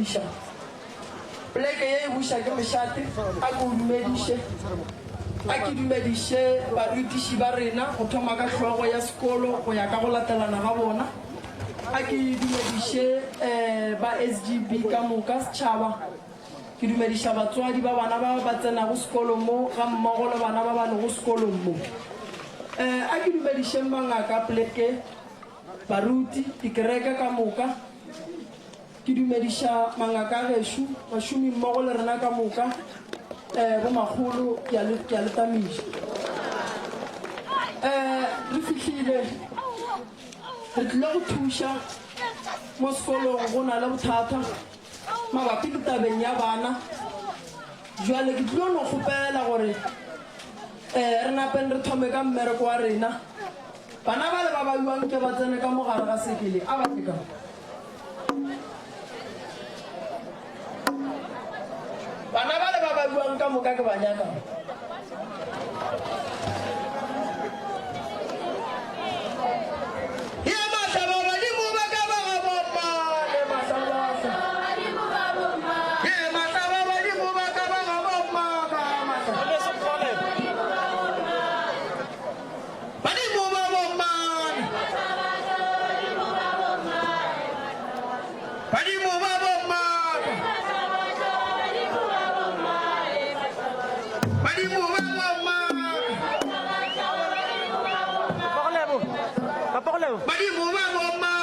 dumediša. Poleke ye e buša ke mošate, a ke o dumediše. A ke dumediše barutiši ba rena go thoma ka hlogo ya sekolo go ya ka go latelana ga bona. A ke dumediše ba SGB ka moka, setšhaba. Ke dumediša batswadi ba bana ba ba tsenago sekolo mo gammogo le bana ba ba lego sekolong mo. A ke dumedišeng mangaka a poleke, baruti, dikereke ka moka. Ke dumediša mangaka a gešo, bašomi mmogo le rena ka moka, bomakgolo, ke a le, ke a le tamiša. Re fihlile, re tlile go thuša mo sekolong, go na le bothata. Mabapi le tabeng ya bana, bjale ke tlilo no kgopela gore re napeng re thome ka mmereko wa rena. Bana bale ba baiwang ke ba tsene ka mo gare ga sekele, a ba tle ka mo. Bana bale ba baiwang ka moka ke ba nyaka mo. Ye mahlaba badimo ba ka ba ga bommane mahlabahla. Ye mahlaba badimo ba ka ba ga bomma ka mahlaba. Badimo ba bommane. Badimo ba bomma. Badimo ba bomma. Badimo ba bomma. Badimo ba bomma.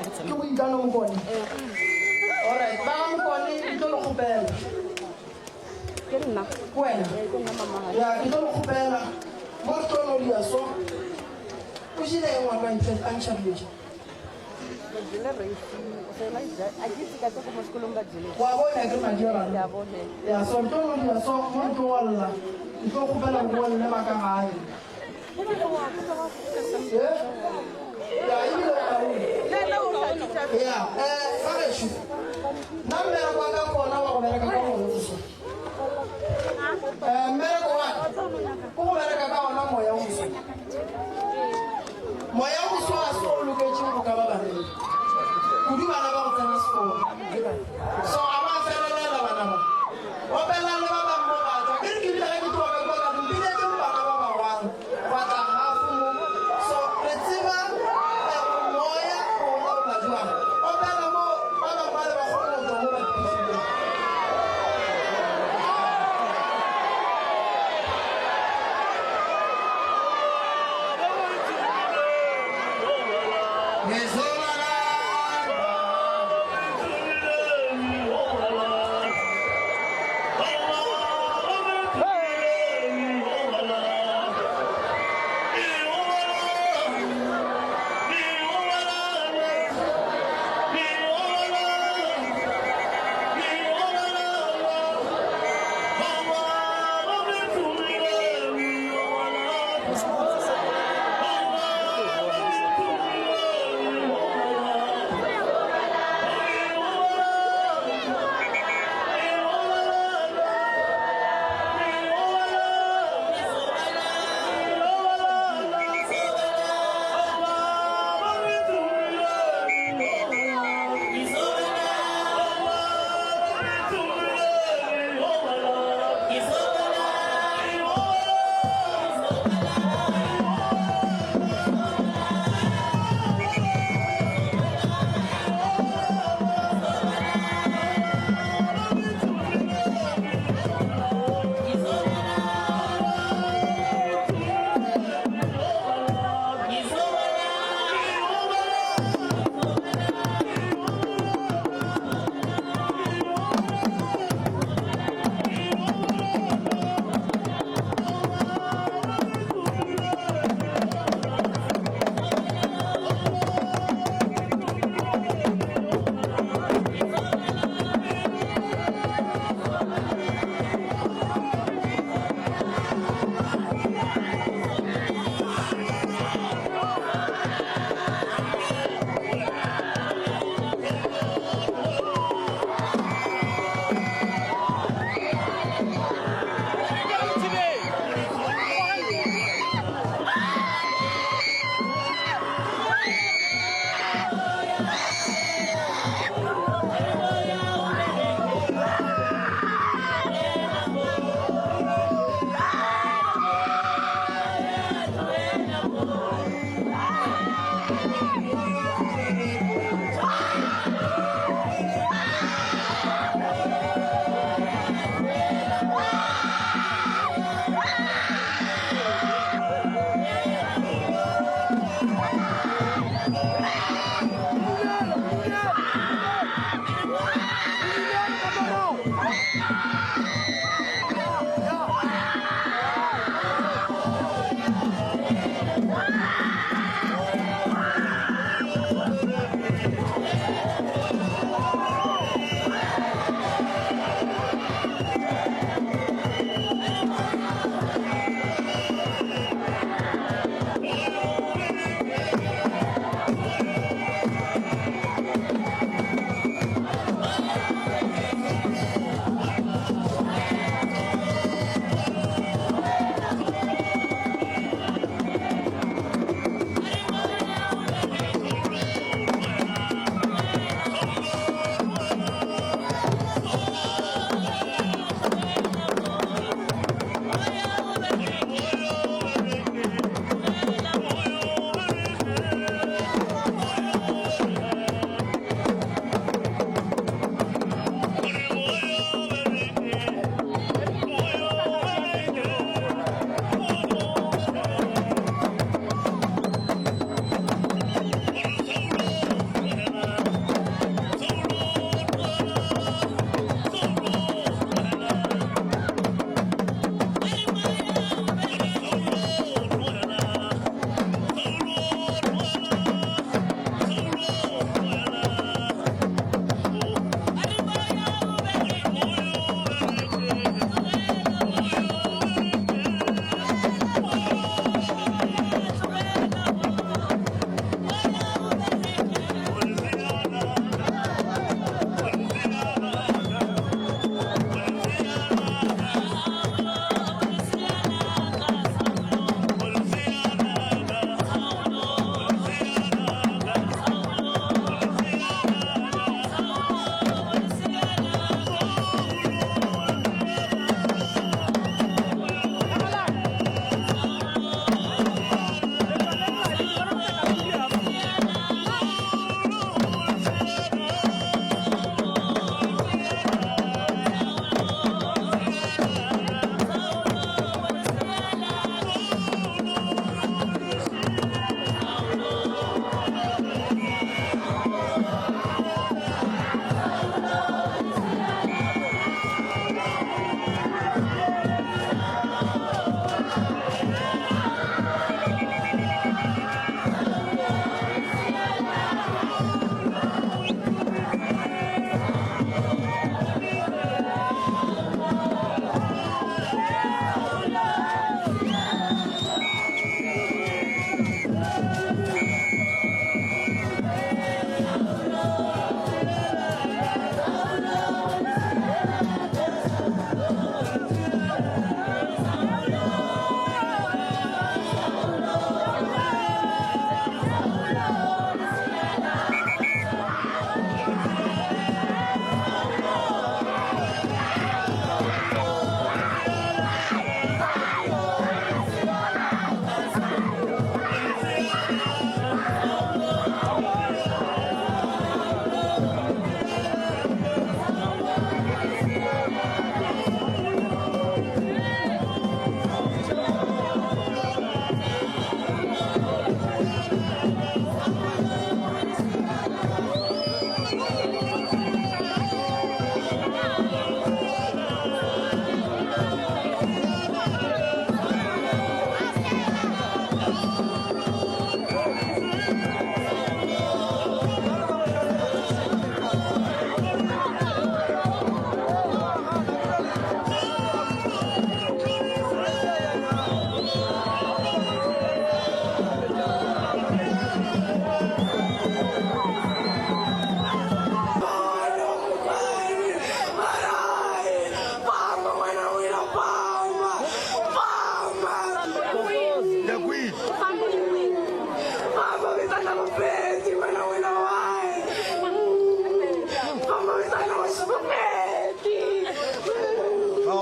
Ke Boikano Mokone. Alright, ba ga Mokone ke tlo le kgopela. Ke nna. Ke wena? Ee, ke nna mama Ya, ke tlo le kgopela. Mo re tlo no dia so. O jele eng ngwana a ntšha a ntšha dilo tše? Re jele reisi, o sa yona a ke itse ka tse ko mo sekolong ba jele. Wa bona ke madi a Ke bana. a bone. Ya, so re tlo no dia so mo re tlo golla. Ke tlo kgopela go bolle ba ka gae. Eh? Ya, ebile o kaone. Ya, eh, ga gešo. Nna mmereko wa ka ke ona wa go bereka ka moya o moso. Eh, mmereko wa ka ke go bereka ka ona moya o moso. Moya o moso ga se o loketšeng go ka ba baneng. Kudu bana ba go tsena sekolo. So a ba felelela bana ba. Opelang le ba bang mo ba tšwa. Ke re ke bile ge ke tloga ka kua ka re mpiletšeng bana ba bagwang gwa tla half mo. So re tseba eh, moya o laola jwang. Opela mo ba bang bale ba kgone go tšwa mo ba iphihlileng.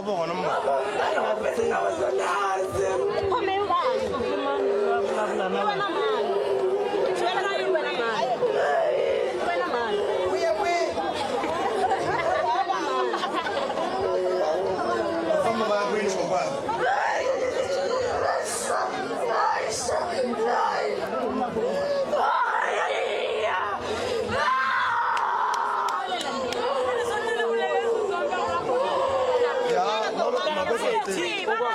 bo gona mma. Famba ba kwini kokwana. Ya, no lo makosi. Ba ba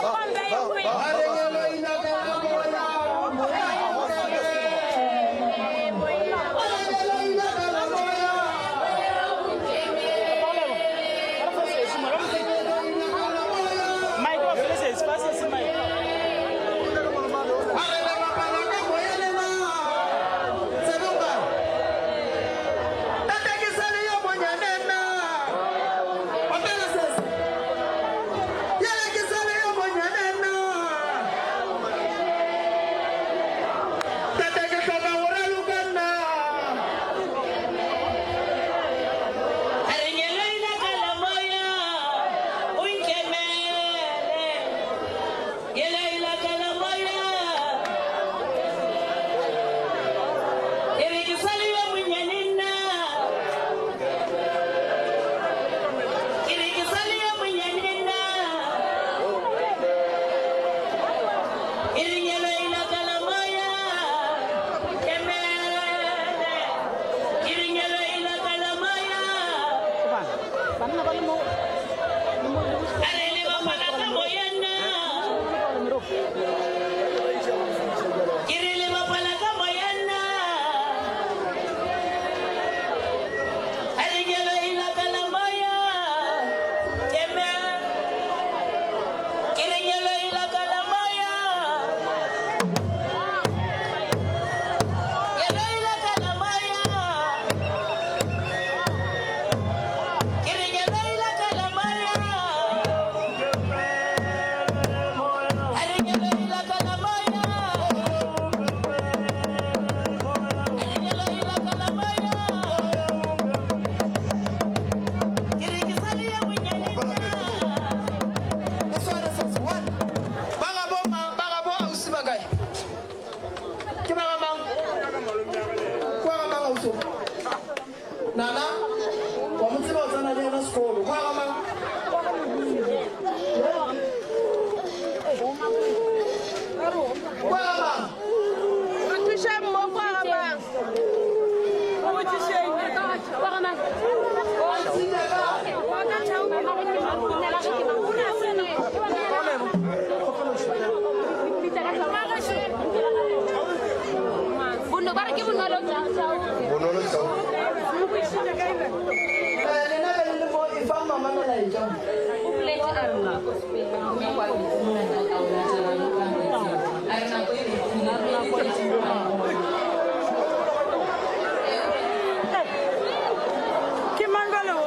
Ba gabo mang? Ba gabo ausi ba kae? Ke ba ga mang? Kwa ga mang ausi o? Nana, wa mo tseba o tsena le yena sekolo. Kwa ga mang? Kwa ga mang? Re thušeng mo kwa ga mang? Bonolo Tau. Lena be le le mo e fang mama melaetša. Ke mang bjale wo?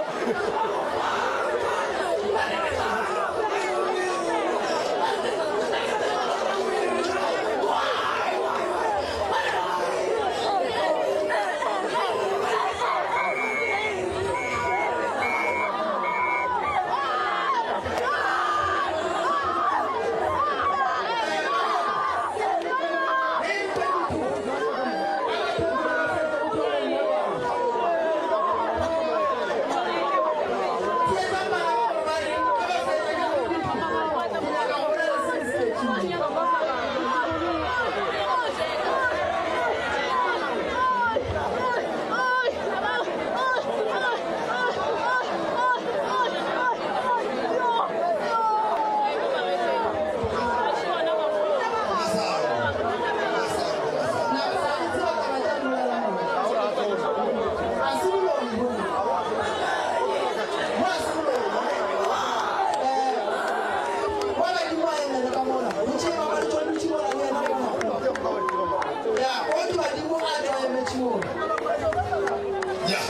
Ya.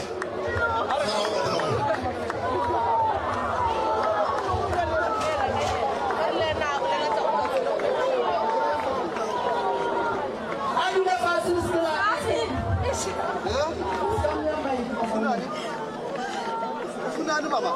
A dula fase le se la. Funani baba.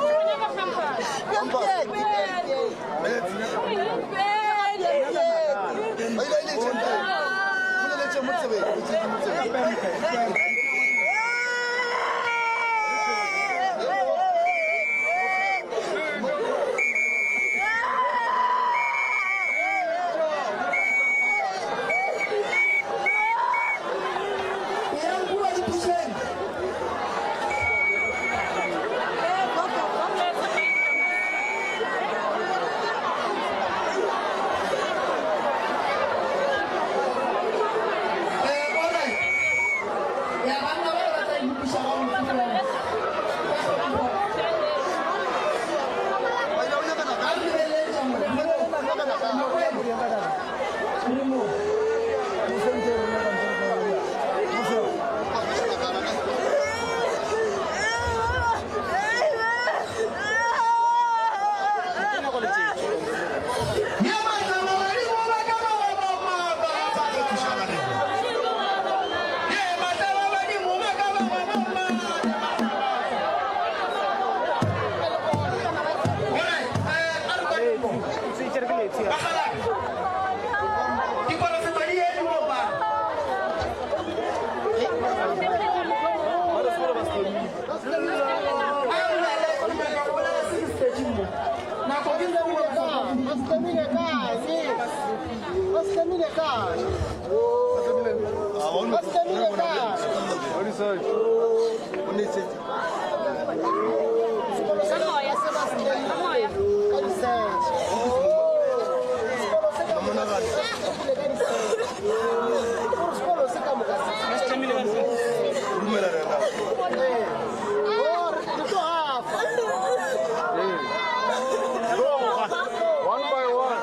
Eyang kua dipitšeng. Eh, alright. Ya banna ba ba tla ikopiša ga botse fela. Ka tlhompho. A re lebeletša mo. Mokwena. Re mo. Ye matlama badimo ba ka ba ba ba ma ba ba. Ye matlama badimo ba ka ba ba ba ma. Alright, a re kwaneng mo. Bakgalabje, diporofeto di eme mo ba. A re bolele, ke nyaka go bolela se ke se tletšeng mo. Nako ke nngwe. One by one.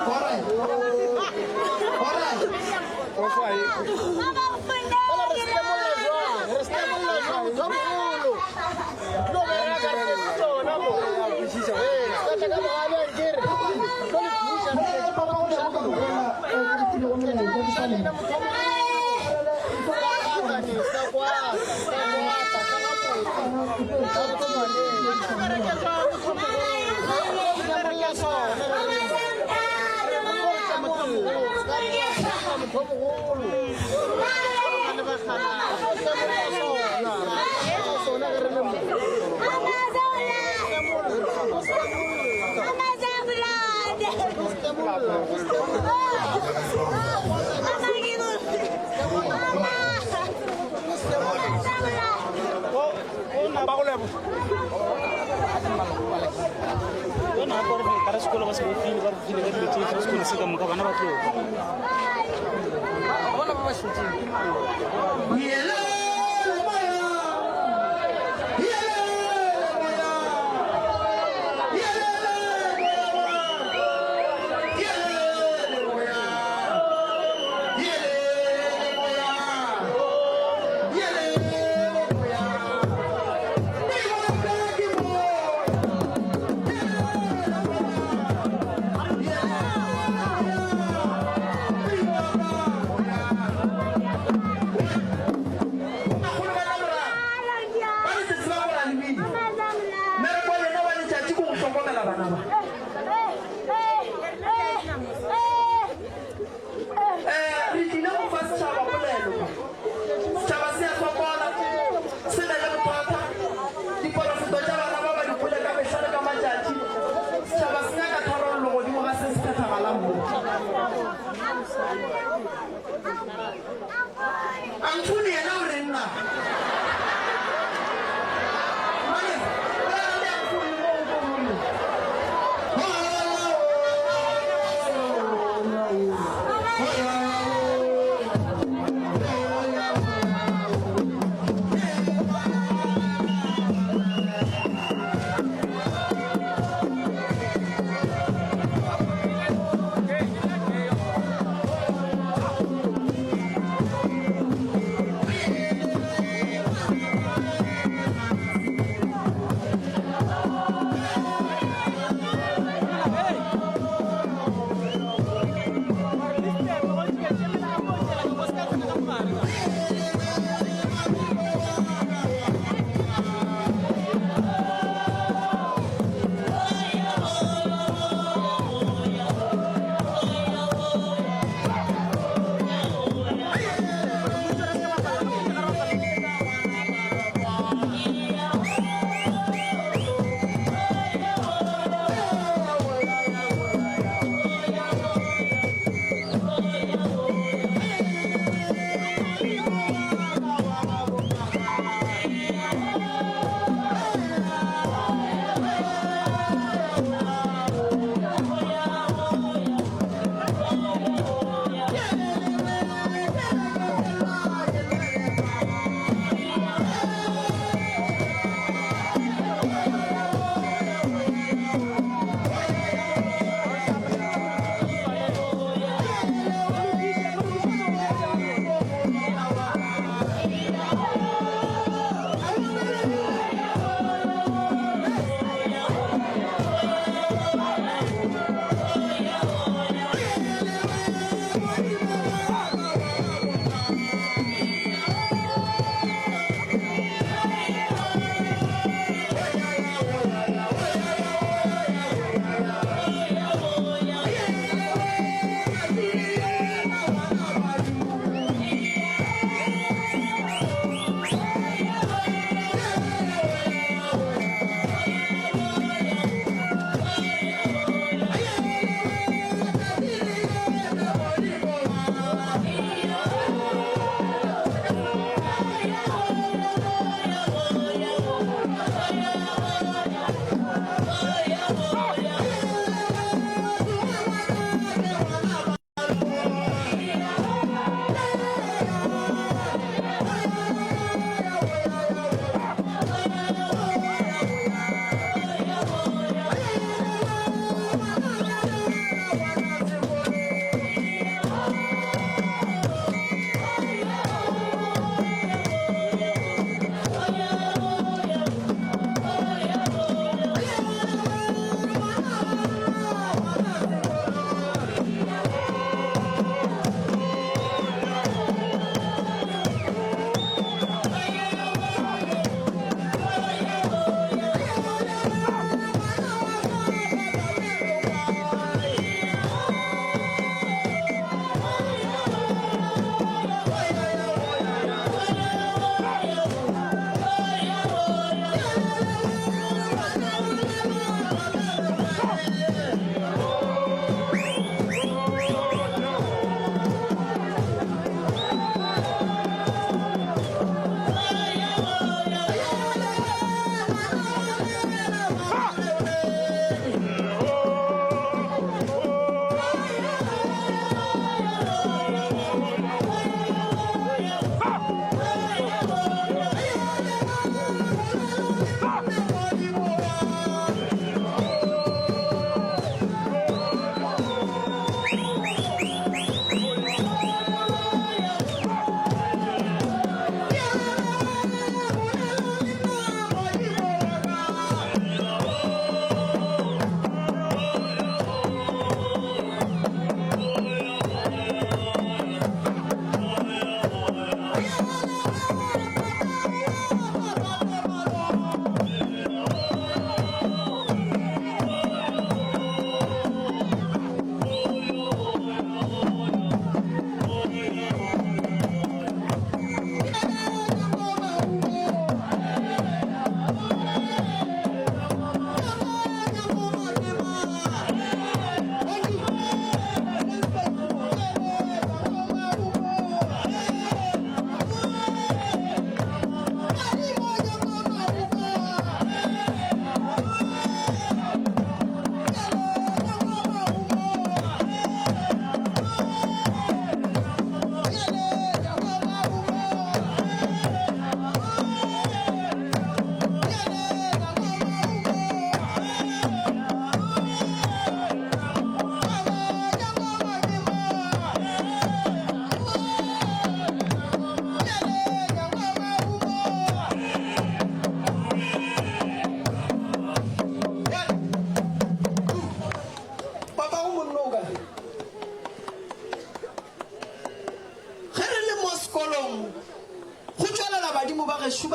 Alright. Alright. Yelele moya. Yelele moya. Yelele moya. Yelele moya. Yelele moya. Yelele moya. Ke bona ke mo. Yelele moya. Yelele moya. Ke bona moya.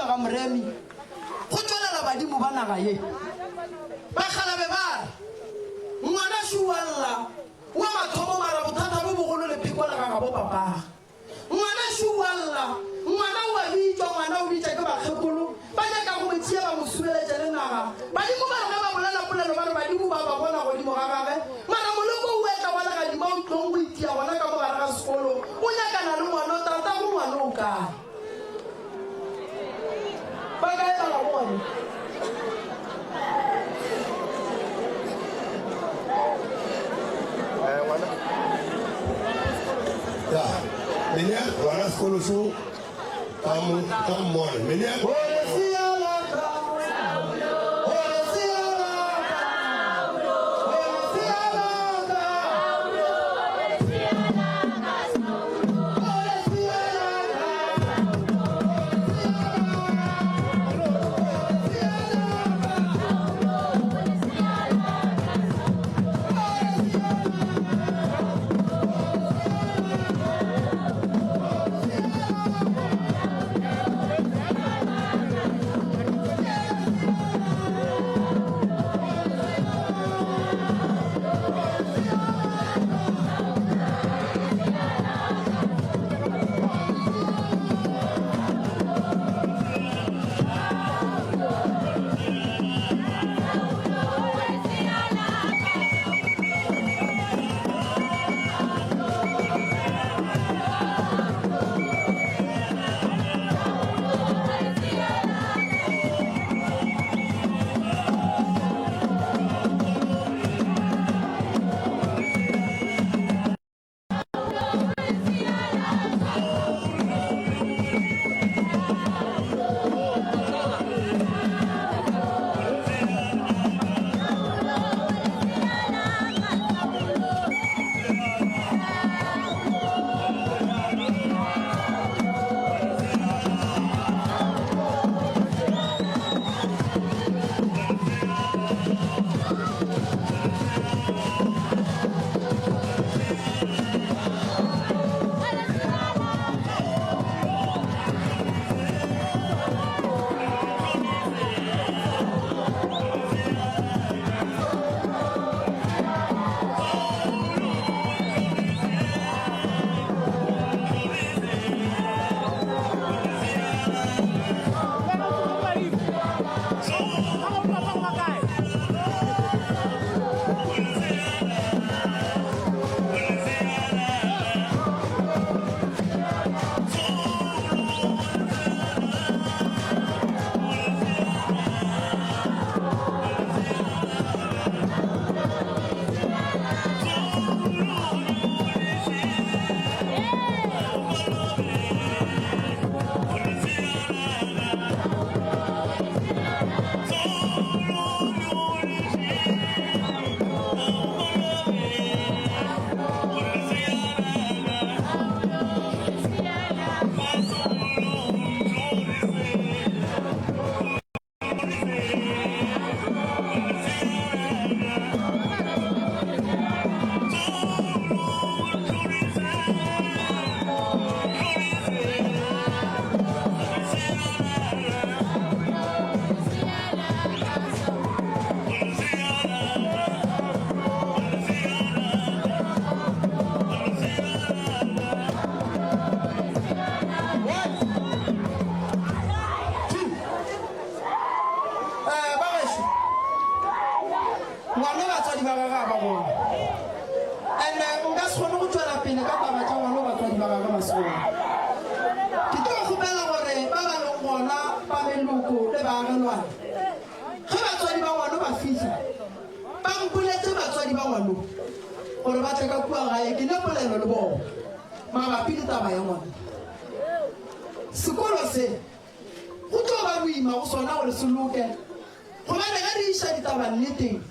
Matuba ga Moremi go tšwelela badimo ba naga ye. Bakgalabe ba re, Ngwana šo wa lla wa mathomo mara bothata bo bogolo lepheko la ga gabo papage. Ngwana šo wa lla, ngwana o a bitšwa, ngwana o bitša ke bakgekolo, ba nyaka go mo tšea ba mo subeletše le naga. Badimo ba re ge ba bolela polelo ba re badimo ba ba bona godimo ga gage, mara moloko o etla wa legadima o tlong go itia gona ka mo gare ga sekolo, o nyakana le ngwano, tatago ngwano o kae? Ba kae ba gabo ngwano? Ya, mene ngwana sekolo so ka mo ka mmona. Mene Eh, ba gešo, ngwano batswadi ba gage ga ba gona. And-e nka se kgone go tšwela pele ka taba tša ngwano batswadi ba gage ba se gona. Ke tlo kgopela gore ba ba leng gona ba meloko le baagelwane, ge batswadi ba ngwano ba fihla, ba mpoletše batswadi ba ngwano gore ba tle ka kua gae ke ne polelo le bona mabapi le taba ya ngwano. Sekolo se go tlo ba boima go sona gore se loke, gobane ge re iša ditaba nneteng,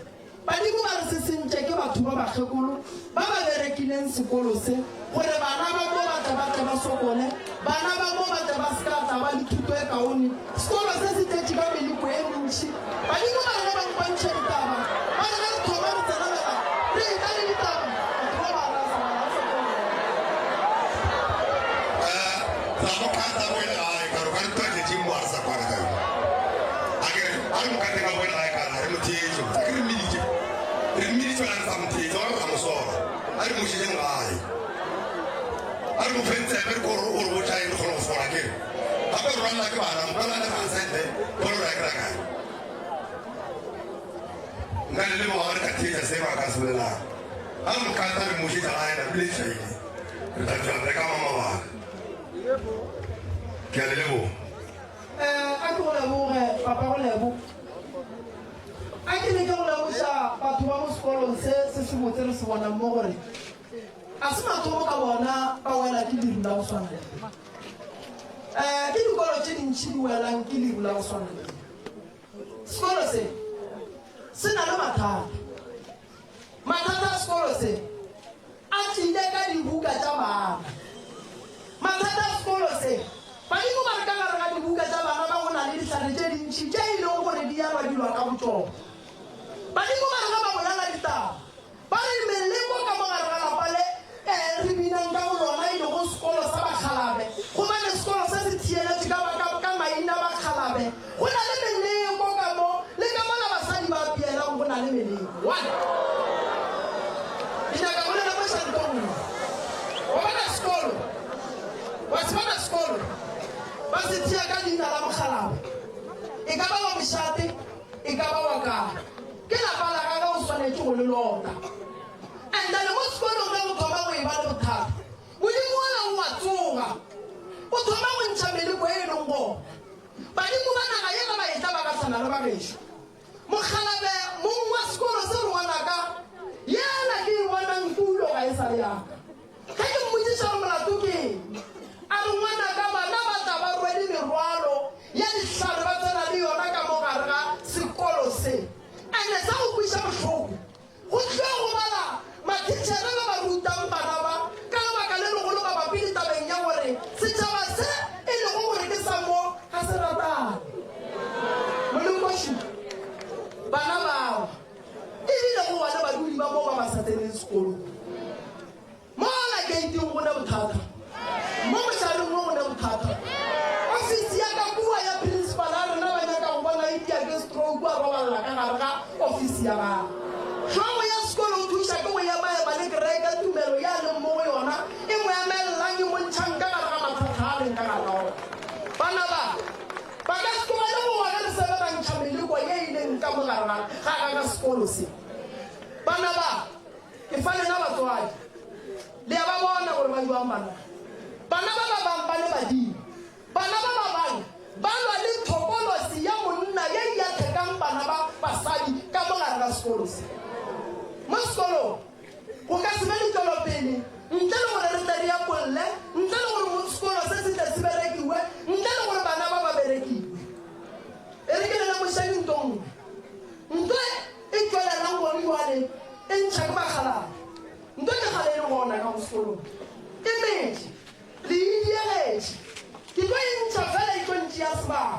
badimo ba re se sentše ke batho ba bakgekolo ba ba berekileng sekolo se gore bana ba mo ba tle ba tle ba sokole, bana ba mo ba tle ba se ka tla ba le thuto e kaone. Sekolo se se tletše ka meleko e mentši. Badimo ba re ge ba mpontšha ditaba, ba re ge re thoma re tsenelela re etla le ditaba, batho ba ba rasa bana ba sekolo. Ra mo kata boele gae ka re ka re twa tšetšeng mo a re sa kwana. tšwela re sa mo theetša, gona re tla mo swara. A re mmušetšeng gae. A re mo feng tsebe re kore o re botša eng re kgone go swara ke re. Gape re rwalela ke bana, mokwana le ga sente, bolo re ya kry-a kae? Nka le leboga ge re ka theetša se ba ka se bolelang. Ga re mo kata re mmušetša gae napile e tšhaile. Re tla tšwela pele ka mang mabaka. Ke a le leboga. A ke go leboge, Papa go lebo. A ke leke go lemoša batho ba mo sekolong se se sebotse re se bonang mo gore a se mathomo ka bona ba wela ke leru la go swana le. Ke dikolo tše dintši di welang ke leru la go swana le. Sekolo se se na le mathata. Mathata a sekolo se a tlile ka dibuka tša bana. Mathata a sekolo se, badimo ba re ka gare ga dibuka tša bana ba go na le dihlare tše dintši tše e lego gore di a badilwa ka botšona. Badimo ba re ge ba bolela ditaba, Ba re meleko ka mo gare ga lapa le re binang ka go lona e lego sekolo sa bakgalabe, gobane sekolo se se thieletše ka, ka, ka maina bakgalabe. Go na le meleko ka mo, le ka mola basadi ba apeelang go na le meleko. One. Ke nyaka go le lemoša nto nngwe. Wa bona sekolo, wa se bona sekolo ba se thea ka leina la mokgalabe, e ka ba wa mošate, e ka ba wa kae. Ke lapa la gagwe o swanetše go le lota. And then mo sekolong ge go thoma go eba le bothata, Modimo wola o a tsoga. O thoma go ntšha meleko e e leng gona. Badimo ba naga ye ge ba etla ba gahlana le bagešo. Mokgalabje mong wa sekolo se re ngwanaka, yela ke e bonang tulo ga e sa le ya ka. Ge ke mmotšiša gore molato ke eng, a re, Ngwanaka, bana ba tla ba rwele merwalo ya dihlare ba tsena le yona ka mo gare ga sekolo se. Ene sa go kweša bohloko, go tlo gobala mathitšhere ba ba rutang bana ba ka lebaka le legolo mabapi le tabeng ya gore setšhaba se e lego gore ke sa mo ga se ratane. Molekoši, bana bao e bilego bona badudi ba mo ba ba sa tseneng sekolong. Mola keiting go ne bothata. Mo mohlareng wo go ne bothata. Ofisi ya ka kua ya principal a rena ba nyaka go bona e tia ke stroke a roballa ka gare ga ofisi ya gagwe. Hlogo ya sekolo o thuša ke go emaema le kereke tumelo ye a leng mo go yona e mo emellang e mo ntšhang ka gare ga mathata a leng ka gare ga ona. Bana ba ba ka se tlogele go wa ge re sebe ra ntšha meleko ye e leng ka mo gare ga ga ga sekolo se. Bana ba. Ke fa lena batswadi. Le a ba bona gore ba jwang bana ba. Bana ba ba bang ba le badimo. Bana ba ba bang ba lwa le thokolosi ya monna ye e athekang bana ba basadi ka mo gare ga sekolo se. Mo sekolong go ka se be le tšwelopele ntle le gore re tle re epolle, ntle le gore sekolo se se tle se berekiwe, ntle le gore bana ba ba berekiwe. E re ke le lemošeng nto nngwe. Nto e tšwelelang gone bjale e ntšha ke bakgalabje. Nto ke kgale e le gona ka go sekolong. E metše. Le e diegetše. Ke tlo e ntšha fela e tlo ntšea sebaka.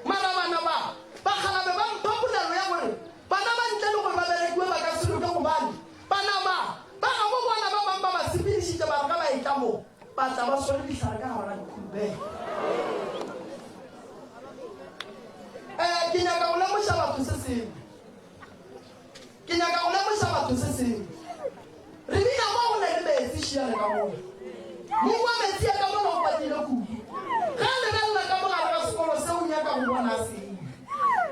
Mara bana ba, bakgalabje ba mpha polelo ya gore bana ba ntle le gore ba berekiwe ba ka se loke gobane bana ba, ba gabo bona ba bang ba ba sepedišitše ba re ge ba etla mo ba tla ba swere dihlare ka gare ga dikhurubele. Eh, ke nyaka go lemoša batho se sengwe. Ke nyaka go lemoša batho se sengwe. Re bina mo go na le metsi šiale ka mola. Mong wa metsi a ka mola o kwatile kudu. Ge a lebelela ka mo gare ga sekolo se o nyaka go bona sengwe.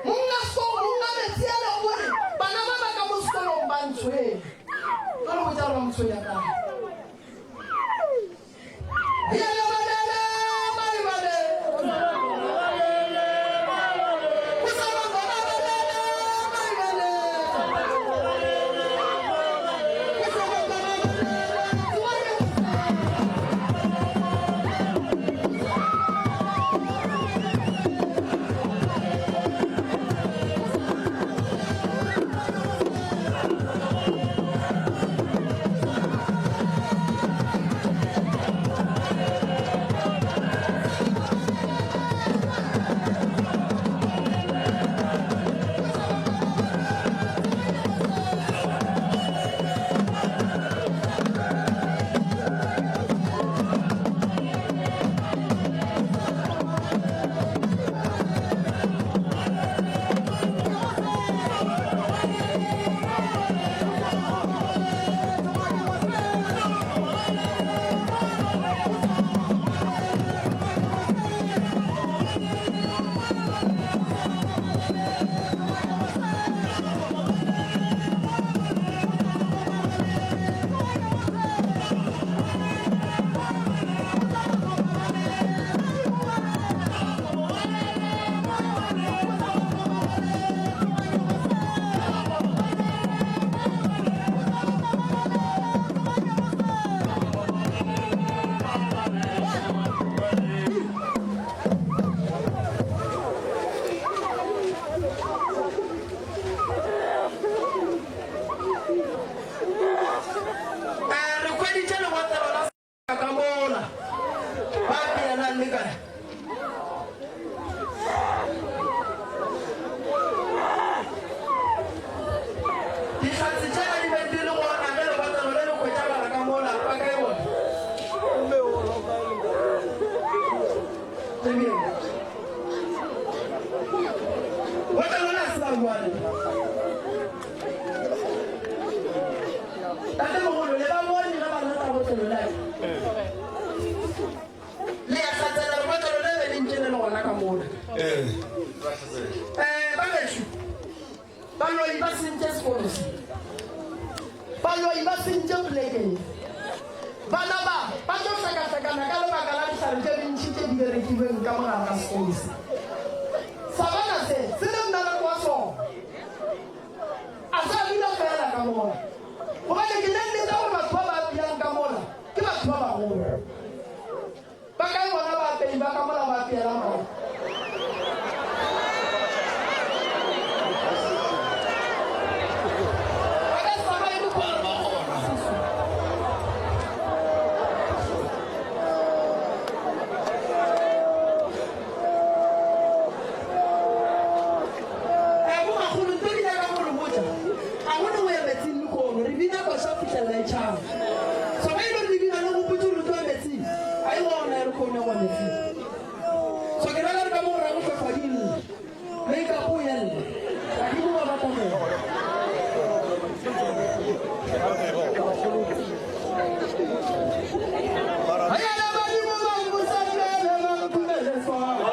Monga sekolo, monga metsi ale o re, bana ba ba ka mo sekolong ba ntshwenya. Tlo le botša gore ba mo tshwenya kae. Bonang le kae? Dihlatse tšela di be di le gona ge lebatlelo le le hwetšagala ka mola, ba kae bona? Le bjeng. Botlelo le a se ba bua le. Tatemogolo, le ba bone ge ba lata botlelo le a Le a hlatsela lebotlelo le be le ntše le le gona ka mola. Ee. Eh, ba gešo, baloi ba sentše sekolo se. Baloi ba sentše poleke ye. Bana ba ba tlo hlakahlakana ka lebaka la dihlare tše dintši tše di berekilweng ka mogare ga sekolo se. Sabana se se le mmereko wa sona. A sa dula feela ka mola. Gobane ke ne nnete gore batho ba ba apeang ka mola ke batho ba bagolo. Ba kae bona baapei ba ka mola ba apeelang gona? Ba ka se tsamaye le kua. Eh, bomakgolo, nto ke nyakang go le botša, ga go ne go ya metsing lehono, re bina koša go fihlelela e tšhaba. So ge e le gore le bina le gopotše gore le tlo ya metsing, ga e gona ya lehono ya go ya metsing. So ke rela re ka mo morago hlwahlwa di lle, make-up o ya lla, badimo ba batamela. Hayana badimo ba nkusamele ba nkumele swalo.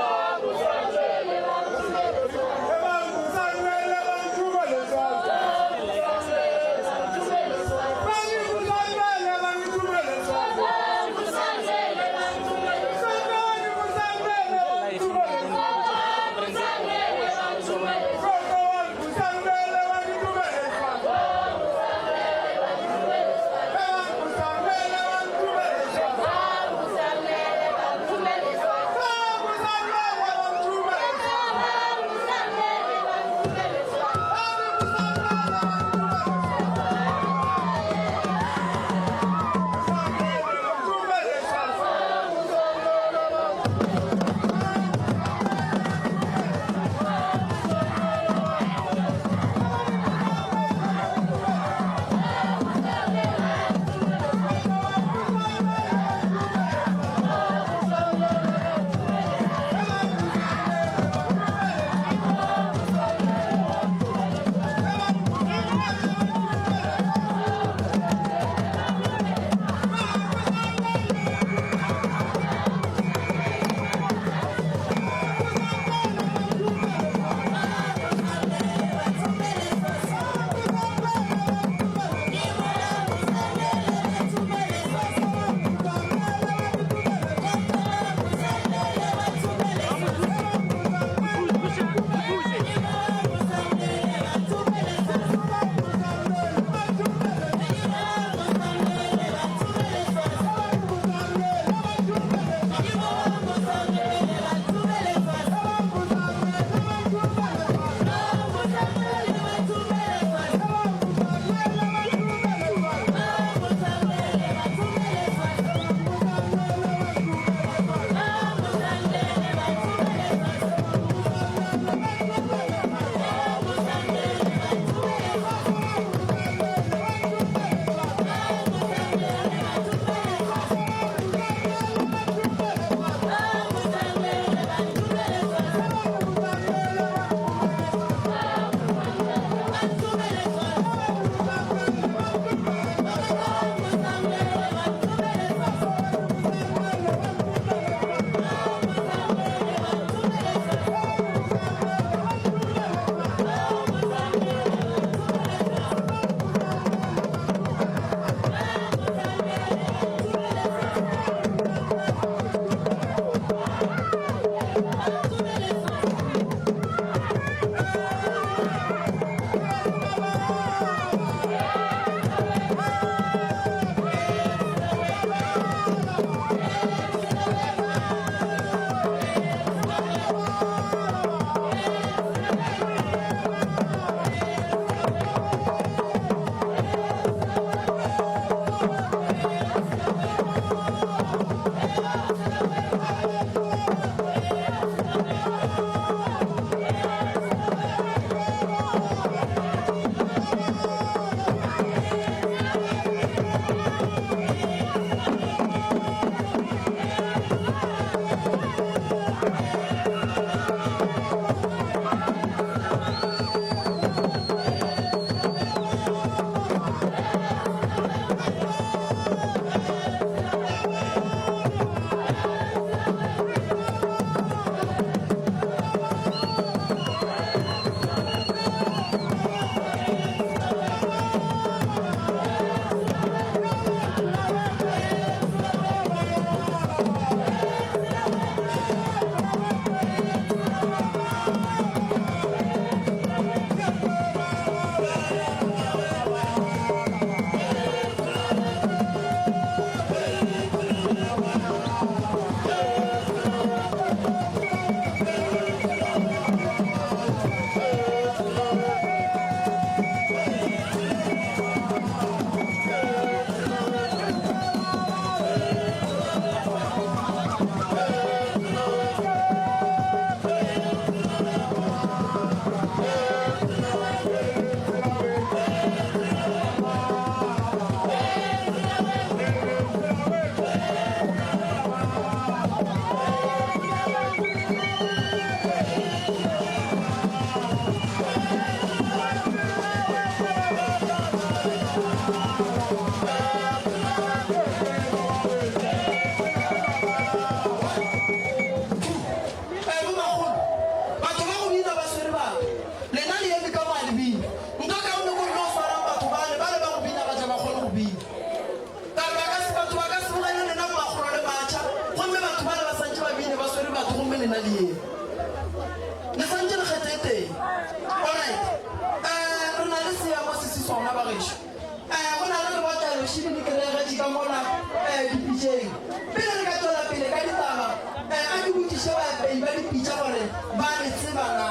šele le keregetše ka mola um dipitšeng. Pele re ka tšwela pele ka ditaba, um a ke botšiše baapei ba dipitša gore ba re tseba na.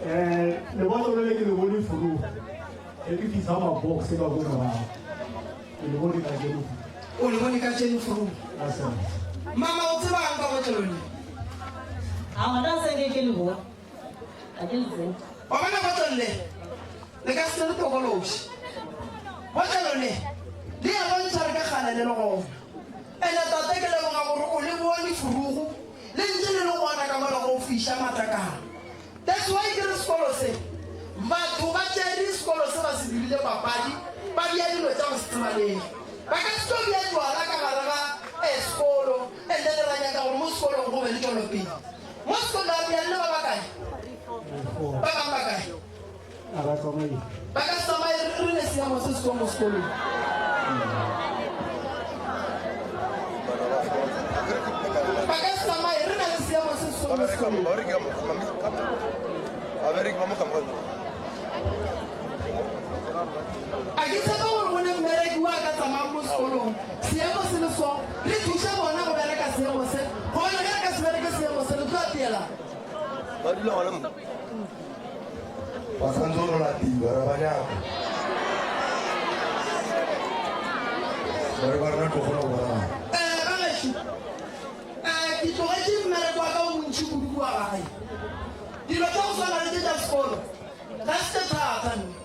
Um lebotlolo le ke le bone furu ge ke fihla mabox ka ko morago. Ke le bone kajeno furu. O le bone kajeno furu. Mama o tsebang ka botlolo le? Aowa nna se ke ke le bone. Ga ke le tsebe. Wa bona botlolo le le ka se le tokološe. Botlolo le le ya bontšha re ka kgale le le gona. Ene tate ke leboga gore o le bone furugu le ntše le le gona ka mola go fiša matlakala. That's why ke re sekolo se batho ba tšere sekolo se ba se dirile papadi ba bea dilo tša go se tsebalege. Ba ka se tlo bea jwala ka gare ga eh sekolo and then ra nyaka gore mo sekolong go be le tšwelopele. Mo sekolo la bea le ba bakae? Ba bang ba kae? A ba tsamaye. Ba ka se tsamaye re ne seemo se se mo sekolong. Ba ka se tsamaye re na le seemo se se mo sekolong. A ke tshepe gore go ne mmereki wa ka tsamayang mo sekolong seemo se le so re thuše bona go bereka seemo se gobane ge re ka se bereke seemo se re tlo apeela. Ba dula gona mo. Ba santse go latiwa ra ba nyaka. Bare ba rena tlo kgona go bona. Eh, ba gešo, eh, ke tlogetše mmereko wa ka o montši kudu kua gae. Dilo tša go swana le tše tša sekolo ga se tše thata nne.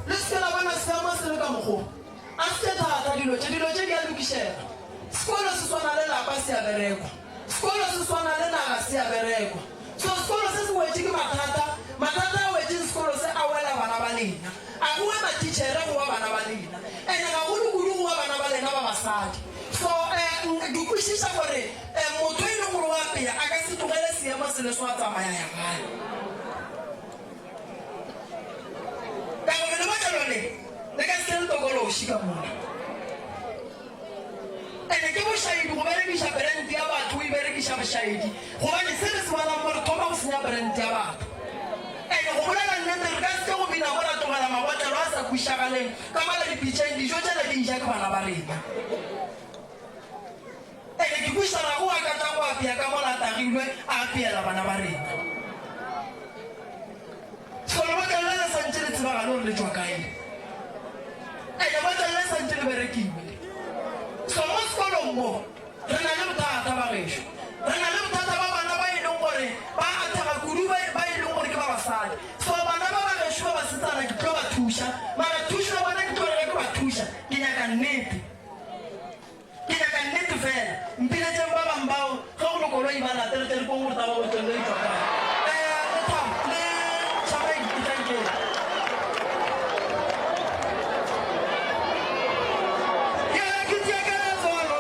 Le se ke la bona seemo se le ka mokgo. A se tše thata dilo tše, dilo tše di a lokišega. Sekolo se swana le lapa se a berekwa. Sekolo se swana le naga se a berekwa. So sekolo se se wetše ke mathata, mathata a wetšeng sekolo se a wela bana ba lena. A go we matitšhere go wa bana ba lena. Ene gagolo kudu go wa bana ba lena ba basadi. So eh ke kwešiša gore eh motho e leng gore o apea a ka se tlogele seemo se le so a tsamaya ya gae. Ka gore lebotlelo le le ka se le tokološi ka mola. Ene ke bošaedi go berekiša brand ya batho o e berekiša bošaedi gobane se re se bonang mo re thoma go senya brand ya batho. Ene go bolela nnete re ka se ke go bina mo ra tlogela mabotlelo a sa kwišagaleng ka mola dipitšeng dijo tšela di eja ke bana ba rena. Ene ke kwiša ra o a ka tla go apea ka mola a tagilwe a apeela bana ba rena. So lebotlelo le le santše le tsebagale gore le tšwa kae. E, lebotlelo le santše le berekiwe. So mo sekolong mo, re na le bothata bagešo. Re na le bothata ba bana ba e leng gore ba athega kudu ba, ba e leng gore ke ba basadi. So bana ba bagešo ba basetsana ke tlo ba thuša, mara thušo ya bona ke tlo re ge ke ba thuša, ke nyaka nnete. Ke nyaka nnete fela. Mpiletšeng ba bang bao ge go le koloi ba late re tle re kong gore taba botleng le tšwa kae. Eh, Lethabo le Charmaine, etlang keno. Ke re ke tšea ka letswalo.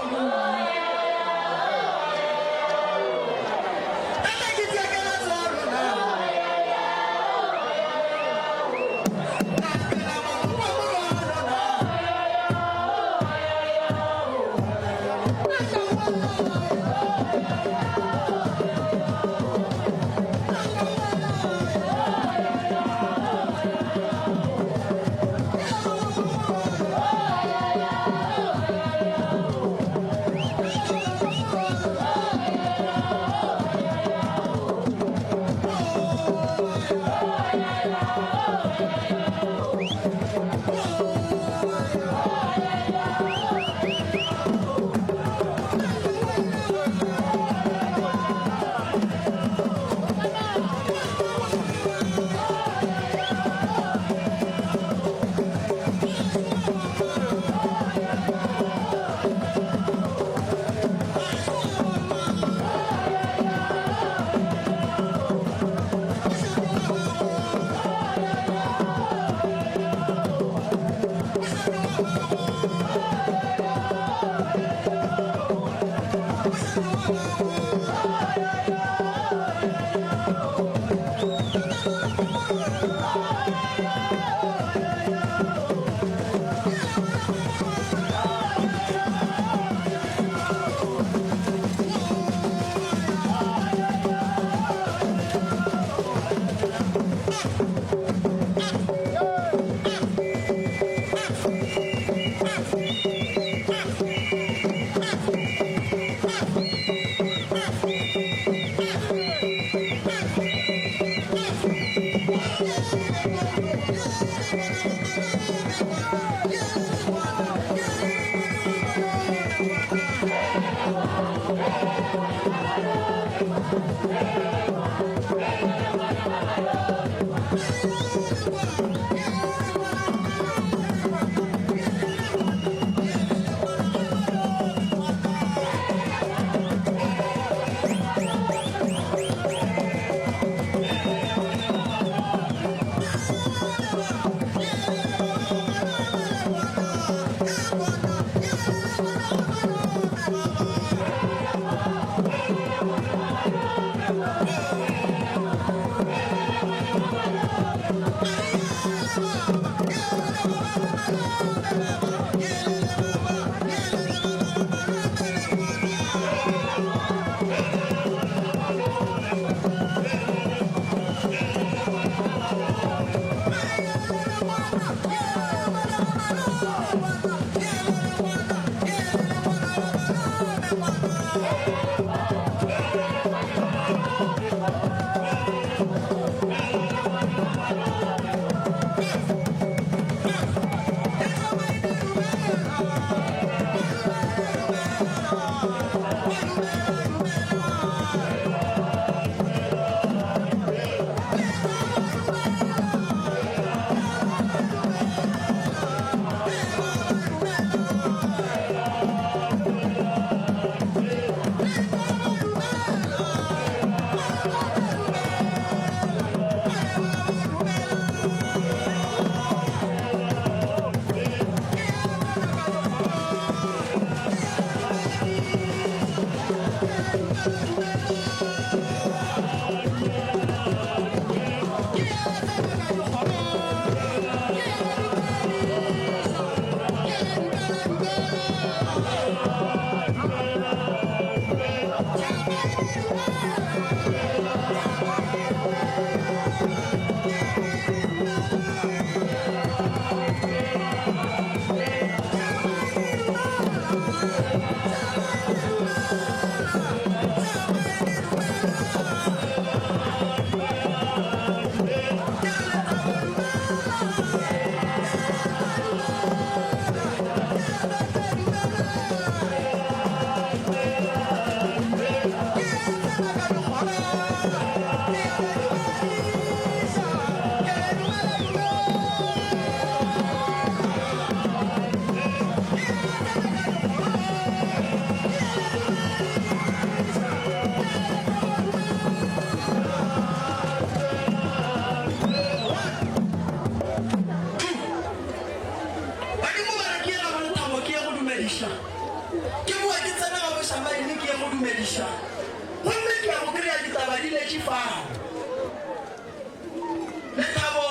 Badimo ba re ke ye gabo Lethabo ke ye go dumediša. Ke boa ke tsena gabo Shamaine ke ye go dumediša. Gomme ke ya go kry-a ditaba di letše fao. Lethabo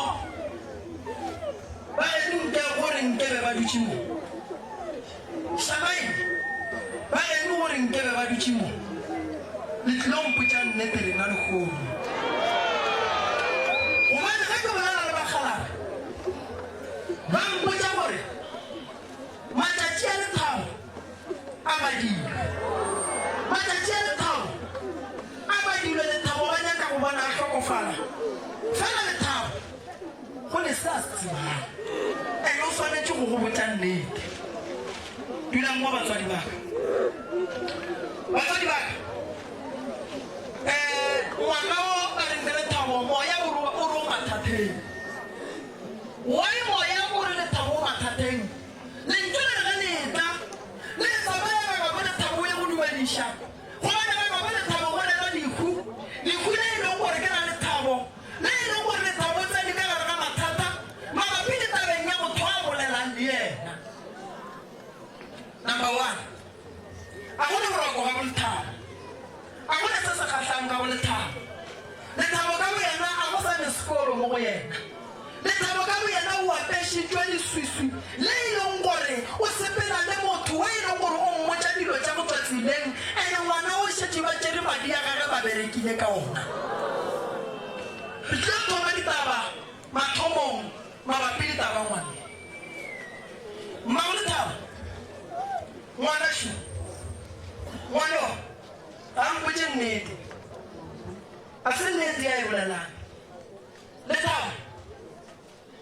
ba geno nke gore nke be ba dutše mo. Shamaine ba geno gore nke be ba dutše mo. Le tlilo mpotša nnete lena lehono. Gobane ge ke bolela le bakgalabje Ba mpotša gore matšatši a lethabo a badilwe. Matšatši a lethabo a badilwe, lethabo ba nyaka go bona a hlokofala. Fela lethabo go ne se a se tsebang, ene o swanetše go go botša nnete. Dulang mo batswadi ba ka. Batswadi ba ka, um ngwana wo ba reng ke lethabo, moya o re o mathateng. Why moya o re Lethabo o mathateng? Lentšu le re ge le etla, le tsamaya ga gabo Lethabo o ye go dumediša. Gobane ga gabo Lethabo go rera lehu, lehu le e lego gore ke la Lethabo, le e lego gore Lethabo o tsene ka gare ga mathata mabapi le tabeng ya motho a bolelang le yena. Number one, a go ne boroko ga bo Lethabo. A go ne se se kgahlang ka go Lethabo. Lethabo ka boyena a go sa ne sekolo mo go yena. Lethabo ka boyena o apešitšwe leswiswi le e leng gore o sepela le motho we e leng gore o mmotša dilo tša go tšwa tseleng ene ngwana o šetše ba tšere madi a gage ba berekile ka ona. Re tlo thoma ditaba mathomong mabapi le taba ngwana. Mmago Lethabo, ngwana šo, ngwano. Ga a mpotše nnete. A se nnete ya e bolelang. Lethabo,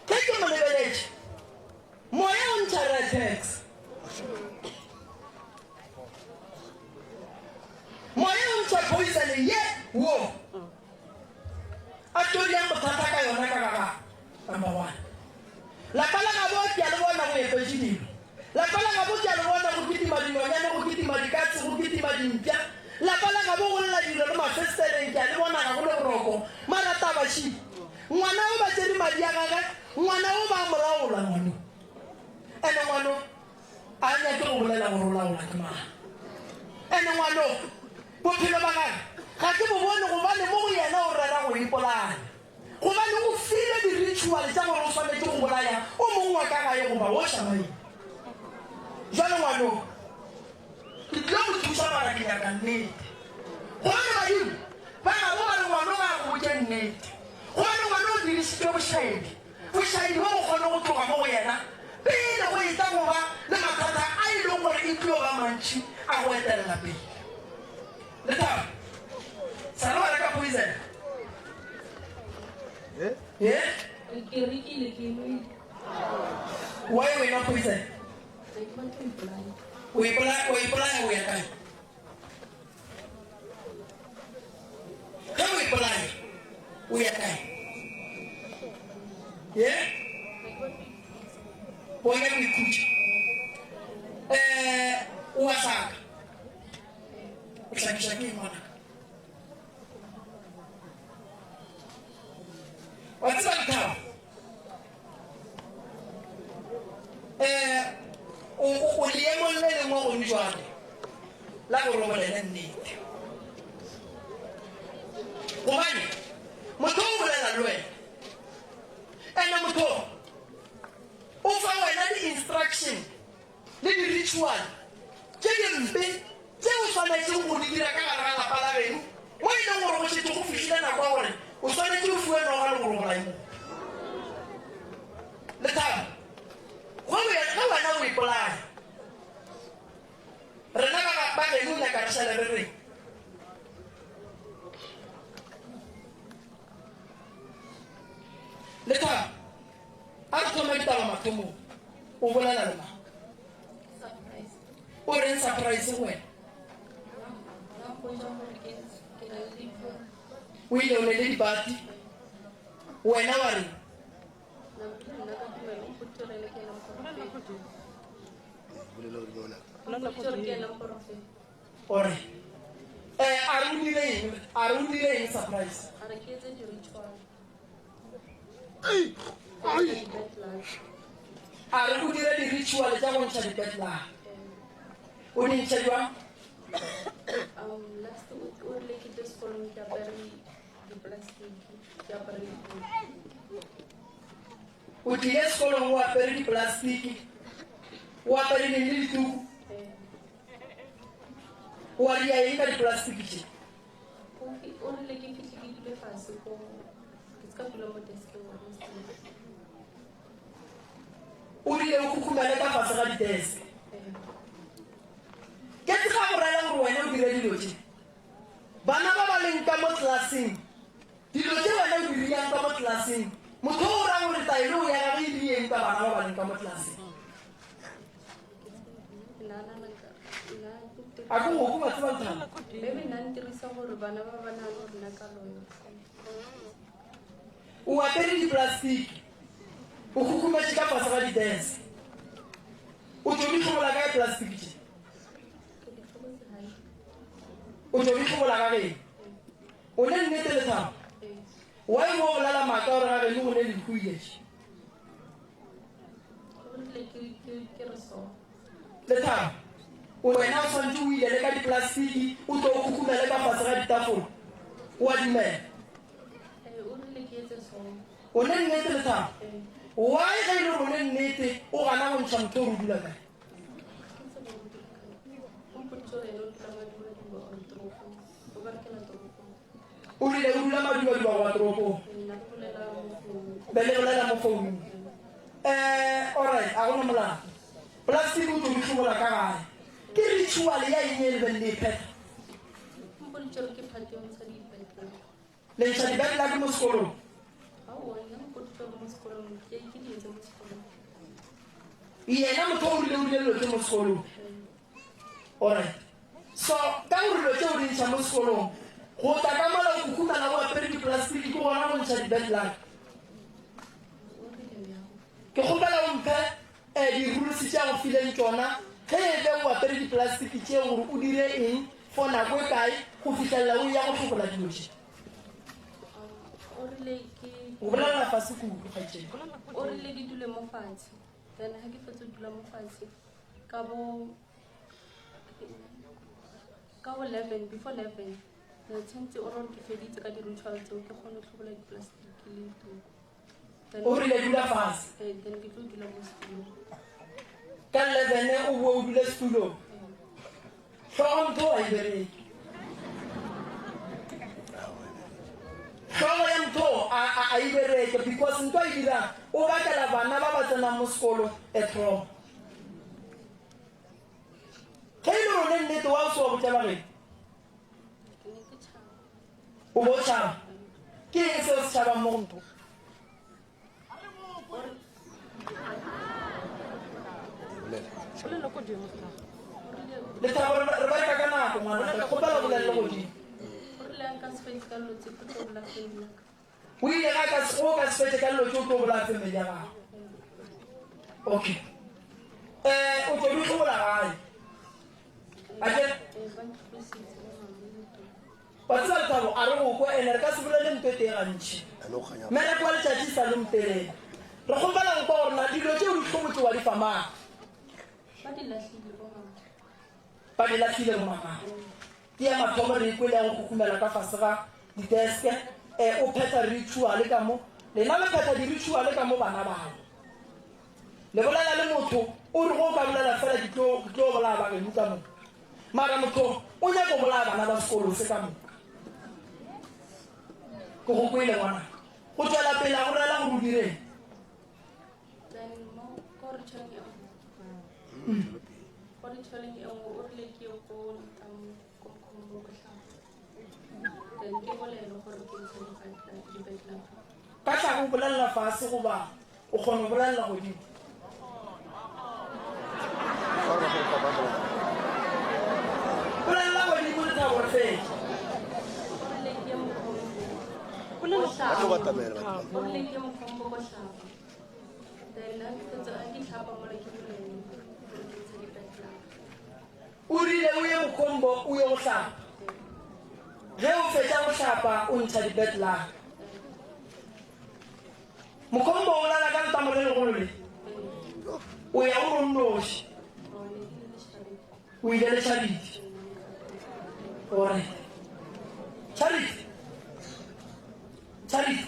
ge ke mo lebeletše, moya o ntšha Retex. Moya o ntšha poisone ye wo a todiang bothata ka yona ka ga gagwe. Number one. Lapa la gabo ke a le bona go epetše dilo. Lapa la gabo ke a le bona go kitima dinonyane, go kitima dikatse, go kitima dimpša. Lapa la gabo go lla dilo le mafesetereng ke a le bona ga go le boroko. Mara taba še, ngwana o ba tšere madi a gage, ngwana o ba a mo laola ngwano. Ene ngwano a nyake go bolela gore o laola ke mang. Ene ngwano bophelo ba gage ga ke bo bone gobane mo go yena o rera go ipolaya. Gobane o filwe di-ritual tša gore o swanetše go bolaya o mongwe wa ka gae goba wo šamaile. Jwale ngwano, ke tlilo go thuša mara ke nyaka nnete. Gobane badimo ba gabo ba re ngwano ga a go botše nnete. Gobane ngwano o dirišitšwe bošaedi. Bošaedi bo bo kgone go tloga mo go yena pele go etla. mantši a go etelela pele. Lethabo, sa le wa reka poison? Ye? Ke rekile ke nwele. Why o enwa poison? Ga ke batle go ipolaya. O ipolaya o ipolaya o ya kae? Ge o ipolaya o ya kae? Ye? O nyaka go ikhutša. Eh, o a hlaka. O hlakiša ke eng ngwanaka? Wa tseba Lethabo? Eh, o, o, o leemong le lengwe gone jwale la gore o bolele nnete. Gobane motho o bolela le wena, ene motho o fa wena di-instruction le di-ritual tše dimpe tše o swanetšego go di dira ka gare ga lapa la geno, mo e leng gore go šetše go fihlile nako ya gore o swanetše o fiwe noga le gore o bolaye motho. Lethabo, Ge wena o ipolaya, rena ba ba geno o nyaka re šale re reng? Lethabo, A re thome ditaba mathomong. O bolela le mang? Surprise. O reng surprise go wena? Ba mpotša gore ke ke na le diphoso. O ile o ne le dipati. Wena wa reng? Nna nna ka tumelo o mpoditše gore ene ke yena moporofeta. O mpoditše gore ke yena moporofeta. O re eh a re o dire eng? A re o dire eng surprise? A re ke etse di-ritual. A re o dire di-ritual tša go ntšha di-bad luck. O di ntšha jwang? Um, last o rile ke tle sekolong ke apere di-plastic, ke apere dituku. O tlile sekolong o apere di-plastic, o apere neng le dituku? O a dia eng ka di-plastic tše? O rile ke fihle ke dule fase ko ke se ka dula mo deskeng or mo setulong. O rile o khukhumele ka fase ga di-desk. Ke tsega go rela gore wena o dire dilo tše. Bana ba ba leng ka mo tlelaseng, dilo tše wena o di riang ka mo tlelaseng, motho o ra gore taelo ya gagwe e rieng ka bana ba ba leng ka mo tlelaseng. A ko go ba tseba Lethabo? Maybe nna ntirisa gore bana ba ba nagane gore nna ka loya. O apere diplastiki, o khukhumetše ka fase ga di-desk. O tšo di hlobola kae plastiki tše? Ke di hlobotse gae. O tšo di hlobola ga geno? O ne nnete Lethabo? Ee. Why mo o bolela maaka gore ga geno go ne lehu yeš? Lethabo, wena o swanetše o ilele ka diplastiki o tlo o khukhumele ka fase ga ditafola. O a dumela? O ne nnete, Lethabo? Why ge e le gore o ne nnete o gana go ntšha motho o re o dula kae? O rile o dula Madubaduba goba toropong? Be le bolela mo founung. Eh, alright, a gona molato. Plastic o tlo di hlobola ka gae. Ke ritual ya eng e le beng le e phetha? Le ntšha di-bad luck mo sekolong? Yena motho o rile o rile dilo tše mo sekolong. Alright. So, ka gore dilo tšeo di ntšha mo sekolong, go tla ka mola o khukhumela o apere diplastiki ke gona go ntšha di-bad luck. Ke kgopela o mphe eh, di-rules tše a go fileng tšona ge e be o apere diplastiki tše gore o dire eng for nako e kae go fihlelela o ya go hlokola dilo tše. O bolelela fase kudu, kgaetšedi. O rile ke dule mo fatshe. Then ha ke fetsa go dula mo fatshe ka bo ka bo 11 before 11 ne tshwanetse o re ke feditse ka di-ritual tseo ke kgone go tlhobola di-plastic le dituku. Then- O rile dula fase. Eh, then ke tlo dula mo setulong. Ka 11 o boe o dule setulong. Hlogo motho a e bereke. Hlogo ya motho a a a e bereke because ntho a e dirang o bakela bana ba ba tsenang mo sekolo a trauma. Ge e le botša ba geno? O bo tšhaba. Ke eng seo se tšhabang mo go motho? Lethabo, re bereka ka nako ngwana, re kgopela o bolelele godimo. O ile ga ka o ka se fetše ka dilo tše o tlo bolaya family ya gago. Okay. Eh, o tlo di hlobola gae. A ke Wa tseba Lethabo, a re go kwe ene re ka se bolele nto e tee gantši. Mmereko wa letšatši e sa le motelele. Re kgopela go kwa gore na dilo tše o di hlobotše wa di fa mang? Ba di lahlile bo mama. Ba di lahlile bo mama. Ke ya mathomo re ikwele ya go khukhumela ka fase ga diteske. E, o phetha rituale ka mo. Lena le phetha di-rituale ka mo bana bao. Le bolela le motho, o re go o ka bolela fela ke tlo, ke tlo bolaya ba geno ka moka. Mara motho o nyaka go bolaya bana ba sekolo se ka moka. Ke go kwele ngwana. Go tšwela pele a go rela gore o direng. Then mo ko ritualeng e nngwe. Ko ritualeng e nngwe o rile ke ye ko letamo ko mokgomong ko hlapa. Then ke bolele gore ke ntshe di-bad luck. Ka tlhago o bolelela fase goba o kgona go bolelela godimo? Bolelela godimo Lethabo re fetše. O rile ke ye mokgomong Ba tlo batamela batho ba. O rile ke ye mokgomong ko hlapa. Then ha ke fetsa ha ke hlapa mola ke bolele gore ke ntshe di-bad luck. O rile o ye mokhombo o ye go hlapa. Ge o fetša go hlapa o ntšha di-bad luck. Mokhombo o lala ka letamo le legolo le. O ya o re o nnoši. O ile le Charity. Alright. Charity. Charity.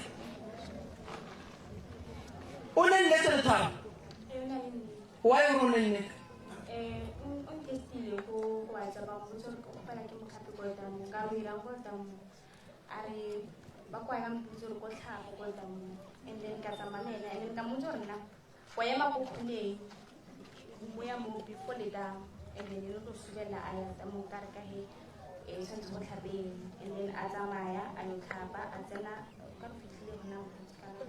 O ne nnete Lethabo? Why o re o ne nnete? Eh, o ntestile go WhatsApp a mpotsa gore ke kgopela ke mo kgape ko tamong ka re o irang ko tamong a re ba kwa ya mpotsa gore ko tlhago ko tamong and then ka tsamaya le ena and then ka mmotsa gore nna wa ema ko khoneng mo ya mo before letamo and then ene o tlo subela a ya tamong ka re ka he e tshwanetse go tlhapeng and then a tsamaya a yo tlhapa a tsena ka re fitlhile gona ka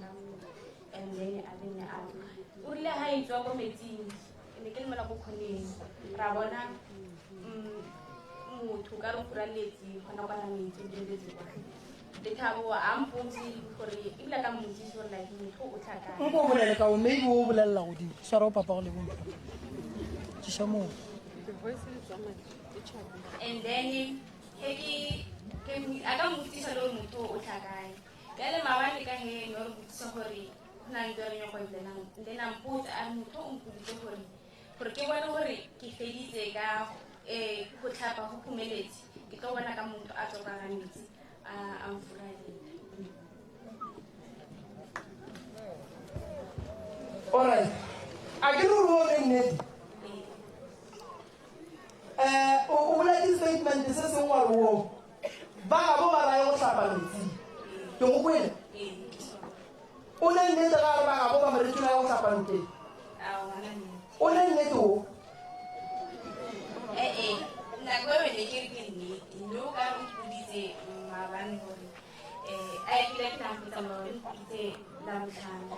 and then a be ne a tloga o rile ha e tswa ko metsing ke ne ke le mola ko khoneng ra bona motho ka re furaletse gona kwa metsi o direletse kwa Lethabo a mpotse gore ebile ka mmotsise gore like motho o tla kae. Nko o bolele ka o maybe o bolelela godimo. Swara o papa go lebo mpho. Tšiša moo. And then he ke a ka mmotsisa le gore motho o tla kae. Bjale maabane ka he no re botsisa gore go na le ntho e re nyako e bolelang. Then a mpotsa a re motho o mpoditse gore gore ke bone gore ke feditse ka um go tlhapa go phumeletse ke tlo bona ka motho a tswa ka ga metsi a a mfuralela. Alright. A ke re o ne nnete. Eh, o o boletse statement se sengwe wa re o ba gabo ba raya go hlapa metsing. Ke go kwele. O ne nnete ga re ba gabo ba mo retšola ya go hlapa nokeng. O ne nnete o. Ee, nako eo ne ke re ke nnete mme o ka re o mpoditse maabane gore um a ebile ke nampotsa maabane mpoditse labotlhano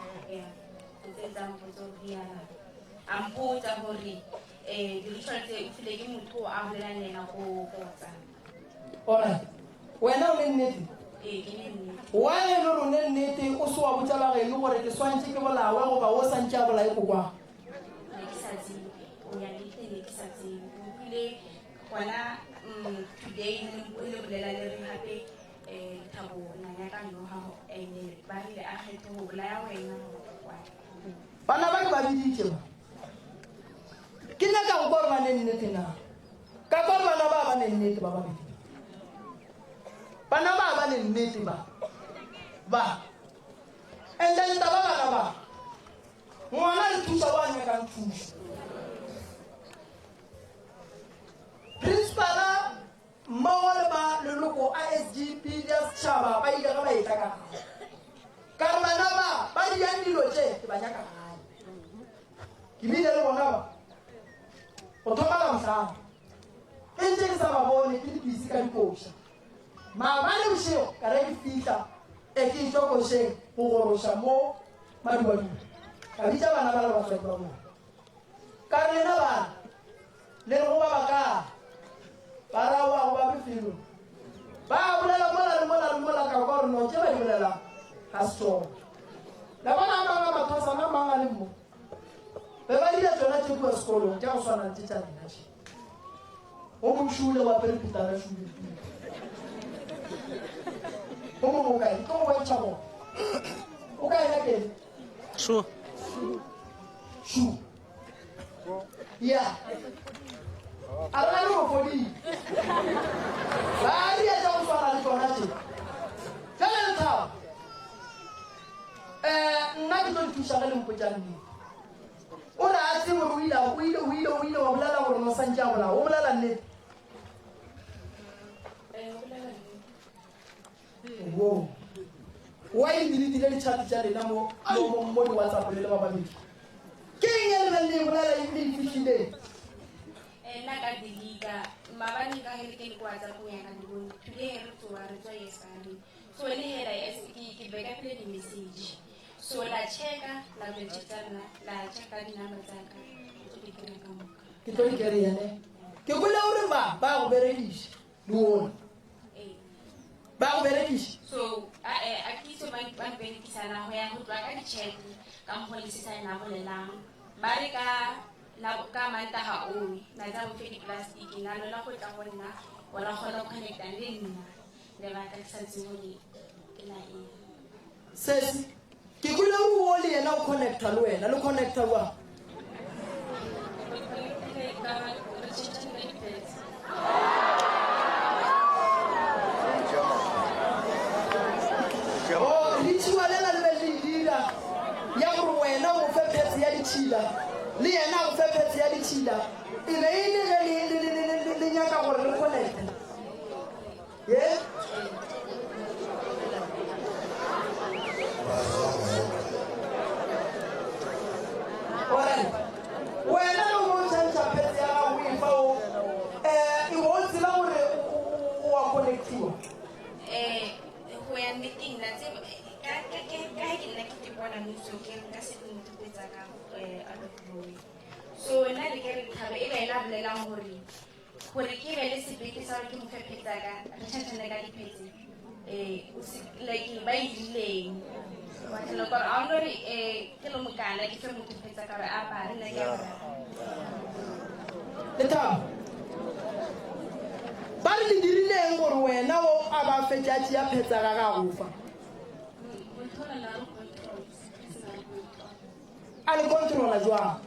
ntse tsa mpotsa gore yana a mpotsa gore um di-ritual tse o file ke motho a bolelang le ena ko WhatsApp. Alright. Wena o ne nnete? Ee, ke ne nnete. Why e le gore o ne nnete o se wa botša ba geno gore ke swantše ke bolawe goba o santše a bolaye kokwago? Ne ke sa tsebe. O ya nnete ne ke sa tsebe. Ke utlwile gona today le bolela le re gape um Thabo na nyaka noga and ba rile a kgethe go bolaya wena goba kokwake. Bana ba ke ba biditše ba. Ke nyaka go kwa gore ba ne nnete na. Ka kwa gore bana ba ba ne nnete ba babedi. Bana ba ba ne nnete ba. Ba. And then taba bana ba. Ngwana re thuša wa nyakang thušo. Principala mmogo le ba leloko a SGB ya setšhaba ba ile ge ba etla ka gae. Ka re bana ba ba diang dilo tše ke ba nyaka gae. Ke bile le bona ba go thoma Labohlano. feditše ke sa ba bone ke le busy ka dikoša. Maabane bošego ka re ke fihla e ke etšwa košeng go goroša mo Madubaduba. Ka bitša bana ba le batswadi ba bona. Ka re lena bana le re go ba bakae? Ba ra wa go ba befelo. Ba bolela mola le mola le mola ka kwa gore no tše ba di bolelang ga se tšona. La bona a mang a mathwasana a mang a le mo. Be ba dira tšona tše kua sekolong tša go swana le tše tša lena tše. O mong šule o apere pitana šule. O mong o kae? Ke tlo go bontšha bona. O kae na kele? Shu. Shu. Ya. A re le go fodile. Ba dira tša go swana le tšona tše. Jale Lethabo. Um nna ke tlo le thuša ge le mpotša nnete. O re a tsebe gore o ile o ile o ile o ile wa bolela gore no santše a bolao. O bolela nnete. Wo. Wa e diritile ditšhati tša lena mo mo mo di WhatsApp le le ba babedi. Ke eng e le beng le e bolela e le e fihlileng? Nna ka delete maabane ka ge ke le ko WhatsApp ya ka di bone today re tsoa re tswa yesterday so le hela ke ke backupile di-message so la checka la tlo tša nna la checka di-number tsa ka tlo di kry ka moka. Ke tlo di kry-a ne. Ke kwele gore ba ba go berekiša le ona. Ee. Ba go berekiša. So a a ke itse ba ba berekisana go ya go tloa ka di-chat ka mokgwa le sesa ena bolelang ba re ka la ka Mantaga owe na tsa bofe di-plastic na lona go tla go nna ora kgona go connecta le nna lebaka ke sa tsebe gore ke la eng. Sesi, ke kwele gore o le yena o connecta le wena, le connecta jwang? Re connectile ka re tšhentšhane ka di-pads. Oh, ritual ela le be le e dira ya gore wena o mo fe pads ya ditšhila le yena a go fe pads ya ditšhila e be e le ge le, le, le, le, le, le nyaka gore le connecte. Ye? Alright. Wena ge o mo tšhentšha pads ya gago o e fa o, eh, e bo o tseba gore o, o, o a connectiwa. Eh, go ya nneteng la tseba ka ka ka ka ge ke nna ke ke bona nou so ke re nka se fe motho petsa ka out of nowhere. So nna le ke re Thabo e be ena a bolelang gore gore ke be le sebete sa gore ke mo fe phetsa ka re tšhentšhane ka diphetse o se like ba e dirileng wa tlhelo gore a ono re ke le mokana ke fe motho phetsa ka gore a apare nna ke apara. Lethabo, ba re le dirileng gore wena o a ba fetše a tšea phetsa ga gago fa? A le controla jwang?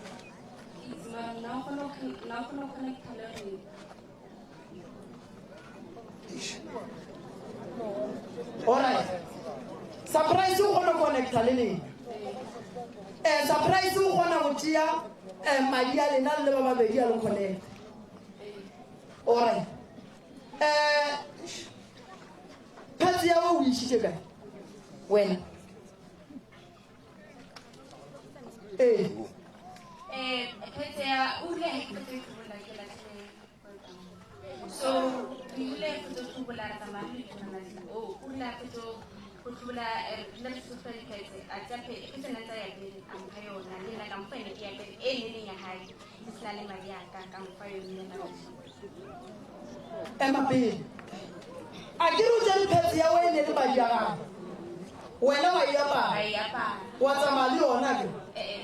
Alright. Surprise o kgona go connecta le lena. Surprise o kgona go tšea madi a lena le ba babedi a le connect. Alright. Phetse ya o išitše kae? Wena. Ee. Phetse ya o rile ge ke fetsa go tlhobola ke latlhile so re rile fetsa go tlhobola re tsamaya re ithonana o o rile a fetsa go tlhobola re rile fetsa go diphetse a tsa phetse nna tsa ya pele a mpha yona le nna ka mfa yone ke ya pele e ne leng ya hae ke sena le madi a ka ka mfa yone le nna. Ema pele. A ke re o tšere phetse ya wene le madi a gago. Wena wa e apara. Wa e apara. Wa tsamaya le yona ke. Eh, eh.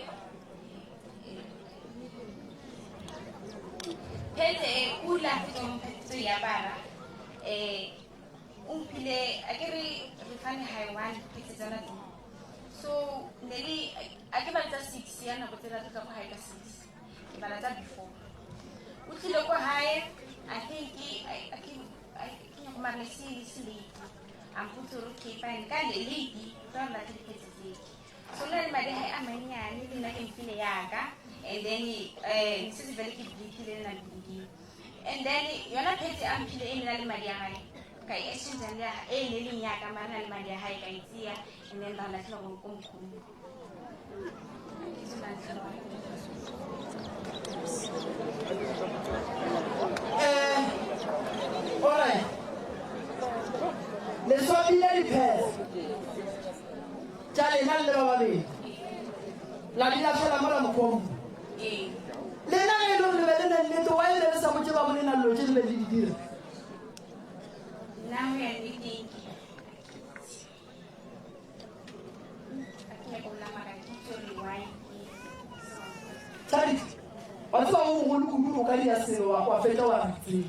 Phetse e o ile a fetsa mo phetse e apara. Eh, o mphile a ke re re fane high one phetse tsena tse. So ne le a ke bala tsa 6 ya nako tsela tla go hae ka 6. Ke bala tsa before. O tlile ko hae I think ke ke ke nyako mara ne se se late. A mpotsa gore okay fine ka le late tla re latlhe diphetse tse. So nna le madi a hae a mannyane le nna ke mphile yaka and then se se vele ke bleedile le nna bleedile. And then yona phetse a mphile e nna le madi a hae ka e exchange le e ne leng yaka mara na le madi a hae ka e tseya and then ra latlhela go ko mokgomong. dilo tše le be le di dira? Nna go ya nneteng ke ga ke nyako bolela mara ke itse gore why ke so. Charity, wa tseba o mogolo kudu o ka dia selo wa wa fetša wa re tsebe.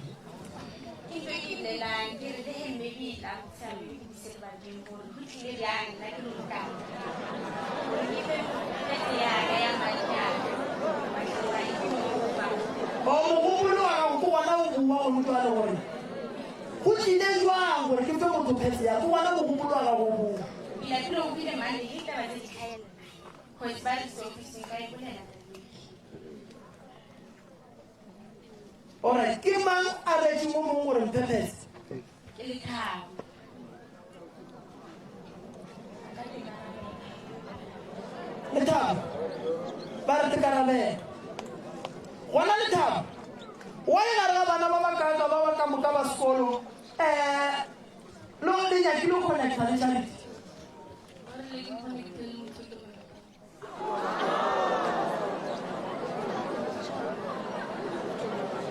Ke ntho e ke e bolelang ke re le he maybe e tla ntshang maybe ke buse lebakeng gore go tlile bjang nna ke le mokana gore ke fe pete ya ka ya madi a ka matlhoka e ke mo O mogopolo wa gago ke gona o boa gone jwale gore go tlile jwang gore ke fe motho phetse ya ke gona mogopolo wa gago o boa. Ke lapile o bile mane ge taba tse di tlhaela cause ba re officing ba e bolela that week. Alright, ke mang a retšeng o mongwe gore mphe phetse? Ke Lethabo. Lethabo, ba re tekarabela. Gona Lethabo, wa e gare ga bana ba bakaaka ba ba ka moka ba sekolo, um lo le nyakile go connecta le Charity? Ba rile ke connecte le motho ke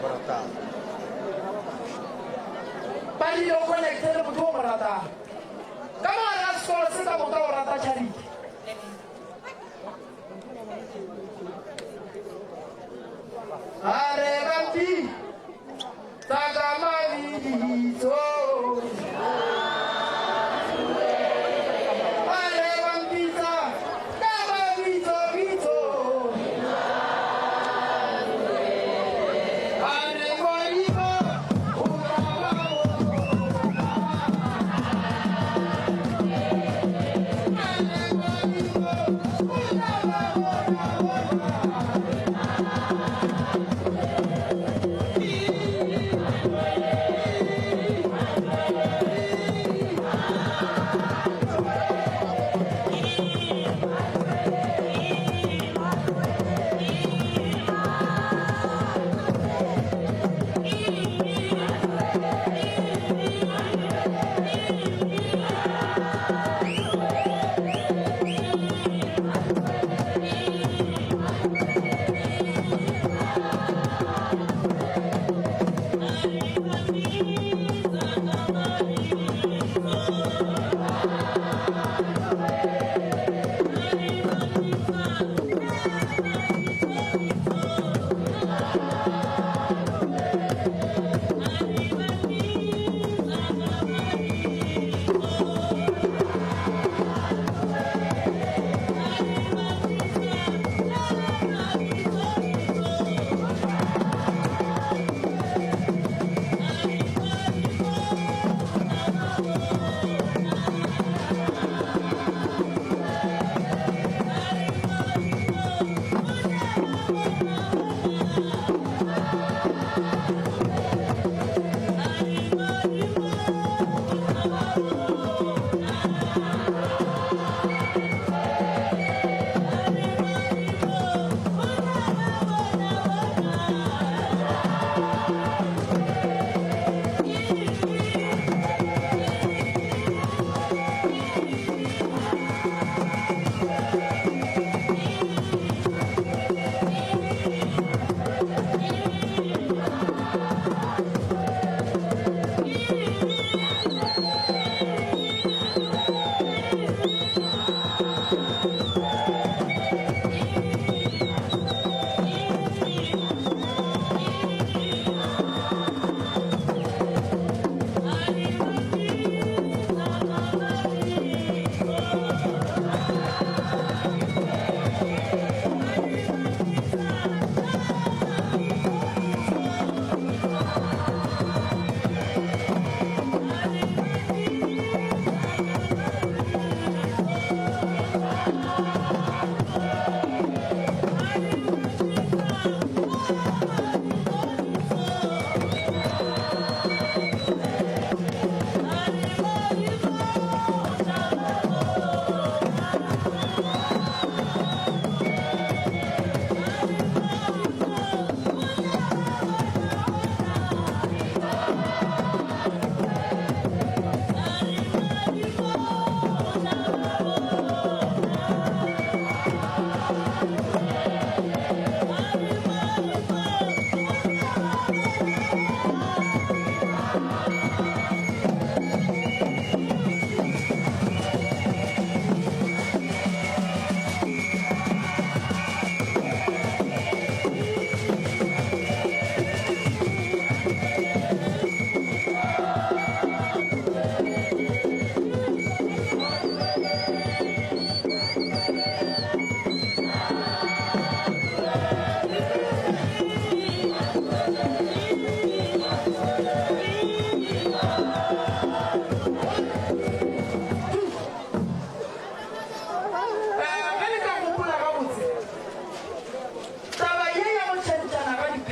mo ratang. Ba rile o connecte le motho o mo ratang. Ka mo gare ga sekolo se ka moka o rata Charity. A re rampi tsa ka mabitso. A re rampitsa ka mabitso bitso. A re Modimo o ka ba botoka. A re Modimo o ka ba botoka.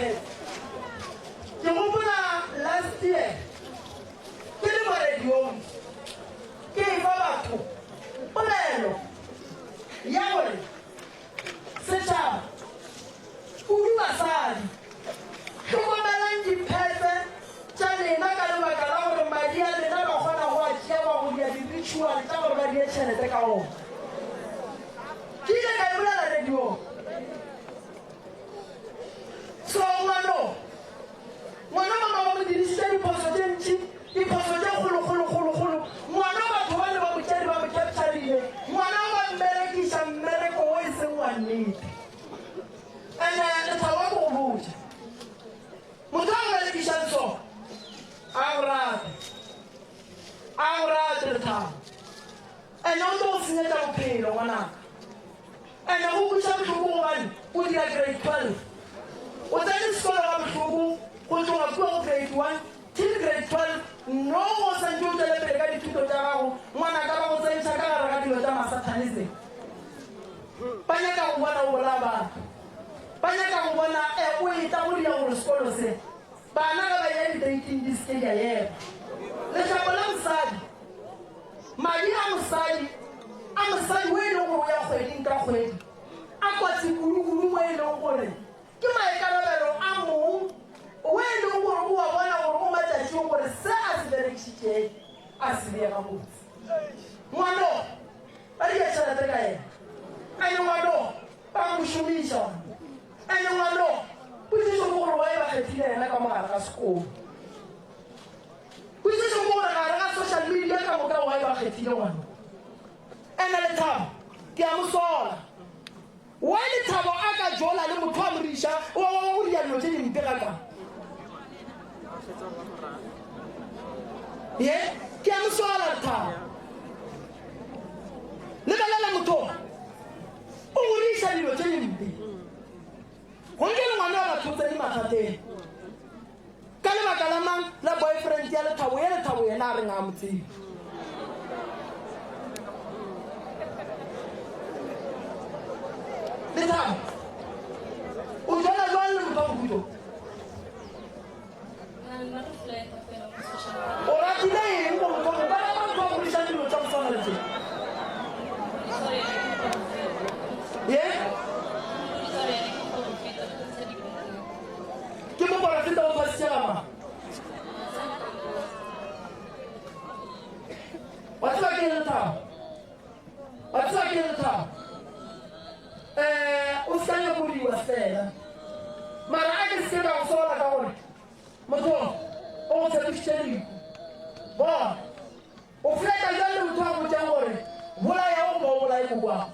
di-pads. Ke gopola last year ke le mo radiong ke efa batho polelo ya gore setšhaba, kudu basadi, hlokomelang diphetse tša lena ka lebaka la gore madi a lena ba kgona go a tšea ba go dia di-ritual tša gore ba die tšhelete ka ona. Ke ile ka e bolela radiong. So ngwano, ngwana mama ba mo dirišitše diphoso tše ntši, diphoso tše kgolo kgolo kgolo kgolo. Ngwana batho ba ne ba mo tšere ba mo capturile, ngwana ba mmerekiša mmereko wo e seng wa nnete. Ene Lethabo a ke go botše, motho a go berekišang so a go rate, a go rate Lethabo. Ene o tlo go senyetša bophelo ngwanaka. Ene go kweša bohloko gobane o dira grade 12. O tsene sekolo ga bohloko go tloga kua go grade 1 till grade 12 no o santše o tšwele pele ka dithuto tša gago ngwanaka ba go tsentšha ka gare ga dilo tša masathanism. Ba nyaka go bona o bolaya batho. Ba nyaka go bona e o etla go dira gore sekolo se bana ge ba eya di-dating di se ke di a ema. Lehlapo la mosadi. Madi a mosadi, a mosadi wo e lego gore o ya kgweding ka kgwedi, a kotsi kudu-kudu mo e lego gore ke maikarabelo a mong wo e lego gore o a bona gore o matšatšing gore se a se berekišitšego a se bee gabotse. Ngwano ba dira tšhelete ka yena, ene ngwano ba mo šomiša, ene ngwano potšišo ke gore why ba kgethile yena ka mo gare ga sekolo. Potšišo ke gore gare ga social media ka moka why ba kgethile ngwana o? Ene Lethabo ke a mo sola. Why Lethabo a ka jola le motho a mo riša wa wa go dira dilo tše dimpe ga ka? Ye ke a mo sola Lethabo. Lebelela motho o go riša dilo tše dimpe. Go nke le ngwana wa batho o tsene mathateng. Ka lebaka la mang? La boyfriend ya Lethabo, ye Lethabo yena a reng ga a mo tsebe. Lethabo, o jala jwang le motho wa mohuto? O ratile eng go motho wa Ba motho wa go diriša dilo tša go swana le tše? Ye? Ke moporofeta o phasitše ga mang? Wa tseba ke Lethabo? Wa tseba ke Lethabo? Eh, o sa nyakodiwa fela. Mara a ke se ka go sola ka gore motho o go tshepišitše lehu. Bona, O fleta bjang le motho a botšang gore bolaya o goba o bolaye kokwago?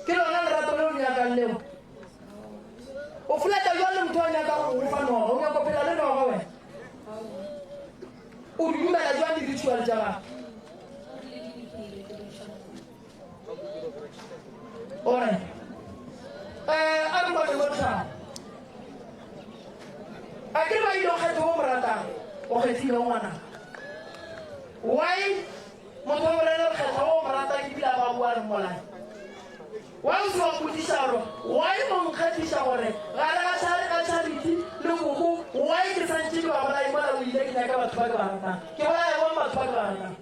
Ke lona lerato leo nyakang leo. O fleta bjang le motho a nyakang go go fa noga? O nyaka go phela le noga wena? O di dumela bjang di-ritual tša gagwe? Ore eh a re kwane mo tlhago. A ke re ba ile o kgethe o mo ratang, o kgethile o ngwana. Why motho wa bolele re kgetha o mo ratang ebile a ba bua re mmolaye? Why o se wa mpotsiša gore why o nkgethiša gore gare ga ga Charity le koko why ke santše ke ba bolaye mola o ile ke nyaka batho ba ke ba ratang? Ke bolaya bjang batho ba ke ba ratang?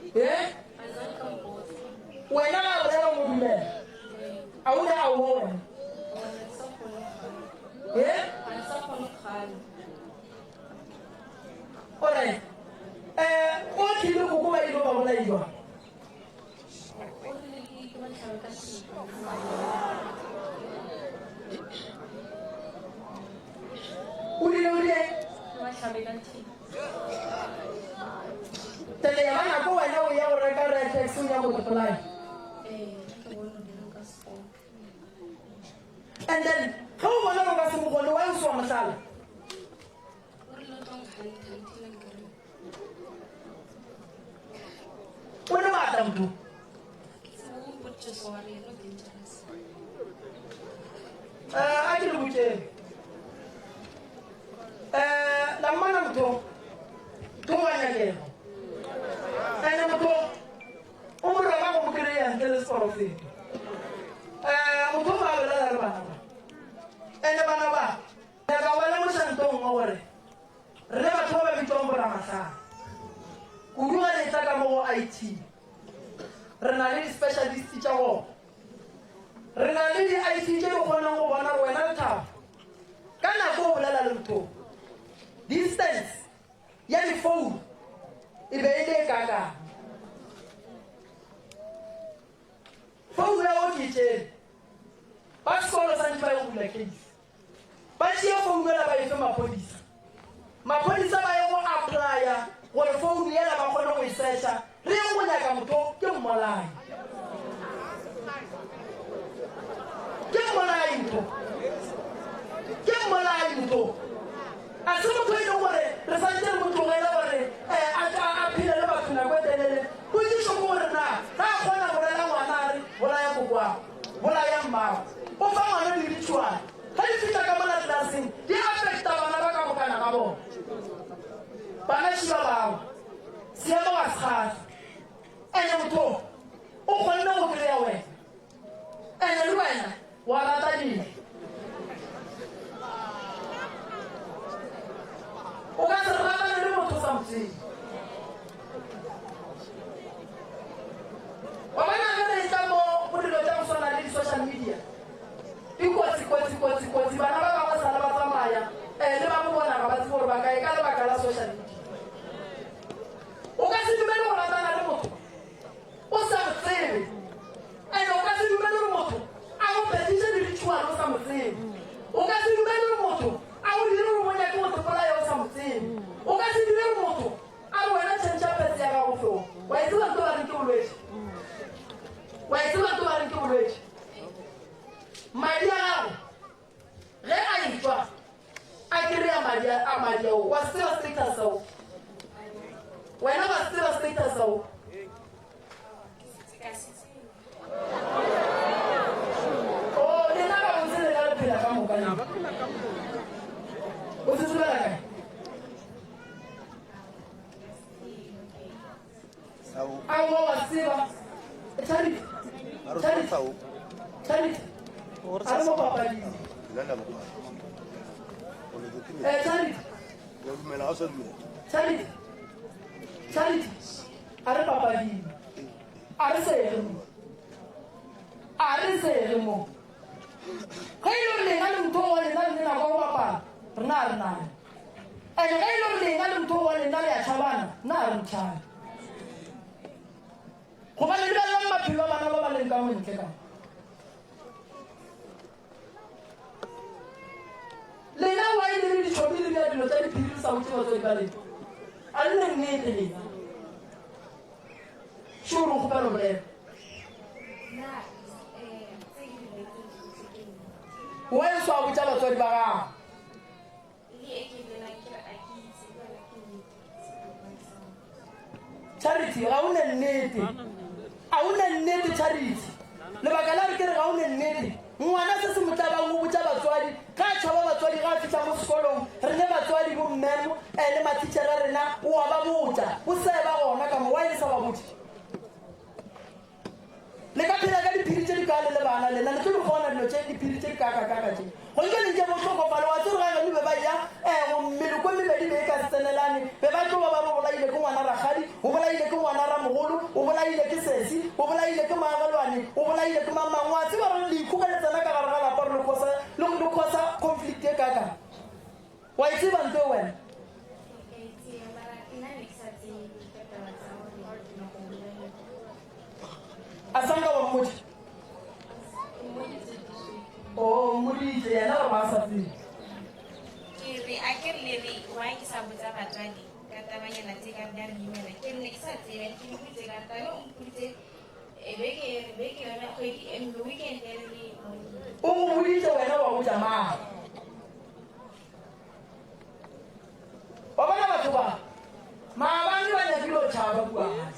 Ye? Wena ga bolela o mo dumela. A o ne a o wena. Ye? Ore eh o tlile go go ba ile ba bolaiwa. O rile o rile Tele ya ba nako wena o ya go reka Retex o nyaka go dipolaya. And then ge o bona o ka se mo kgone wa o se wa mohlala. O le maatla motho. Eh, a ke le botšeng. Eh, la mmona motho to wa nyakego. Ene motho o mo roba go mo kry-a ntle le. seporofeto. Um motho o mongwe a bolela le bana ba. Ene bana ba, nyaka go ba lemoša nto nngwe gore re le batho ba ba bitšwang boramahlale, kudu ge le etla ka mo go IT, re na le di-specialist tša gona. Re na le di-IT tše di kgonang go bona gore wena Lethabo, ka nako o bolela le motho, distance ya difounu e be e le e kakang. Founu ya go ke e tšere, ba sekolo santše ba ye go bula case. Ba tšee founu yela ba e fe maphodisa. Maphodisa ba ye go applya gore founu yela ba kgone go e searcha. Re yeng go nyaka motho ke mmolai. Ke mmolai motho. Ke mmolai motho. A se motho e leng gore re santse re mo tlogele gore eh, a a phele le batho nako e telele. Potšišo ke gore na ga a kgona go rela ngwana a re bolaya kokoago, bolaya mmago. O fa ngwana di-ritual. Ge di fihla ka mola tlelaseng, di affecta bana ba ka mokana ga bona. Bana šiba bao. Seemo ga se kgahle. Ene motho o kgonne go kry-a wena. Ene le wena wa rata dilo. O ka se ratane le motho o sa mo tsebe. Wa bona ge re etla mo go dilo tša go swana le di-social media, di kotsi, kotsi, kotsi, kotsi. Bana ba bangwe sale ba tsamaya um le ba bo bona ga ba tsebe gore ba kae ka lebaka la social media. O ka se dumele go ratana le motho o sa mo tsebe, and o ka se dumele gore motho a go phetiše di-ritual o sa mo tsebe. O ka se dumele gore motho a go dire gore o nyake go tepolaya o sa mo tsebe. O ka se dire gore motho A re wena tšhentšha petse ya gago hlogo. Wa e tseba nto ba reng ke bolwetši? Wa e tseba nto ba reng ke bolwetši? Madi a gago ge a etšwa a kry-a madi a madi ao, wa se tseba status sao? Wena wa se tseba status sao? Oh, lena ka botse lena le phela ka moka lena. O se tsebela kae? Aowa wa tseba. Charity. Charity. Charity. A re mo papading. Eh, Charity. Charity. Charity. A re papading. A re sege mo. A re sege mo. Ge e le gore lena le motho wa lena le ne nako ya go bapala, rena a re nayo. And-e ge e le gore lena le motho wa lena le a tšhabana, nna a re mo tšhabe. Gobane lebelelang maphelo a bana ba ba leng ka mo ntle ka mo. Lena why le le ditšhomi le dira dilo tša diphiri le sa botše batswadi ba lena? A le ne nnete lena? Sure o kgopela go bolela. Why o sa botša batswadi ba gago? Charity, ga o ne nnete. A o ne nnete, Charity. Lebaka la re ke re ga o ne nnete. Ngwana se se mo tlabang o botša batswadi. Ga a tšhaba batswadi ga a fihla mo sekolong, re ne batswadi bo mmem eh, le mathitšhere a rena, o a ba botša. O se ba gona ka mo, why le sa ba botše? Le ka phela ka diphiri tše di kaale le bana lena, le tlo di kgona dilo tše, diphiri tše di kaakakaaka tše. Go nke le nke bo hlokofale, wa tseba ga geno be ba eya eh, go meloko e mebedi be e ka se tsenelane, be ba tlo ba ba re o bolaile ke ngwana rakgadi, o bolaile ke ngwana ramogolo, o bolaile ke sesi, o bolaile ke moagelwane, o bolaile ke mang mang. Wa tseba gore lehu ge le tsena ka gare ga lapa gore le khosa, le, le khosa conflict e kaakang. Wa e tseba nto e wena? Ke a e tseba, mara nna ne ke sa tsebe ka taba tsa gore ke nyaka go bolaiwa. A sa nka wa mmotša? Ke mmoditse this week. Oh, o mmoditse yena gore ga a sa tsebe. Ke re a ke re le re why ke sa botsa batswadi ka tabanyana tse ka re di a re imela. Ke re ne ke sa tsebe ke mmoditse ka re tane o mpoditse eh, beke beke yona kgwedi e nngwe weekend e re le mo. O go boditse wena wa botša mang? Wa bona batho ba maabane ba nyakile go tšhaba kua gae.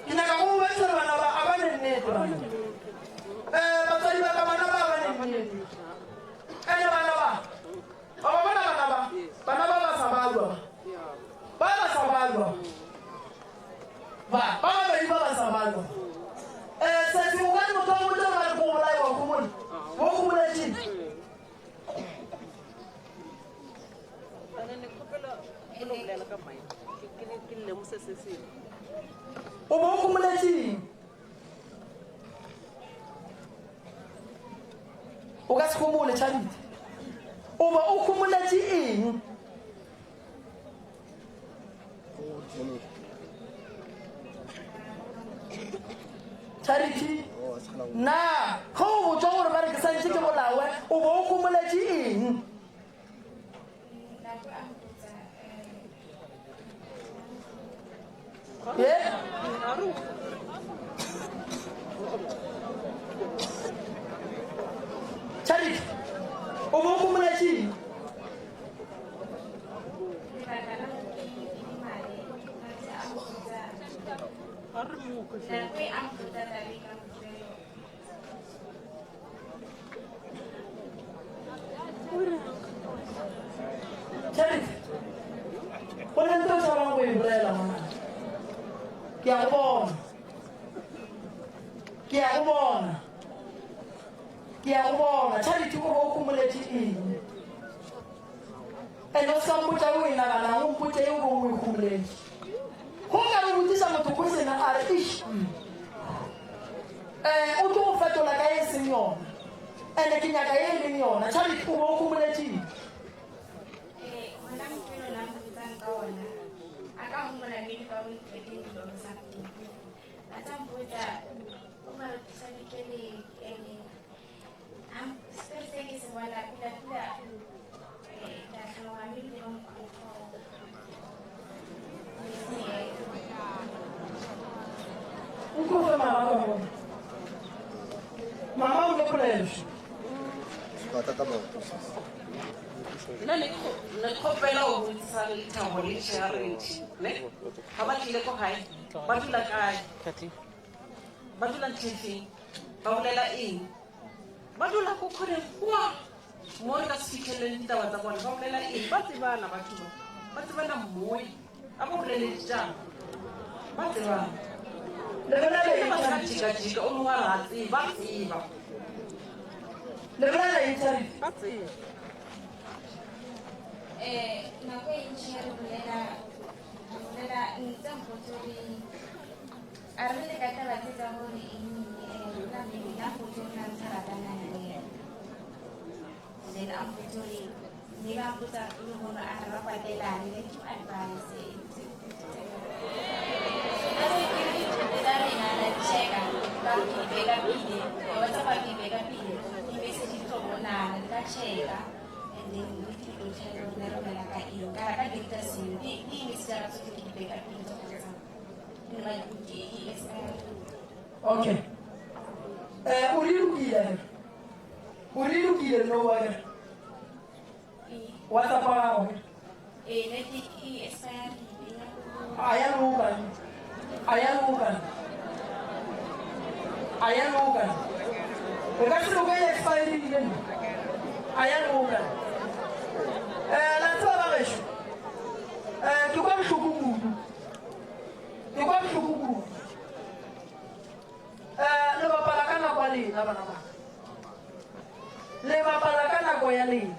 Ke nyaka go bontšha gore bana ba a ba ne nnete bana. Eh, batswadi ba ka bana ba ba ne nnete. Ene bana ba, wa ba bona bana ba, bana ba ba sa balwa ba. Ba ba sa balwa. Ba, ba babedi ba ba sa balwa. khomole, Charity. O be o khomoletše eng? Charity, na ge o botšwa gore ba re ke santše ke bolawe, o be o khomoletše eng? Ye? Charity, o be o khomoletše eng? Charity, go na le ntho o tšhabang go e bolela ngwana. Ke a go bona. Ke a go bona. Ke a go bona. Charity o be o kgomoletše eng? Ene o sa mpotša o e naganang, o mpotše e o bong o e kgomoletše. Go ka re botšiša motho question a re ish eh o tlo go fetola ka e seng yona. Ene ke nyaka e leng yona. Charity o bo o kgomoletše eng? Eh, gona mokgwelo la mpotsang ka ona a ka homola maybe ba mo nthreatening or something a tsa mpotsa o ba tshwanetse le ene Sekolo se ke se bona pula pula ka tlhaloga mme ke bong Nkufe mama ka bona. Mama o le polelo. Nna ne ne kgopela go botsisa Lethabo le Charity ne ga ba tlile ko gae ba dula kae ba dula ntlheng Ba bolela eng? Ba dula ko khoneng kwa mo re ka se fitlheleleng ditaba tsa bona. Ba bolela eng? Ba tsebana batho ba. Ba tsebana mmoe. A ba bolele ditaba. Ba tsebana. Le bolela Ke eng, ba sa Charity? jika-jika o mongwe a re a tseba. Ba tseba. Le bolela eng, Charity? Ba tseba. Eh, nako e ntši re bolela re bolela ntse mpotse gore A re le ka taba tse tsa gore eng eng rona maybe nna mpotse gore na ntse ratana le ena. Then a mpotse gore maybe a mpotsa le gore a re ba kwatelane then ke mo advise. A re ke re dithoto tsa rena ra di checka ka re ke di beka pele, WhatsApp ke e beka pele, di-message di tlo bonala le ka checka and then le ke tlo check gore ne re bolela ka eng. Ka ra ka delete sengwe, di-message tsa tsotlhe ke di beka pele tsa WhatsApp. Okay. Eh, o re lokile. O re lokile no wa ke. WhatsApp wa gago. Eh, ne ke e expire. A ya loka. A ya loka. A ya loka. O ka se loka e expire ile. A ya loka. Eh, la tseba ba gešo. Eh, ke kwa bohloko kudu. Ke kwa bohloko kudu. Um le bapala ka nako ya lena bana ba. Le bapala ka nako ya lena.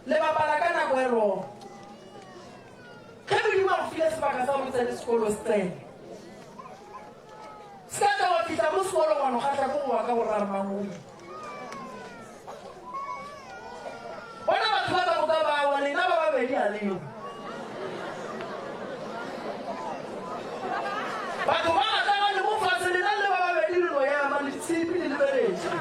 Le bapala ka nako e wrong. Ge Modimo a go file sebaka sa gore o tsene sekolo se tsene. Se ka tla wa fihla mo sekolong wa no kgahla ke go wa ka borare mangwe. Bona batho ba ka moka ba wa lena ba babedi a leo. Batho ba gatlagane mo fase lena le ba babedi le no ema le tshipi le lebeletše.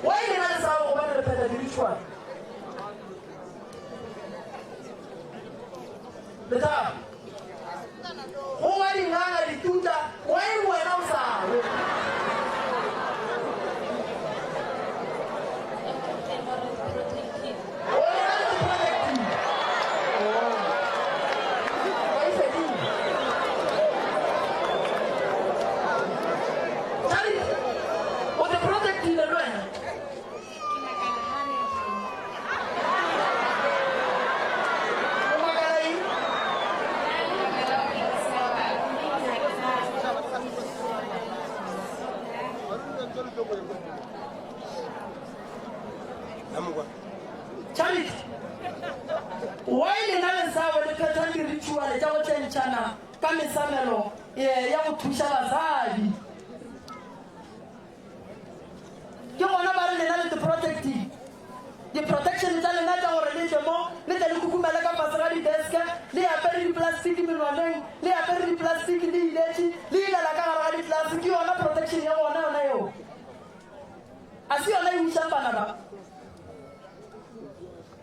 Why lena le sa gobane re phetha di-ritual? Lethabo. Go wa dinganga dituta, why wena o sa we? O lena le protective. Oh. Wa e fedile. Charlie, o te protectile le wena. Ke makala ha re O makala eng? Charity, why lena le sa le phethang di-ritual tša go tšentšhana ka mesamelo ye ya go thuša basadi. Ke gona ba re lena le di-protective, di-protection tša lena tša gore le tle mo le tle le kukumele ka fase ga di-deske, le apere di-plastic menwaneng, le apere di-plastic le iletše, le ilela ka gare ga di-class. Ke yona protection ya gona yona yeo. A se yona e wišang bana ba.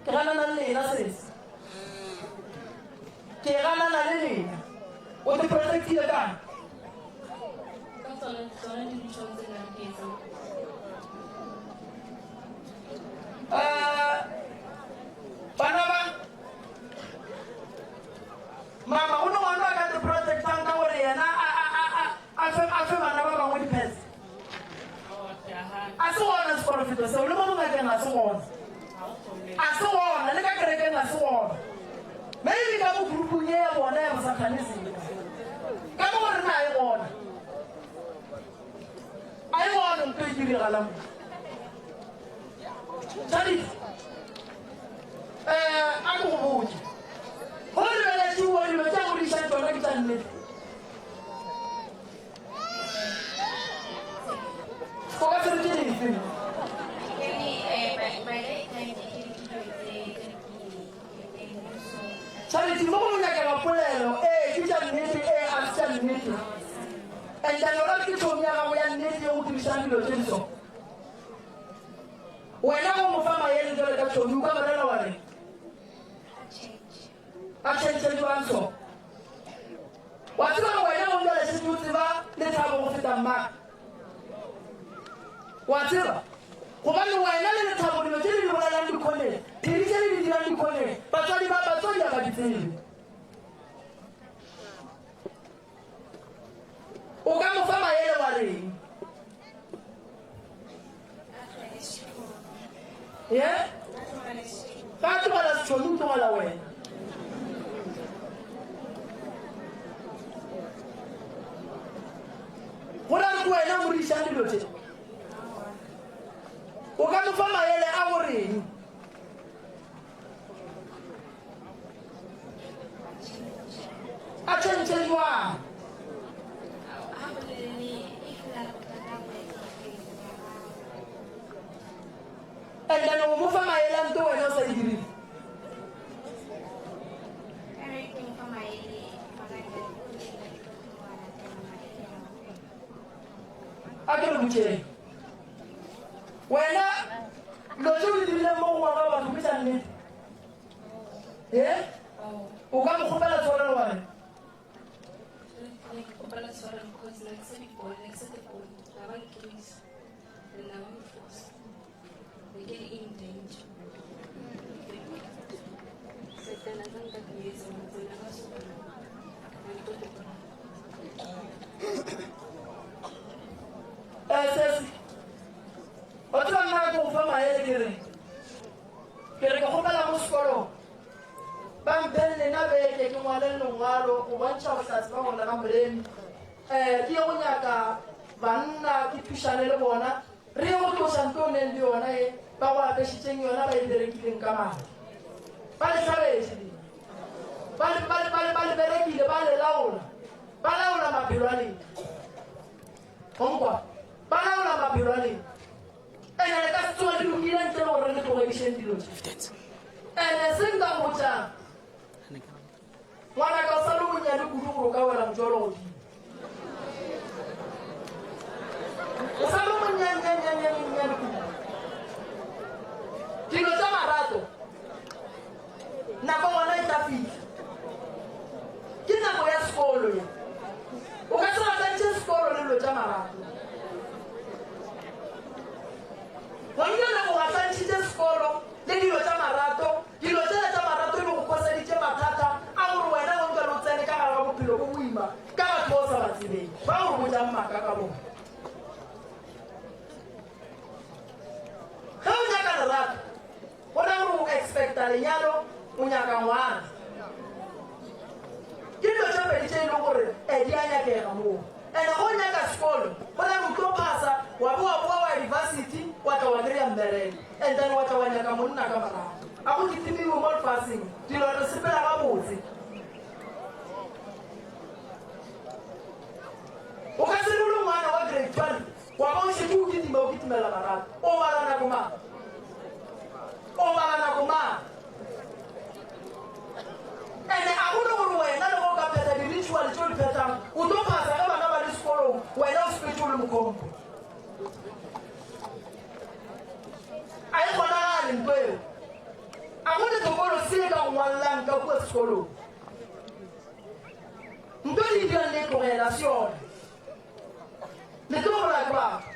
Ke ganana le lena sesi. Ke ganana le lena. O te protectile kang? Ka tsona tsona di-ritual tse nna di etsang. Eh, bana ba mama go ne ngwana a ka te protectang ka gore yena a- a- a- a- a fe a fe bana ba bangwe di-pads. A se gona seporofeto seo, le mo bongakeng ga se gona. A se gona, le ka kerekeng ga se gona. Maybe ka mo groupung ye ya bona ya bosathanism. Ka mo go rena a e gona. A e gona nto e diragalang mo. Charity, eh, a ke go botše. Go lebeletše o dilo tša go diša tšona ke tša nnete. O ka se re ke dife? Charity, mo go nyakega polelo, ee, ke tša nnete, ee, a se tša nnete. And then yona ke tšhomi ya gago ya nnete ye go dirišang dilo tše di so. Wena go mo fa maele jwale ka tšhomi, o ka bolela wa re? A tšhentšhe jwang so? Wa tseba gore wena o bjale šetše o tseba lethabo go feta mmago. Wa tseba? Gobane wena le lethabo dilo tše le di bolelang dikhoneng, phiri tše le di dirang dikhoneng, batswadi ba batswadi ga ba di tsebe. O ka mo fa maele wa reng? Ye? Ga a tlogela setšhomi o tlogela wena. Go ra re ke wena o mo dišang dilo tše. O ka mo fa maele a go reng? A tšhentšhe jwang? And then o mo fa maele a nto wena o sa e dirile. A ke re botšeng. Wena dilo tše o di dirileng mo go ngwana wa batho ke tša nnete? E? O ka mo kgopela tshwarelo wa re? Ne ke kgopela tshwarelo because ne ke sa di bone, ne ke sa di bone. Na ba nkirisa, and na ba mfosa. Ne ke le in danger. Satana ka nka ke etsa mo na ba sokola. Na ke tlo go Eh, sesi, wa tseba nna ke go fa maele ke re, ke re ke kgopela mo sekolong ba mphe lena beke ke ngwale lengwalo go bontšha bohlatse ba gore ga moremi um ke ye go nyaka banna ke thušane le bona re ye go tloša nto o neng le yona e ba go apešitšeng yona ba e berekileng ka madi ba le hlabetše ba le berekile ba le laola ba laola maphelo a lena Gonkwa, ba laola maphelo a lena. Ene le ka se tsoge le lokile ntle le gore le tlogedišeng dilo tše. Ene se nka botšang, ngwanaka o sa le monnyane kudu gore o ka wela motšwalo godimo. O sa le monnyannyannyannyane kudu. Dilo tša marato, nako gona e tla fihla. Ke nako ya sekolo ye. O ka se gakantšhe sekolo le dilo tša marato. Gonne o gahlantšhitše sekolo le dilo tša marato, dilo tšela tša marato di go khoseditše mathata a gore wena o nke o tsene ka gare ga bophelo bo boima ka batho ba o sa ba tsebeng, ba o re botšang maaka ka bona. Ge o nyaka lerato, Go ra gore o expecta lenyalo, o nyaka ngwana. Ke dilo tše pedi tše e leng gore eh, di a nyakega moo. And go nyaka sekolo, go ra gore o tlo phasa, wa be wa boa wa ya university, wa tla wa kry-a mmereko. And then wa tla wa nyaka monna ka morago. A go kitimiwe mo lefaseng, dilo re sepela gabotse. kitimela marato. O bala nako mang? O bala nako mang? Ene a go le gore wena le go ka phetha di-ritual tse o di phethang o tlo phasa ge bana ba le sekolong wena o sepetse o le mokhompo. A e kgonagale nto eo. A go le sekolo se ka ngwallang ka kua sekolong. Nto e le dirang le e tlogela se yona. Le tlo bolaya ke batho.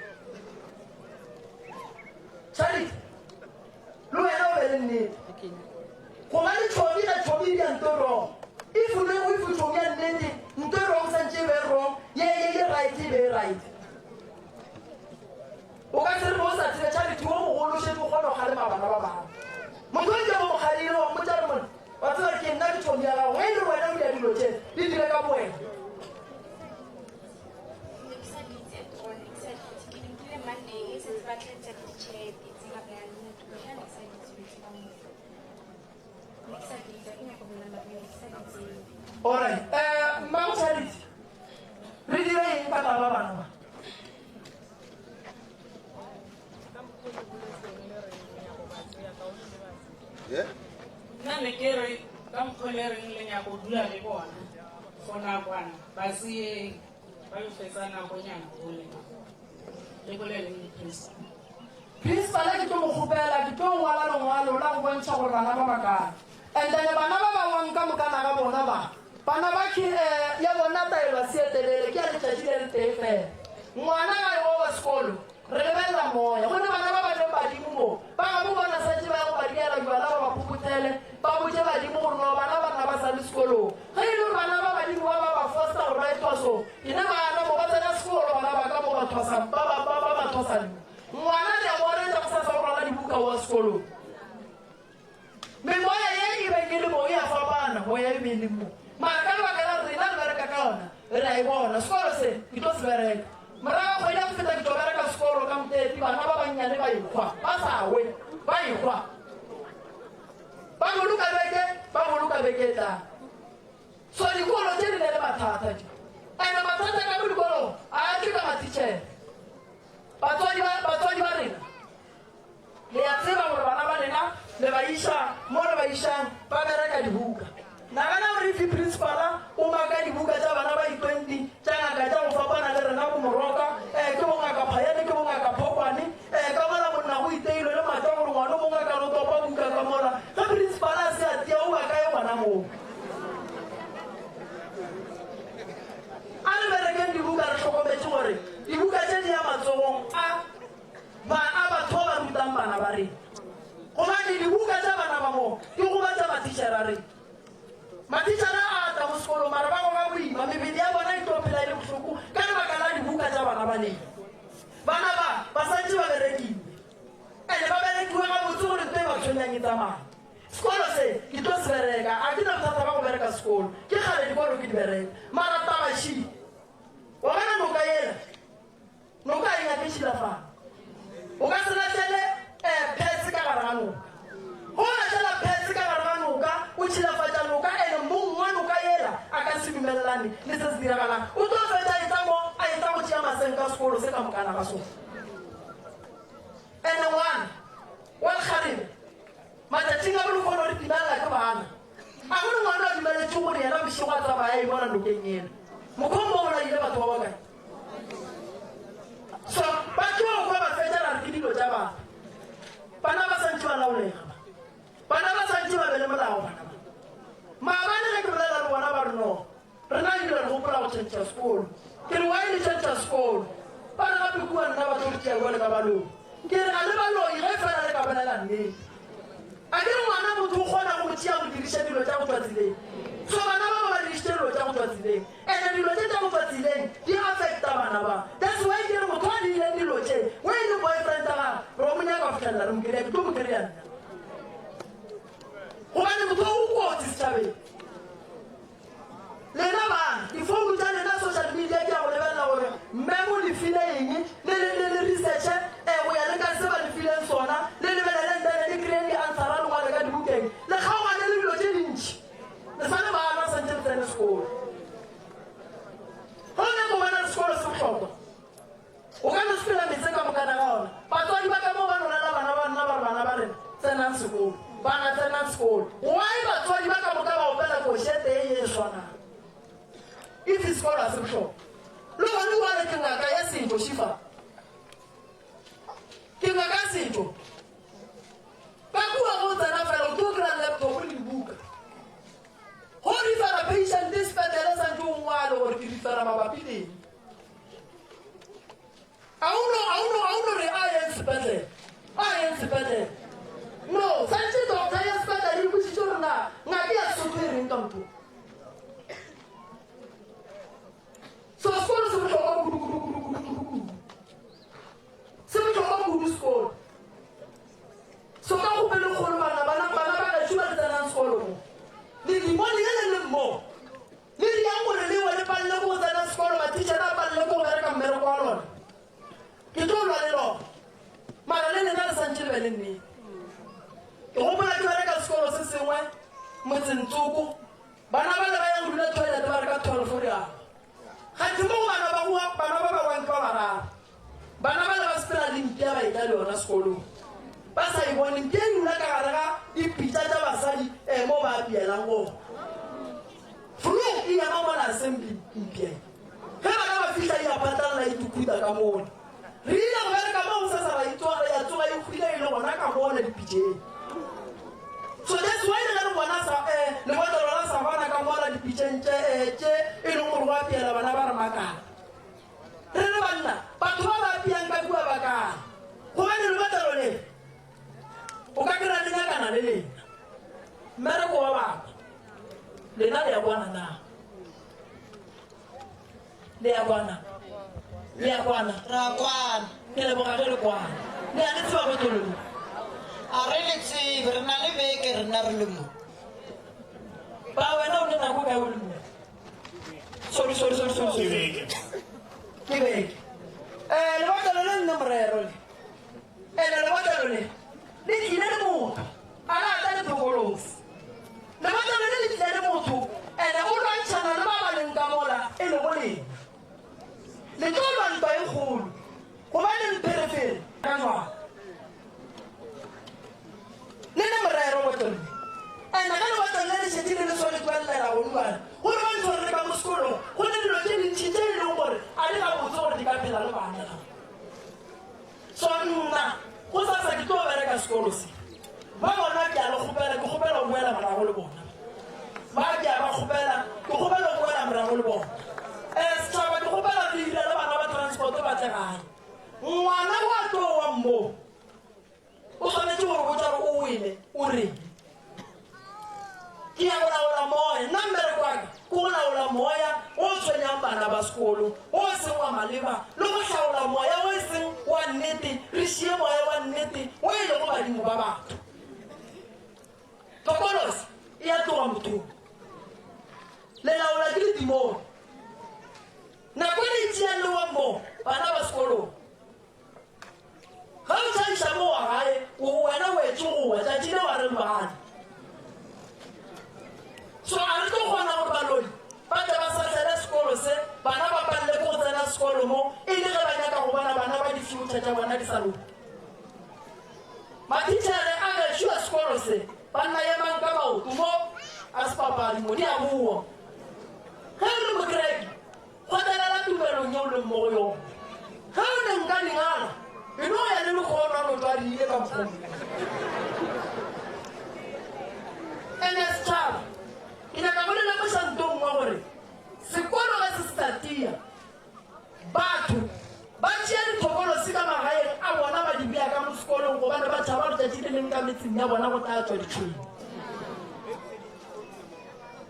Charity, le wena o be le nnete. Go ba le tšhomi ge tšhomi e dira nto e wrong. If o le if tšhomi ya nnete, nto e wrong santše e be wrong, ye ye ye right e be e right. O ka se re o sa tsebe Charity wo mogolo o šetše o kgona go kgalema bana ba bangwe. Motho o itše mo mokgadile wa mmotša re monna, wa tseba ke nna ke tšhomi ya gago, ge e le wena o dira dilo tše, di dire ka bowena. Ne ke sa di itse at all, ne ke sa di itse. Ke di utlwile Monday ge setse ba tla le ditšhelete tse ba beang le motho, nna ne ke sa di itse dilo tse ka moka. Ne ke sa di itse, ha ke nyaka go bolela mara ne ke sa di tsebe. Alright, Mmago Charity, re dire eng ka taba bana ba? Nna ne ke re ka mokgwa le reng le nyako dula le bona for nakwana ba seyeng ba yo fetsa nakonyana gole le bolele le principal. Principal ke tlo mo kgopela ke tlo ngwala lengwalo la go bontšha gore bana ba bakae and then bana ba bangwang ka mokana ga bona ba bana ba ke eh, ya bona taelo a se etelele ke ya letšatši le letee fela ngwana ga e wa sekolo Re lebelela moya. Go ne bana ba ba leng badimo mo, ba gabo bona santše ba ya go ba diela jwala ba ba phuputhele, ba botše badimo gore no bana ba rena ba sa le sekolong. Ge e le gore bana ba badimo ba ba ba fosta gore ba ye thwasong, ke ne bana mo ba tsena sekolo bana ba ka mo ba thwasa ba ba ba ba ba thwasa mo. Ngwana re a mo oretša gosasa o rwala dibuka o wa sekolong. Memoya ye e beng e le mo e a fapana, moya e be e leng mo. Mara ka lebaka la gore rena re bereka ka ona, re a e bona. Sekolo se, ke tlo se bereka. Morago ga kgwedi ya go feta ke tlo bereka sekolo ka Moteti, bana ba bannyane ba ehwa, ba sa we, ba ehwa. Ba boloka beke, ba boloka beke e tlang. So dikolo tše di ne le mathata tše. Ene mathata ka mo dikolong a tle ka mathitšhere. Batswadi ba, batswadi ba rena, Le a tseba gore bana ba lena le ba iša mo le ba išang, ba bereka dibuka. Nagana gore if principala o maka dibuka tša bana ba di-twenty tša ngaka tša go fapana le rena bo Moroka, eh, ke bo ngaka Phayane, ke bo ngaka Phokwane, eh, ka mola monna go iteilwe le matša gore ngwana o mongwe a ka no topa buka ka mola. Ge principala a se a tia o ba kae ngwana moo? A re berekeng dibuka re hlokometše gore dibuka tše di ya matsogong a Ba a batho ba ba rutang bana ba rena, gobane dibuka tša bana ba mo di gobatša mathišere a rena. Mathišere a a tla mo sekolong mara ba goga boima, mebele ya bona e tlo phela e le bohloko ka lebaka la dibuka tša bana ba lena. Bana ba ba santše ba berekiwe, ene ba berekiwe gabotse gore nto e ba tshwenyang e tsamaye. Sekolo se ke tlo se bereka, a ke na bothata ba go bereka sekolo, ke kgale dikolo ke di bereka, mara taba še, wa bona noka yela, Noka e nyake tšhilafalo. O ka se lahlele eh, phetse ka gare ga noka. Go lahlela phetse ka gare ga noka, o tšhilafatša noka, ene mong wa noka yela a ka se dumelelane le se se diragalang. O tlo fetša a etla mo, a etla go tšea masenka sekolo se ka mokana ga sona. Ene ngwana wa lekgarebe, matšatšing a bolehono re timelela ke bana. A go le ngwana a dumeletše gore yena bošego a tsamaya a e bona nokeng yela. Mokhombo o bolaile batho ba bakae? So ba tlo kwa ba fetša ra re ke dilo tša batho. Bana ba santše ba laolega ba. Bana ba santše ba be le molao bana ba. Maabane ge ke bolela le bona ba re no rena ebile re gopola go tšhentšha sekolo. Ke re why le tšhentšha sekolo? Ba re gape kua nna ba tlo re tšea bjale ka baloi. Ke re ga le baloi ge fela le ka bolela nnete. A ke re ngwana motho o kgona go mo tšea go diriša dilo tša go tšwa tseleng. So bana ba ba ba dirišitše dilo tša go tšwa tseleng. Ene dilo tše tša go tšwa tseleng di affecta bana ba. That's why ke re motho a diileng dilo tše we e le boyfriend ya gagwe re o mo nyaka go fihlelela re mo kry-a ke tlo mo kry-a nna. Gobane motho o kotsi setšhabeng. Lena bana difounu tša lena social media ke ya go lebelela gore mme o le file eng le le le le researche eh go ya le ka se ba le fileng sona le lebelele ntene le kry-eng di-answera le ngwale ka dibukeng le kgaogane le dilo tše dintši. Le sa le bana santše le tsene sekolo. Ge o nyaka go bona sekolo se bohlokwa, o ka no sepela metse ka mokana ga ona. sekolo ga se bohlokwa. Le gone bjale ke ngaka ya setšo, šifa. Ke ngaka ya setšo. Ka kua ge o tsena fela o tlo kry-a laptop le dibuka. Go refera patient sepetlele santše o ngwale gore ke refera mabapi le eng. A o no, a o no, a o no re a yeng sepetlele, a yeng sepetlele. No, santše doctor ya sepetlele e botšitše gore na ngaka ya Sesotho e reng ka motho. So sekolo se bohlokwa kudu kudu kudu kudu kudu kudu. Se bohlokwa kudu sekolo. So ka kgopelo kgolo bana bana bana ba gešo ba le tsenang sekolo mo. Ledimone le le leng mo. Le dirang gore le we le palele ke go tsena sekolo, mathitšhere a palele ke go bereka mmereko wa lona. Ke tlo lwa le lona. Mara le lena le santše le be le nnete. Ke gopola ke bereka sekolo se sengwe motseng tsoko, bana bale ba yang go dula toilet ba re ka 12 re a Kganthe mo go bana ba go bana ba ba wang ke ba bararo. Bana bale ba sepela le mpša ba etla le yona sekolong. Ba sa e bone mpša e dula ka gare ga dipitša tša basadi eh, mo ba apielang gona. Flu e ema mola assembly mpša e. Ge bana ba fihla e a phatlalla e tukhuta ka mole. Re ile go bereka mo go sasa ra itsoga ya tsoga e hwile e le gona ka mole dipitšeng. So that's why le ge re bona sa eh, lebotlelo la savana ka mola dipitšeng tše eh, tše e leng gore go apiela bana ba re makala. Re re banna, batho ba ba apiang ka kua ba kae? Gobane lebotlelo le o ka kry-a le nyakana le lena. Mmereko wa batho. Lena le ya kwana na? Le ya kwana? Le ya kwana? Ra kwana. Ke leboga ge le kwana. Le a le tseba botlolo le? A re le tsebe, re na le beke rena re le mo. Ba wena o ne nako kae o le mo? Sorry, sorry, sorry, sorry, sorry. Ke beke. Eh, lebotlolo le nne morero le. Ene lebotlolo le le tlile le motho. A la tla le thokolosi. Lebotlolo le le tlile le motho ene o lwantšhana le ba ba leng ka mola e lego lena. Le tlo lwa ntwa e kgolo gobane mpherefere ka jwang. Le ne morero botlolo le. Ene ge lebotlolo le le šetše le le swa le tloellela go duana go re bontšha gore le ka mo sekolong go ne dilo tše dintši tše e leng gore a di gabotse gore di ka phela le bana. So nna gosasa ke tlo bereka sekolo se. Ba bona ke a le kgopela, ke kgopela go boela morago le bona. Ba ke a ba kgopela, ke kgopela go boela morago le bona. Eh, setšhaba ke kgopela re dire le bana ba transport ba tle gae. Ngwana wa tlo wa mo o swanetše go re botša gore o wele o reng. Ke ya go laola moya. Nna mmereko wa ka ke go laola moya o tshwenyang bana ba sekolo, o e seng wa maleba, le go hlaola moya o e seng wa nnete, re šie moya wa nnete wo e lego badimo ba batho. Tlokolosi e a tloga mothong. Le laola ke ledimone. Nako e le tšeang le wa mo bana ba sekolong. Ge o tšhaiša mo wa gae, o wena o etše go wa, tšatši leo a re lebale. So a re tlo kgona gore baloi ba tle ba sahlele sekolo se, bana ba palele ke go tsena sekolo mo, e le ge ba nyaka go bona bana ba di-future tša bona di sa loka. Mathitšhere a gešo a sekolo se, banna emang ka maoto mo, a se papadi mo, di a boa. Ge o le mokereki, Kgotlelela tumelong ye o leng mo go yona. Ge o ne nka dingala, e no ya le lekgono a no tšwa di ile ka mokgwa mo. Ene setšhaba, ke nyaka go le lemoša nto nngwe gore sekolo ge se se sa tia, batho ba tšea dithokolosi ka magaeng a bona ba di bea ka mo sekolong gobane ba tšhaba gore tšatši le leng ka metseng ya bona go tla tšwa ditšhwene.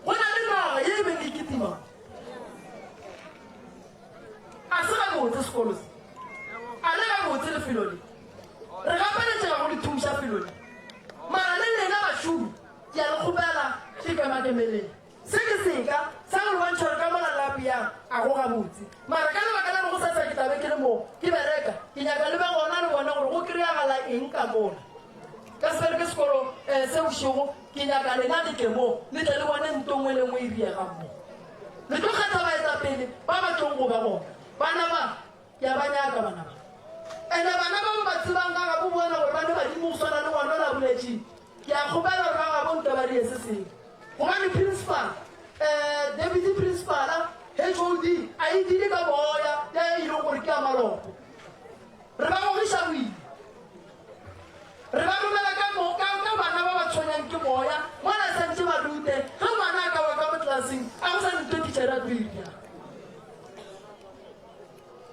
Go na le naga ye e beng e kitima. A se gabotse sekolo se? A le gabotse lefelo le? Re gapeletšega go le thuša felo le. Mara le lena bašomi, ke a le kgopela, ke kemakemeleng. Se ke seka sa go le bontšha gore ka mola le apeyang a go gabotse. Mara ka lebaka la gore gosasa ke tla be ke le mo ke bereka, ke nyaka le be gona le bone gore go kry-agala eng ka mola. Ka se bereke sekolo um se bošego, ke nyaka lena le tle mo, le tle le bone nto nngwe le nngwe e diegang mo. Le tlo kgetha baetapele ba ba tlong go ba gona. Bana ba, ke a ba nyaka bana ba. Ene bana ba ba ba tsebang ga gabo bona gore ba ne badimo go swana le ngwana o la boletšeng, ke a kgopela gore ba gabo nka ba die se sengwe. Gobane principal, um deputy principala, HOD a e dile ka moya ya e leng gore ke ya malopo. Re ba gogiša boima. Re ba romela ka mo, ka, ka bana ba ba tshwenyang ke moya, mola e santše ba rute. Ge ngwana a ka wa ka mo tlelaseng, a go sa ntwe titšhere a tlo e dirang.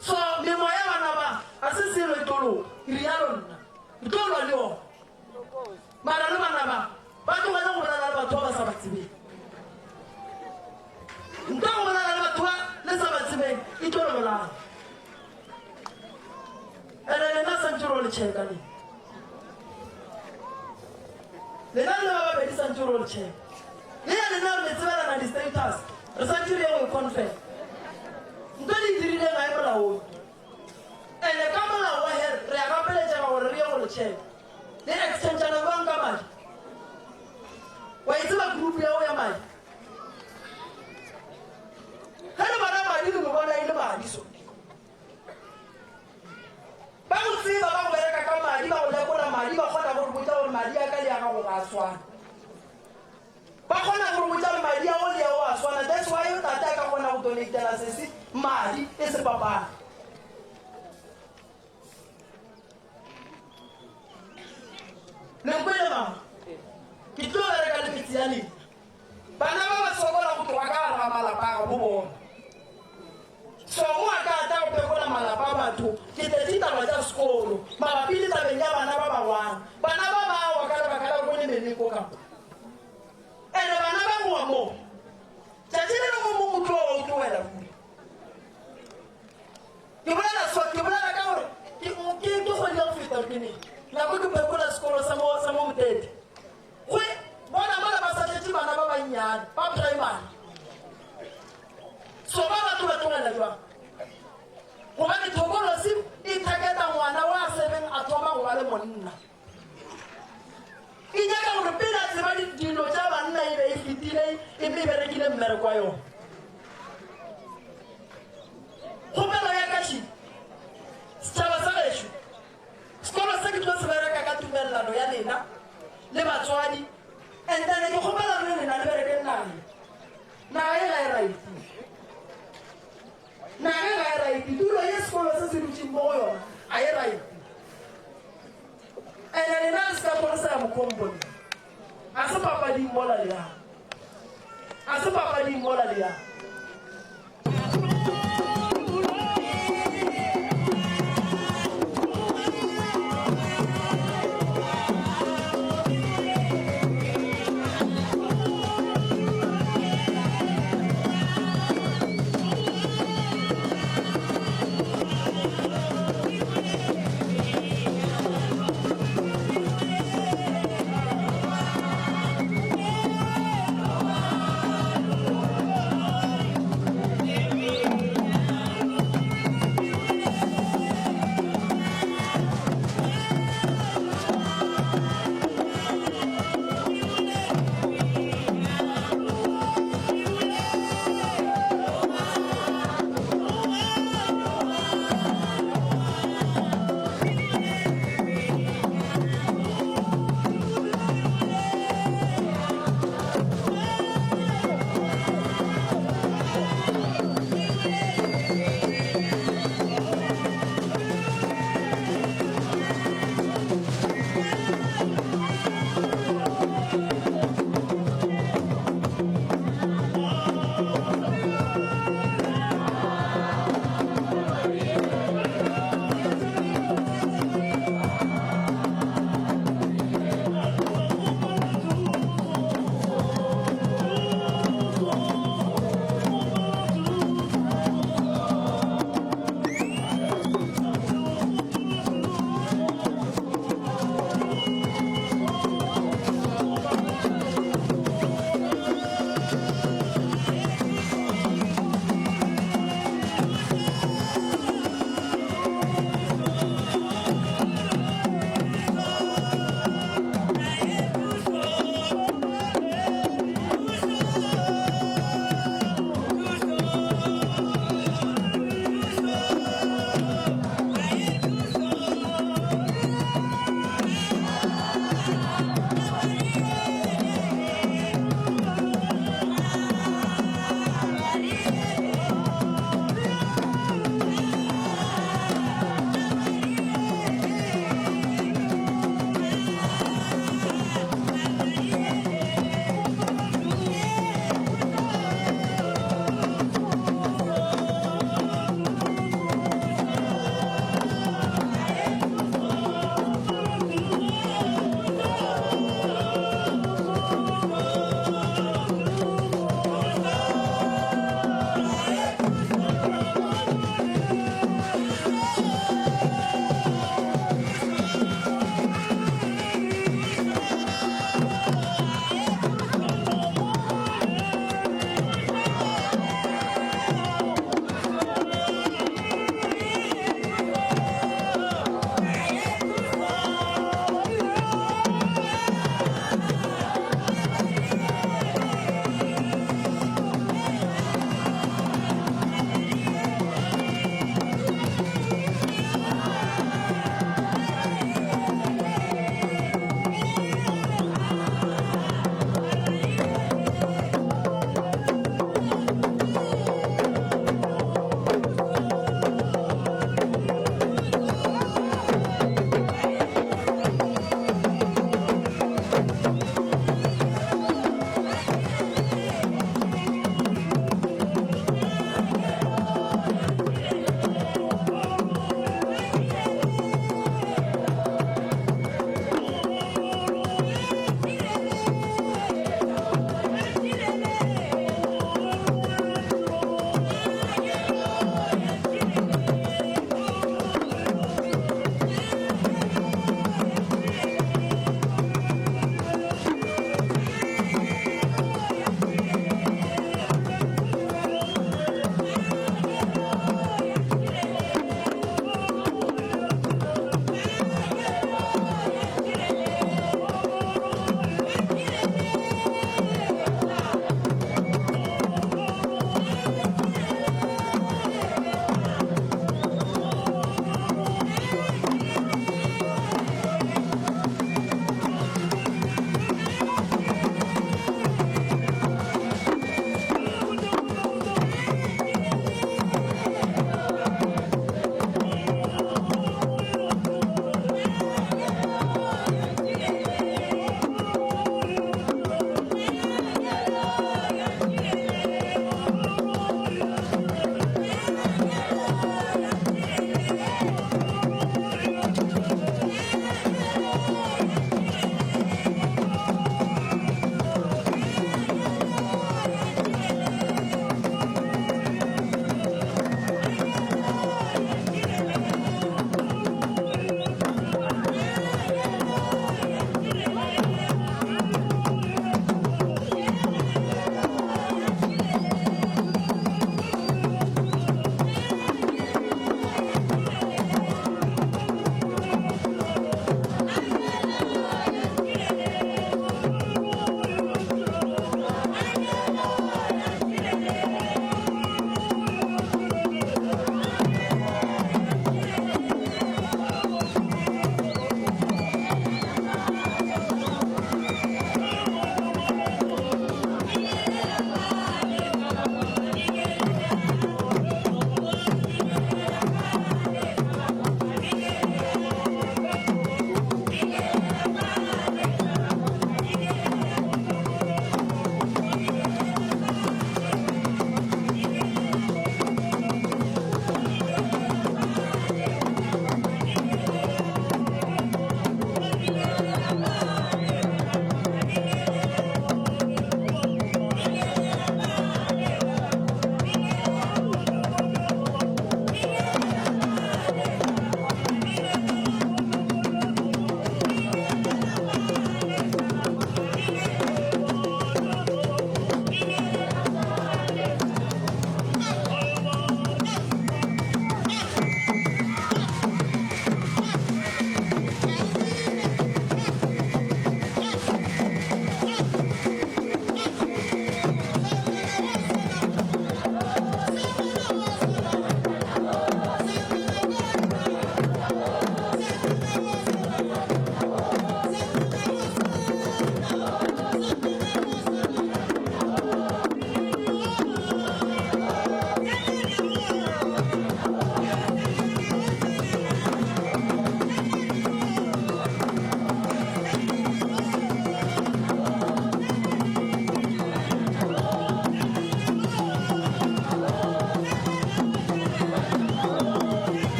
So, memoya ya bana ba, ga se selo e tlo loka. Ke realo nna. Re tlo lwa le yona. Mara le bana ba, ba tlogele go bolela le batho ba ba sa ba tsebeng. Ntle go bolela le batho ba le sa ba tsebeng, e tlo le bolaya. Ene lena santse ro le checka le. Lena le ba babedi santse ro le checka. Le ya lena re le tsebelana di-status, re santse re ye go e confirm. Ntho le e dirileng ga e molaong. Ene ka molao wa her re a gapeletšega gore re ye go le checka. Le exchangeana jwang ka madi? Wa e tseba group ya go ya madi? Ge le bona madi le mo bona e le madi so. Ba go tseba ba go bereka ka madi, ba go lekola madi, ba kgona go re botša gore madi a ka le a gago ga a swane. Ba kgona go re botša gore madi ao le ao a swana. That's why tate a ka kgona go donatela sesi madi e se papadi. Le nkwele mama? Ke tlo bereka le metse ya lena. Bana ba ba sokola go tloga ka gare ga malapa a gabo bona. So mo a ka tla go phekola malapa a batho, ke tletše taba tša sekolo mabapi le tabeng ya bana ba bangwana. Bana ba ba wa ka lebaka la bone meleko ka mo. Ene bana ba goa mo. Tšatši le lengwe mo motho wa o tloela ruri. Ke bolela so, ke bolela ka gore ke ke ke kgwedi ya go feta ke neng. Nako ke phekola sekolo sa mo sa mo Motete. Go bona mola ba sa tletše bana ba bannyane ba primary. So ba batho ba tlogela jwang? Gobane thokolosi e thaketa ngwana wa sebeng a thoma go ba le monna. E nyaka gore pele a tseba dilo tša banna e be e fetile e be e berekile mmereko wa yona. Kgopelo ya ka še, setšhaba sa gešo, sekolo se ke tlo se bereka ka tumelelano ya lena le batswadi, and then ke kgopela le lena le berekeng naga ye. Naga ye ga e right. Naga ye ga e right. Tulo ye sekolo se se dutšeng mo go yona ga e right. Ene lena le se ka tlo le sa ya mokompone. Ga se papading mola le yang. Ga se papading mola le yang.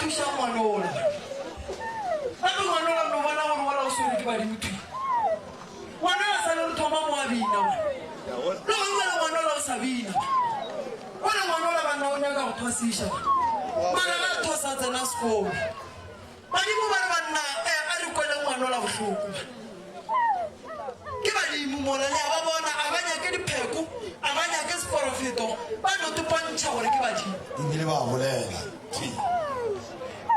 thušang ngwanola. Gape ngwanola no bona gore wola o swere ke badimo thwi. Ngwanola sa le re thoma mo a bina man. Le gona bjale ngwanola o sa bina man. Bona ngwanola banna o nyaka go thwasiša man. Mara ga a thwasa a tsena sekolo. Badimo ba re banna eh a re kweleng ngwanola bohloko man. Ke badimo mola le a ba bona a ba nyake dipheko a ba nyake seporofeto ba no topontšha gore ke badimo. Ebile ba bolela thwi.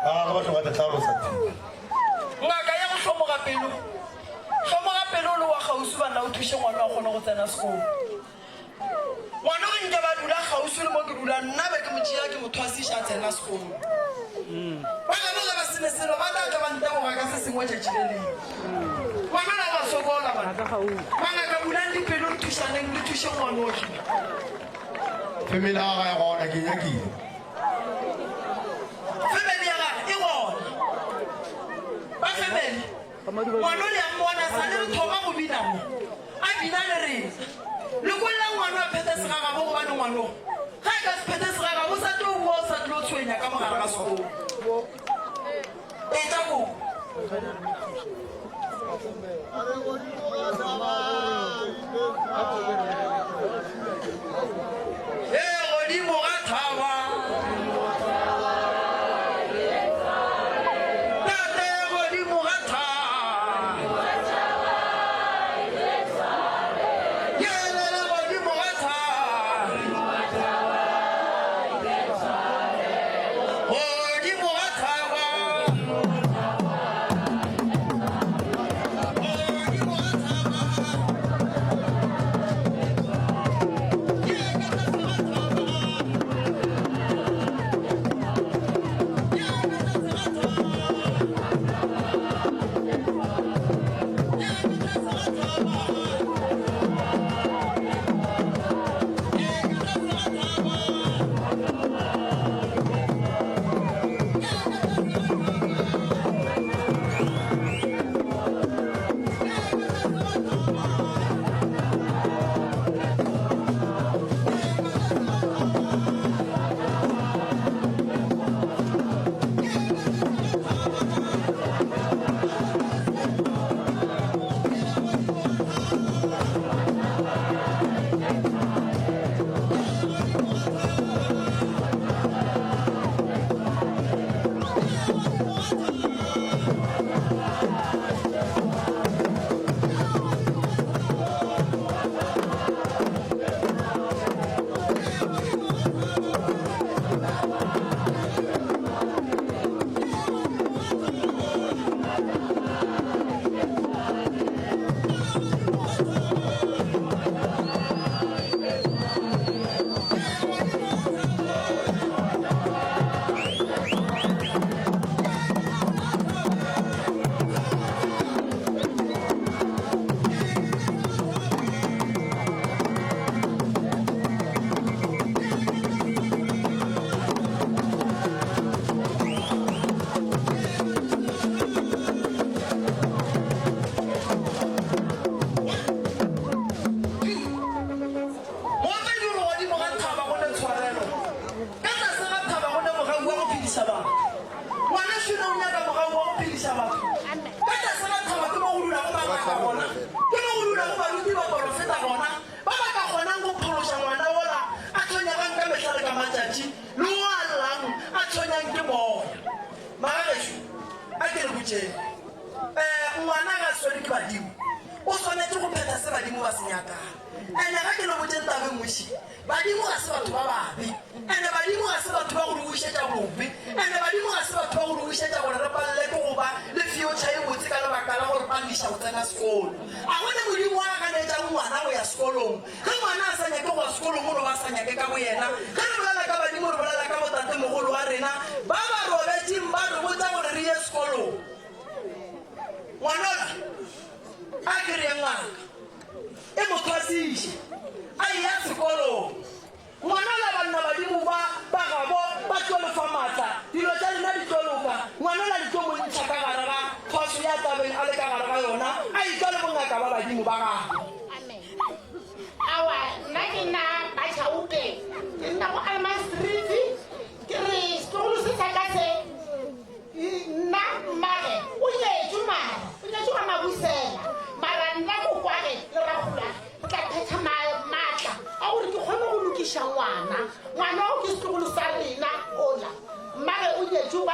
Ba gagwe ba tloga ba hlalosa thwi. Ngaka ya go hlomoga pelo. Hlomoga pelo o le wa kgauswi banna o thuše ngwana a kgone go tsena sekolo. Ngwana o nke ba dula kgauswi le mo ke dulang nna be ke mo tšea ke mo thwasiša a tsena sekolo. Ba gabo ge ba se ne selo ba tla tla ba nteboga ka se sengwe tšatši le lengwe. Ngwana la ba sokola bana. Mangaka bulang dipelo re thušaneng re thuše ngwana o hle. Family ya gagwe e gona ke e nyakile. Family ya gagwe e gona. Ba family. Ngwano le a mmona sa le re thoma go bina mo. A bina le rena. Le kwella ngwano a phethe segagabo gobane ngwano ga a ka se phethe segagabo o sa tlo boa o sa tlo tshwenya ka mogare ga sekolo. Etla ko. Ee, godimo ga thaba. Tate godimo ga thaba. Yelele godimo ga thaba. Godimo ga thaba. Godimo ga thaba. Ye ka tlase ga thaba. Moopedi o re godimo ga thaba go ne tshwarelo, ka tlase ga thaba go ne mogau wa go phediša batho. Ngwanešu ne o nyaka mogau wa go phediša batho? Ka tlase ga thaba ke mo go dulago bangaka gona, ke mo go dulago baruti baporofeta gona, ba ba ka kgonang go phološa ngwana wola a tshwenyegang ka mehla le ka matšatši, le wo a llang a tshwenyang ke moya. Magagešo, a ke le botšeng, um ngwana ga a swerwe ke badimo, o swanetše go phetha se badimo ba se nyakang. Ene ga ke le botšeng taba e nngwe še, badimo ga se batho ba babe, ene badimo ga se batho ba go re wišetša bobe, ene badimo ga se batho ba go re wišetša gore re palele ke go ba le future e botse ka lebaka la go re palediša go tsena sekolo. A go ne Modimo a ganetšang ngwana go ya sekolong? Ge ngwana a sa nyake go ya sekolong o no ba a sa nyake ka boyena. Ge re bolela ka badimo re bolela ka botatemogolo wa rena ba ba robetšeng ba re botša gore re ye sekolong. Ngwanola a kry-e ngaka e mo thwasiše a eya sekolong. Ngwanola banna badimo ba ba gabo ba tlo le fa maatla, dilo tša lena di tlo loka. Ngwanola di tlo mo ntšha ka gare ga thwaso ya tabeng a le ka gare ga yona, a etšwa le bongaka ba badimo ba gagwe. Amen. Awa, nna ke nna Bachauke. Ke nna go.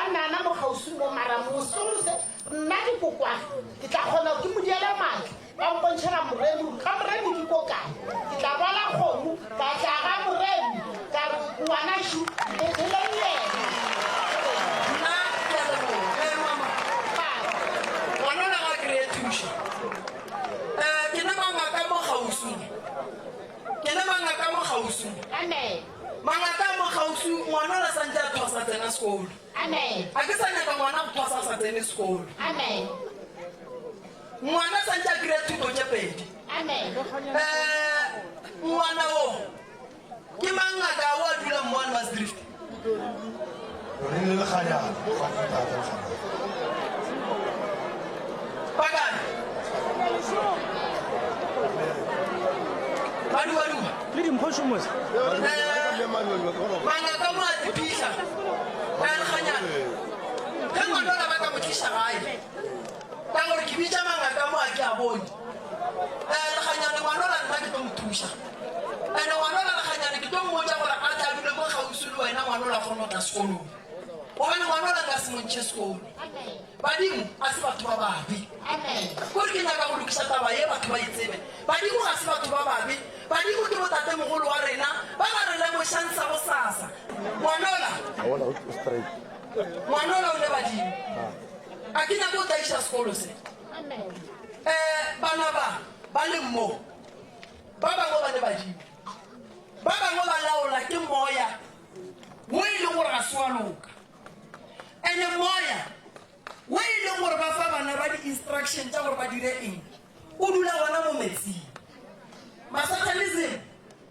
nana mo kgauswi mo mara mosong se nna ke kokwage ke tla kgona ke mo diela maatla ba mpontšhela moremi gore ga moremi ke ko kae ke tla rwala kgomo ka tla ga moremi ka re ngwana šu etheleng yena Nna ke a leboga. Eh, mama. Ngwana o la ga kry-e thušo. Eh, ke ne mangaka mo kgauswi. Ke ne mangaka mo kgauswi. Amen. Mangaka mo kgauswi ngwana o la santse a thwasa tsena sekolo. Amen. A ke sa nyaka ngwana go thwasa a sa tsene sekolo. Amen. Ngwana santse a kry-a thuto tše pedi. Amen. Eh, ngwana o ke mang ngaka o a dulang mo Almasdrift? Re le lekganyana, ga ke tata lekganyana. Pakane. Badubaduba. Le dimpho mos. Eh, mangaka mo a tsepisa. Ka lekganyana. Ge ngwana o la ba ka mo tliša gae. Ka gore ke bitša mangaka mo a ke a bone. Eh, lekganyane ngwana o la nna ke tlo mo thuša. Ene ngwana o la lekganyane ke tlo mmotša gore a tle a dule mo kgauswi le wena ngwana o la kgone go tla sekolong. Gobane ngwana o la nka se mo ntšhe sekolo. Badimo a se batho ba babe. Kore ke nyaka go lokiša taba ye batho ba e tsebe. Badimo ga se batho ba babe. Badimo ke botatemogolo wa rena ba ba re lemošang sa bosasa. Ngwanola, ngwanola o ne badimo. A ke nyake go tlaiša sekolo se. Eh, bana ba ba leng mo ba bangwe ba ne badimo. Ba bangwe ba laola ke moya wo e leng gore ga se wa loka. Ene moya wo e leng gore ba fa bana ba di-instruction tša gore ba dire eng o dula gona mo metsing. Masatanism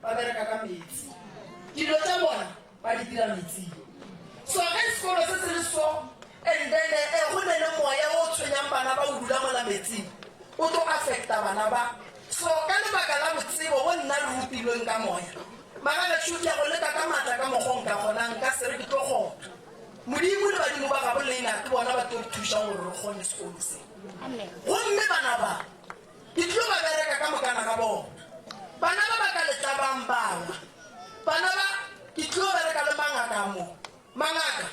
ba bereka ka metsi, dilo tša bona ba di dira metsing. So ge sekolo se se le so and then eh, go ne le moya o tshwenyang bana ba o dula mola metsing o tlo affecta bana ba. So ka lebaka la botsebo bo nna le rutilweng ka moya, magagešo ke ya go leka ka maatla ka mokgwa o nka kgonang, nka se re ke tlo kgona. Modimo le badimo ba gabo lena ke bona ba tlo re thušang gore re kgone sekolo se. Gomme bana ba ke tlo ba bereka ka mokana ga bona. Bana ba ba ka letlabang bawa. Bana ba ke tlo bereka le mangaka mo. Mangaka,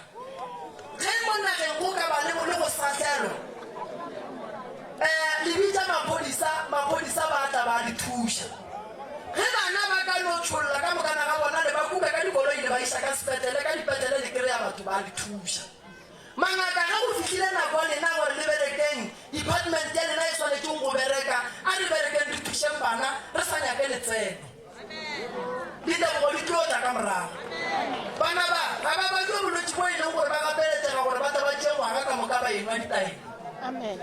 ge mo nageng go ka ba le le go sahlelwa, eh, le bitša maphodisa, maphodisa ba tla ba le thuša. Ge bana ba ka no tšholla ka mokana ga bona, le ba kuka ka dikoloi le ba iša ka sepetlele, ka dipetlele le kry-a batho ba le thuša. Mangaka, ge go fihlile nako ya lena gore le berekeng, department ya lena e swanetšeng go bereka, a re berekeng re thušeng bana, re sa nyake letseno. Ditebogo di tlo tla ka morago. Bana ba ga ba bajwe bolwetši bo e leng gore ba gapeletšega gore ba tle ba tšee ngwaga ka moka ba enwa ditaelo.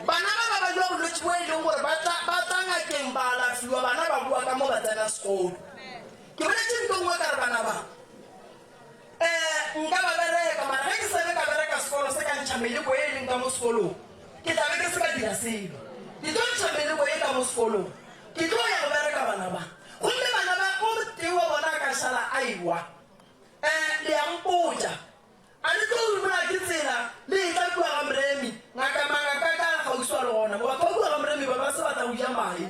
Bana ba ba bajwa bolwetši bo e leng gore ba tla ba tla ngakeng ba alafiwa, bana ba boa ka mo ba tsena sekolo. Ke boletše nto nngwe ka re bana ba um nka ba bereka mara ge ke se be ka bereka sekolo se ka ntšha meleko e leng ka mo sekolong ke tla be ke se ka dira selo. Ke tlo ntšha meleko e ka mo sekolong ke tlo ya go bereka bana ba. Gomme bana ba o tee wa bona a ka šala a ewa. Um le ya mpotša. A le tlo rumola ke tsela le etla kua ga Moremi, ngaka mangaka ka kgauswi a le gona mo. Batho ba kua ga Moremi ba ba se ba tla go ja mae.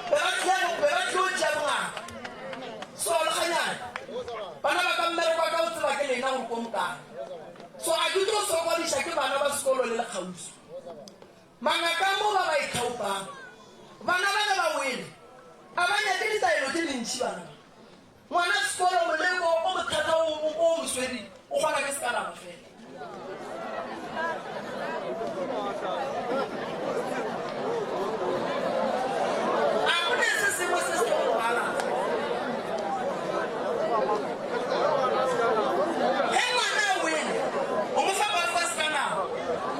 Be ba tlile be ba tlo tšea bongaka. So lekganyane. Bana ba ka mmereko wa ka o tseba ke lena gore ko mokana. So a ke tlo sokodiša ke bana ba sekolo le le kgauswi. Mangaka mo ba ba ithaopang. Bana ba ge ba wele a ba nyake ditaelo tše dintši bana ba. Ngwana sekolo moleko o bothata o o mo swere o kgona ke sekalama fela. A go ne se sengwe se se tlo go alafa. Ge ngwana a wele o mo fa bafa sekanama,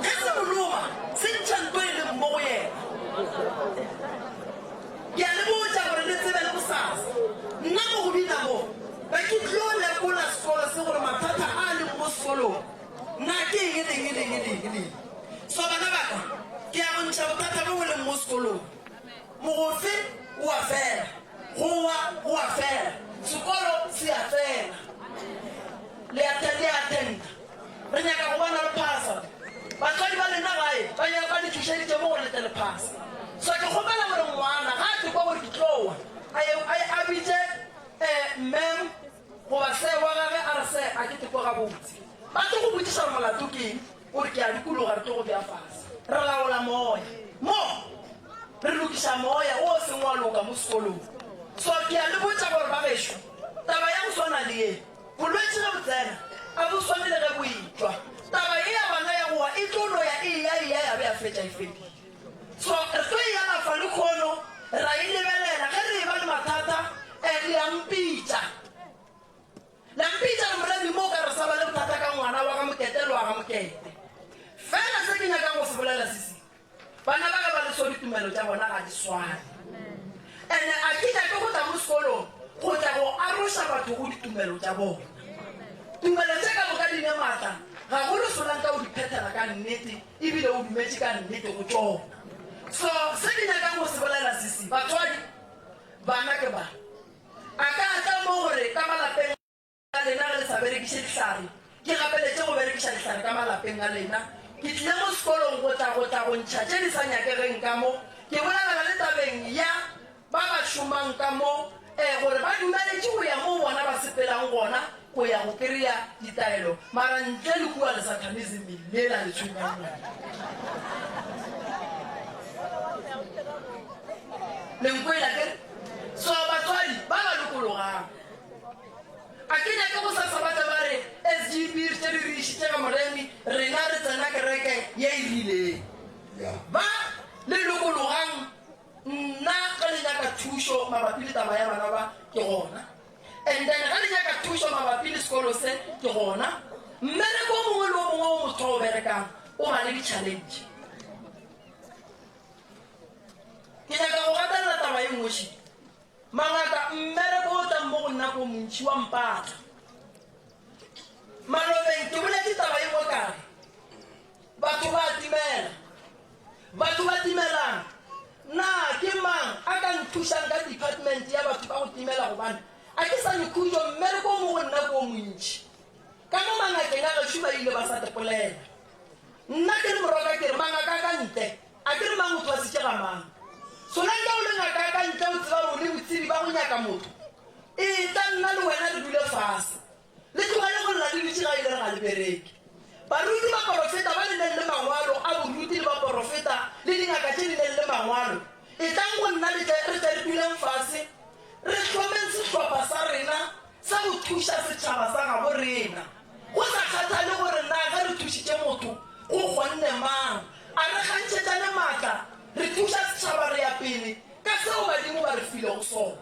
ge se mo loma se ntšha nto e leng mo go yena. Ke a le botša gore le tsebe le bosasa, nna mo go bina mo, be ke tlo lekola sekolo se gore mathata a a leng mo sekolong na ke eng le eng le eng le eng le eng. So bana ba ka, ke ya go ntšha bothata bo bo leng mo sekolong. Mogofe o a fela, go wa go a fela, sekolo se a tsena. Le a le a attenda. Re nyaka go bona le phasa. Batswadi ba lena gae ba nyaka ba le thušeditše mo gore le tle le phasa. So ke kgopela gore ngwana ga a tekwa gore ke tlo wa, a ye a ye a bitše eh ma'am goba sir wa gage a re sir a ke tekwa gabotse. Ba tlo go botšiša gore molato ke eng, o re ke a dikologa, re tlo go bea fase. Re laola moya. Mo, re lokiša moya wo o seng wa loka mo sekolong. So ke a le botša gore ba gešo, taba ya go swana le ye, bolwetši ge bo tsena, a bo swane le ge bo etšwa. Taba ye ya bana ya go wa e tlo no ya e eya eya ya be ya fetša e fedile. So re tlo e alafa lekhono, ra e lebelela. Ge re eba le mathata, le a mpitša. La mpitša le Moremi mo ka re sa ba le bothata ka ngwana wa ga Mokete le wa ga Mokete. Fela se ke nyakang go se bolela se se, bana ba ge ba le so ditumelo tša bona ga di swane. Ene a ke nyake go tla mo sekolong go tla go aroša batho go ditumelo tša bona. Tumelo tše ka moka di ne maatla gagolo solanka o di phethela ka nnete ebile o dumetše ka nnete go tšona. So se ke nyakang go se bolela se se, batswadi, bana ke ba. A ka tla mo gore ka malapeng a lena ge le sa berekiše dihlare, ke gapeletše go berekiša dihlare ka malapeng a lena. Ke tlile mo sekolong go tla go tla go ntšha tše di sa nyakegeng ka mo. Ke bolelela le tabeng ya ba ba šomang ka mo, ee, gore ba dumeletše go ya mo bona ba sepelang gona go ya go kereya ditaelo, mara ntle le kua lesathanismeng lela le tshwenyang lona. Le nkwele akere? So batswadi ba ba lokologang. A ke nyake go sasa ba tle ba re SGB re tše di re išitše ga Moremi, rena re tsena kereke ye e rileng. Ba le lokologang nna ge le nyaka thušo mabapi le taba ya bana ba ke gona. And then ge le nyaka thušo mabapi le sekolo se ke gona. Mmereko o mongwe le o mongwe o motho a o berekang o ba le di-challenge. Ke nyaka go gatelela taba ye nngwe še. Mangaka, mmereko o tlang mo go nna ko montši wa mpatla. Malobeng ke boletše taba ye nngwe ka re, batho ba a timela. Batho ba timelang. Na ke mang a ka nthušang ka department ya batho ba go timela gobane a ke sa ne khutšo, mmereko o mo go nna ko montši. Ka mo mangakeng a gešo ba ile ba sa tepolela. Nna ke le morwa ka ke re, Mangaka a ka ntle, a ke re mang o thwasitše ga mang? Solanka o le ngaka ya ka ntle o tseba gore le botsebi ba go nyaka motho, etla nna le wena re dule fase. Le tlogele go lla le dutše gae le re ga le bereke. Baruti baporofeta ba le neng le mangwalo a boruti le baporofeta le dingaka tše di neng le mangwalo, etlang go nna le tle re tle re duleng fase re hlomeng sehlopha sa rena sa go thuša setšhaba sa gabo rena. Go sa kgathale gore na ge re thušitše motho go kgonne mang, a re kgantšhetšane maatla, re thuša setšhaba re ya pele ka seo badimo ba re filego sona.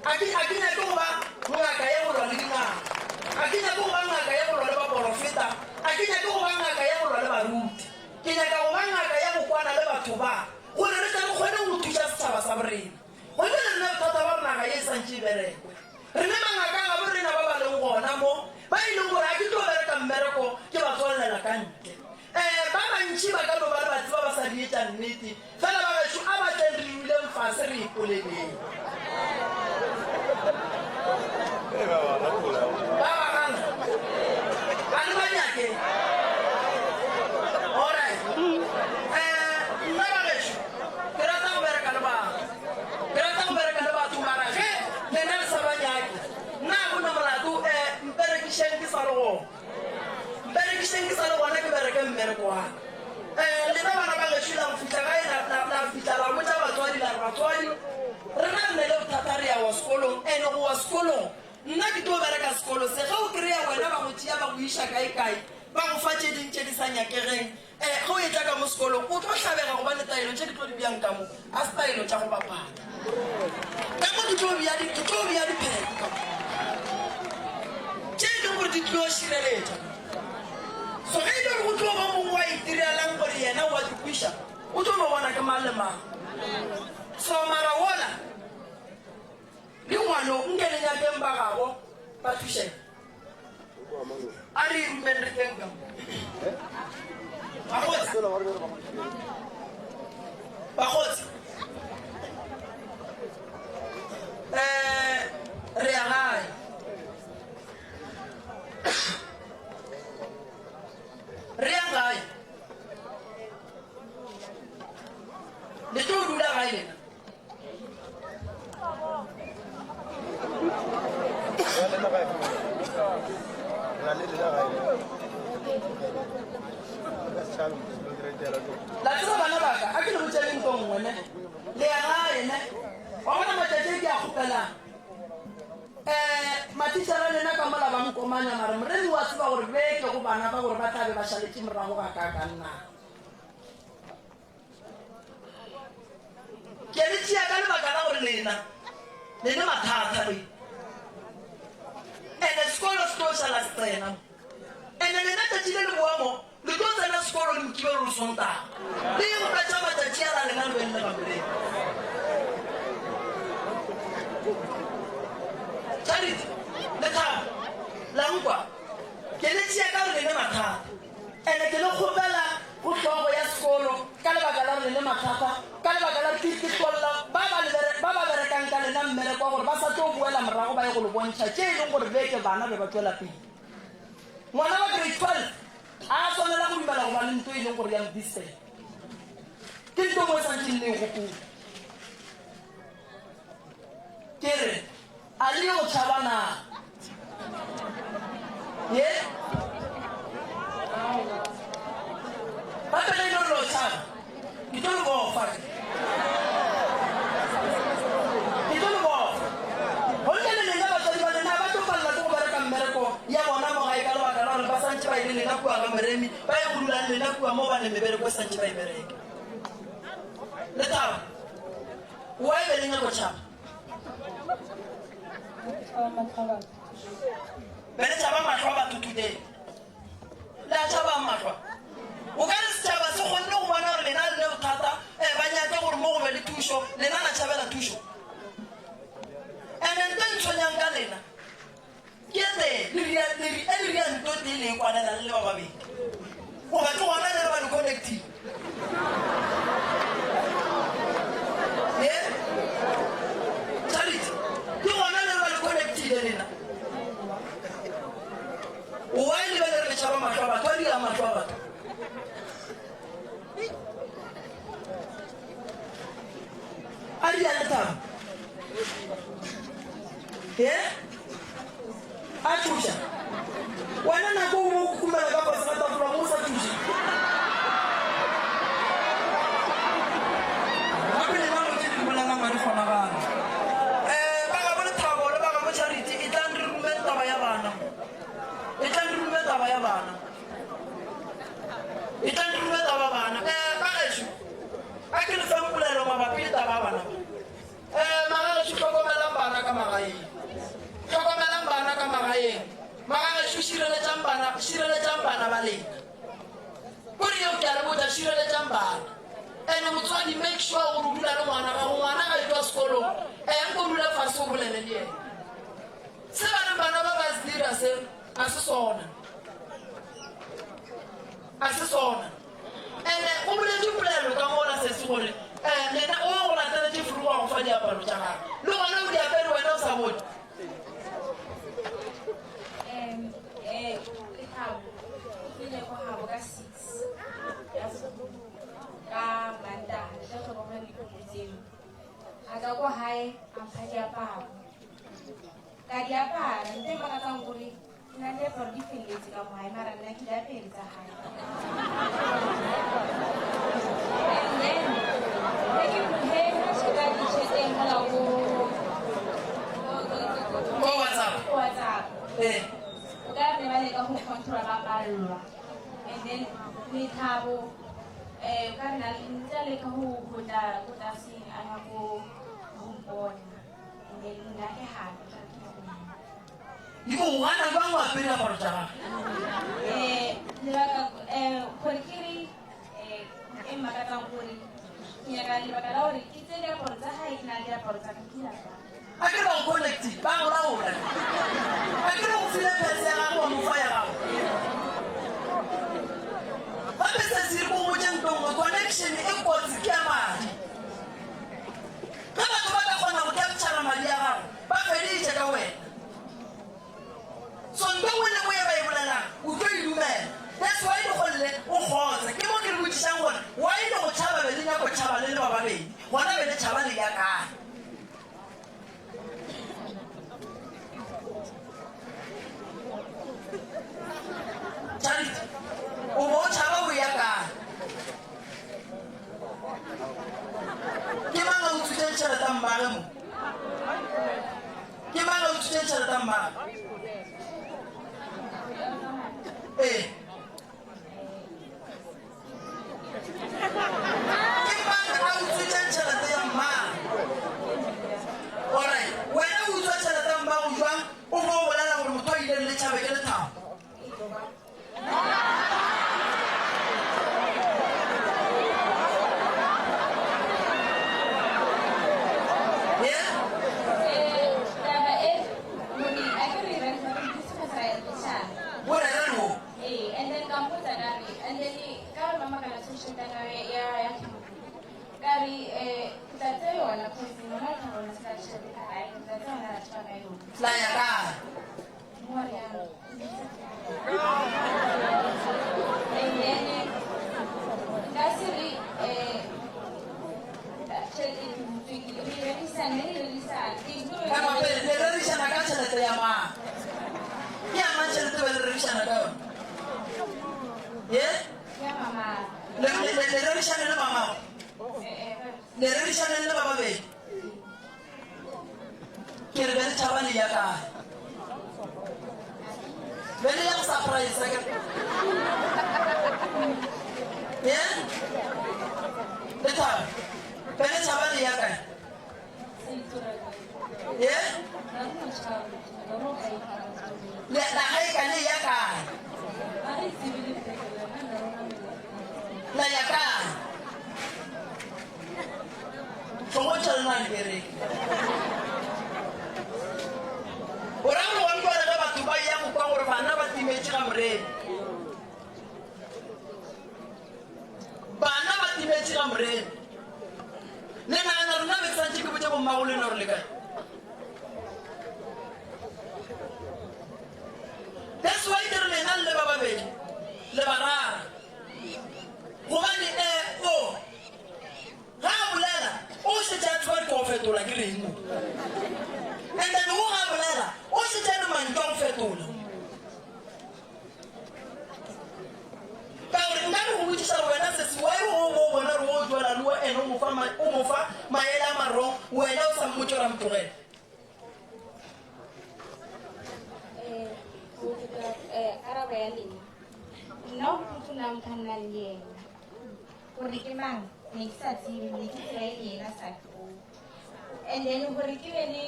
A ke, a ke nyake go ba ngaka ya go lwa le dingaka. A ke nyake go ba ngaka ya go lwa le baporofeta. A ke nyake go ba ngaka ya go lwa le baruti. Ke nyaka go ba ngaka ya go kwana le batho ba, gore re tle re kgone go thuša setšhaba sa borena. Gomme re ne bothata bja gore naga ye e santše e berekwe. Re ne mangaka a gabo rena ba ba leng gona mo, ba e leng gore ga ke tlo bereka mmereko ke ba tswallela ka ntle. Ee, ba bantši ba ka no ba re ba tseba ba sa di etša nnete, fela ba gešo a ba tleng re duleng fase re ipoleleng. Ba ba gana. A le ba nyake? Alright. Eh, nna ba gešo, ke rata go bereka le batho. Ke rata go bereka le batho, mara ge lena le sa ba nyake, nna ga go na molato. Eh, mperekišeng ke sa le gona. Mperekišeng ke sa le gona ke bereke mmereko wa ka. Eh, lena bana ba gešo la go fihla gae la, la, la fihla la botša batswadi la re, Batswadi, rena re ne le bothata re ya wa sekolong, ene go wa sekolong nna ke tlo bereka sekolo se. Ge o kry-a wena ba go tšea ba go iša kae-kae, ba go fa tše ding tše di sa nyakegeng, Ee, ge o etla ka mo sekolong o tlo hlabega gobane taelo tše ke tlo di beang ka mo ga se taelo tša go bapala. Ka mo ke tlo bea di, ke tlo bea dipheko ka mo tše e leng gore di tlo šireletša. So ge e le gore go tlo ba mongwe wa itirelang gore yena o a di kwiša, o tlo no bona ke mang le mang. So mara wola le ngwano nke le nyakeng ba gabo ba thušege. A re rumeng re tleng ka mo. Bakgotsi. Bakgotsi. Eh, re ya gae. Re ya gae. Le tlo dula gae lena. La tseba bana ba ka, a ke le botšeng nto nngwe ne. Le ya gae ne. Wa bona matšatši a ke a kgopelang. Um matitšhara a lena ka mola ba nkomanya mare moremi wa tseba gore beke go bana ba gore ba tla be ba šaletše morago ga kaakang na. Ke le tšea ka lebaka la gore lena le ne mathata le ene sekolo se tlo šala se tsena mo ene lena tšatši le le boa mo le tlo tsena sekolo le mokibelo le sontaga le ye go fetša matšatši a la lena le beng le gamoleng Charity Lethabo la nkwa ke le tšea ka gore le ne mathata Ene ke le kgopela go hlogo ya sekolo ka lebaka la gore le ne mathata, ka lebaka la ke, ke tlolla ba ba le bere, ba ba berekang ka lena mmereko wa gore ba sa tlo boela morago ba ye go le bontšha tše e leng gore beke bana be ba tšwela pele. Ngwana wa grade 12 ga a swanela go dumela go ba le nto e leng gore ya mo disturb. Ke nto nngwe e santšeng le e gopola. Ke re, A le yo tšhaba na? Ye? Gape ge e le gore lo tšhaba, ke tlo le bofa. Ke tlo le bofa. Gonne le lena batswadi ba lena ba tlo palela ke go bereka mmereko ya bona mo gae ka lebaka la gore ba santše ba ile lena kua ga Moremi, ba ye go dula le lena kua mo ba ne mebereko e santše ba e bereka. Lethabo, why be le nyako tšhaba? Be le tšhaba mahlo a batho today. Le a tšhabang mahlo? O ka re setšhaba se kgonne go bona gore lena le ne bothata, eh, ba nyake gore mo go be le thušo, lena la tšhabela thušo. And-e nto e ntshwenyang ka lena, Ke tee, le ria, le ri, e le ria nto tee le e kwanela le le ba babedi. Goba ke gona le re ba le connectile. Ye? Charity, ke gona le re ba le connectile lena. Why le be le re le tšhaba mahlo a batho, a dirang mahlo a batho? A ria lethabo. Ye? A tšhoša. Wena nako o bo o kukumela ka fase ga tafola mo o sa tšhoše. Gape lena lo tše di bolelang ga di kgonagale. Eh, ba gabo Lethabo le ba gabo Charity, etlang re rume taba ya bana mo. Etlang re rume taba ya bana. Etlang re rume taba bana. Eh, ba gešo, a ke le feng polelo mabapi le taba ya bana ba. Ee, magagešo, hlokomelang bana ka magaeng. Hlokomelang bana ka magaeng. Magagešo, šireletšang bana, šireletšang bana ba lena. Kore yeo ke a le botša, šireletšang bana. Ene motswadi, make sure gore o dula le ngwana gago. Ngwana ga etšwa sekolong, ee, nko dule fase o bolele le yena. Se ba reng bana ba ba se dira se, ga se sona. Ga se sona. Ene o boletše polelo ka mola sesi gore eh, lena o go lateletše Furu wa go fa diaparo tša gagwe. Le gona o di apere wena o sa bone. Um, eh, Lethabo o tlile ko gabo ka 6 ya ka Mantaga le tla tlhokomela dikopo tseo. A tla ko gae a mpha diaparo. Ka di apara, ntho e makatsang kore Nna diaparo di feletse ka mo gae mara nna ke di apere tsa gae. And then ge ke he checka di-chateng mola ko Ko WhatsApp. ko WhatsApp. Eh. O ka re ba leka go control ba palelwa. And then Lethabo eh o ka re na ntse a leka go go tla ko tlaseng a ya go go mpona. And then nna ke gana ke re ke nyaka go mmona. Di o gana jwang o apere diaparo tša gagwe? Eh, lebaka eh gore ke re eh e mmakatsang gore ke nyaka lebaka la gore ke tse diaparo tsa gae ke na le diaparo tsa ka ke diaparo. A ke re ba go connectile, ba go laola. A ke re o file pherse ya gagwe wa mo fa ya gago. Gape sesi re ko botše nto nngwe, connection e kotsi ke ya madi. Ge batho ba ka kgona go capture madi a gago, ba feditše ka wena. So nto nngwe le nngwe ye ba e bolelang, o tlo e dumela. That's why lehono le o kgotsa. Ke mo ke le botšišang gore why le go tšhaba be le nyako tšhaba le le ba babedi, gona be le tšhaba le ya kae? Ee. Ke mang a utswitšeng tšhelete ya mmagwe? Alright, wena o utswa tšhelete ya mmago jwang o bo o bolela gore motho a ileng le tšhabe ke Lethabo? Yeah? Taba e gore a ke re re re discuss ra e tšhaba. O rera le wo? Ee, and then ka mpotsa ka re, and then ka re mama kana tšhelete ya ka ya ya ka re eh ke tla tsaya yona cause mama o tla bona se ka tšhelete ka gae, ke tla tsaya yona ra tšhaba ka yona. La ya kae? Mo re yang. And then nka se re eh tšhelete ke utswe ke re rerisane, re rerisane. Ke ntlo Ka mapele le rerišana ka tšhelete ya mang? Ke ya mang tšhelete be le rerišana ka yona? Ye? Ya mama. Le le le rerišane le mamago? Le rerišane le ba babedi? Ke re be le tšhaba le ya kae? Be le ya go surprise ke. Ye? Lethabo. Be le tšhaba le ya kae? Ye? Le naga e ka le ya kae? La ya kae? Hlogo tša lena di bereke. O ra gore wa nkwa ge batho ba ya go kwa gore bana ba timetše ga moremi. Bana ba timetše ga moremi. Le nagana rena be ke santše ke botša bommago lena gore le kae? That's why ke re lena le ba babedi le bararo. Gobane eh o ga a bolela o šetše a tseba ke go fetola ke reng mo. And then o ga a bolela o šetše a le mantšu a go fetola. Ka gore nka re go botšiša gore wena sesi why o bo o bona gore o jwala le ene o mo fa o mo fa maele a marong wena o sa mmotše gore a mo tlogele. Eh, go fetola eh, karabo ya lena nna o motho nna motho a nna le yena gore ke mang ne ke sa tsebe ne ke tseba e le yena sa and then gore ke be le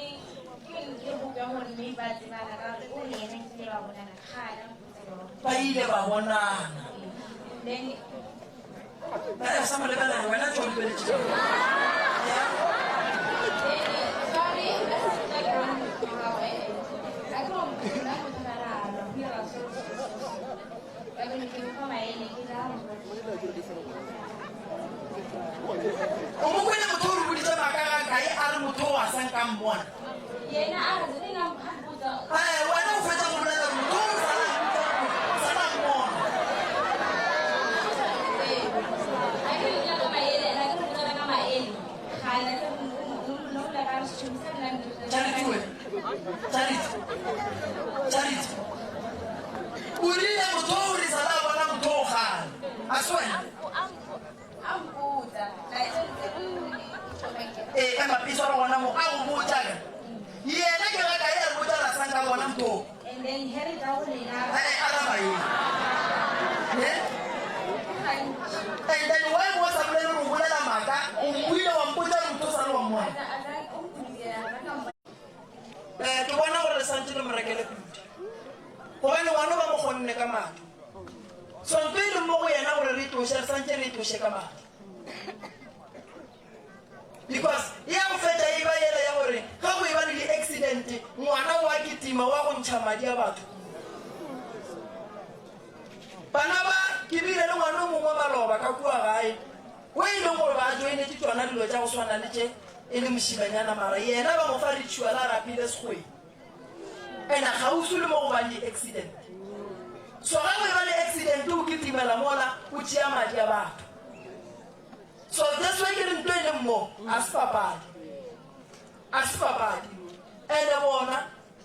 ke be le hope ya gore maybe ba tsebana ka gore o le yena nkile ba bonana kgale a mpotsa yona. Ba ile ba bonana. Then Eh, sa mo lebelela wena tšo lebeletše. Yeah. then sorry a se tla ke bona motho wa gago eh eh a ke re nna motho ga ra lwa go ira so so so so ka be ke mo fa maele ke ra O mo kwele motho o re boditše maaka ga kae a re motho o a sa nka mmona. Yena a re le nna ga mpotsa. Eh, wena o fetša go bolela gore motho o sa la o sa la mmona. A ke re ka maele, a ke re ka maele. Ga na ke no la ka re tshomisa nna Charity we. Charity. Charity. O rile motho o re sa la bona motho o gale. A se wena? Ee, ema pele swara gona mo a go botša ka. Yena ke ga kae a re botša ra sanka bona motho o. Ee, araba ye. Ne? And then why o sa bolele gore o bolela maaka, o mmuile wa mpotša gore motho o sa le wa mmona. Eh, ke bona gore le santse le mo rekele pudi. Gobane ngwana ba mo kgonne ka madi. So ntho e leng mo go yena gore re tloše, re santse re e tloše ka madi. Because ya go fetša e ba yela ya gore ga go e ba le di-accident, ngwana wa kitima wa go ntšha madi a batho. Bana ba, ke bile le ngwana o mongwe maloba ka kua gae, o e leng gore ba joinetše tšona dilo tša go swana le tše e le mošimanyana, mara yena ba mo fa ritual a rapile sekgweng. And kgauswi le mo go bang di-accident. So ga go e ba le accident o kitimela mola o tšea madi a batho. So that's why ke re nto e leng mo a se papadi. A se papadi. And bona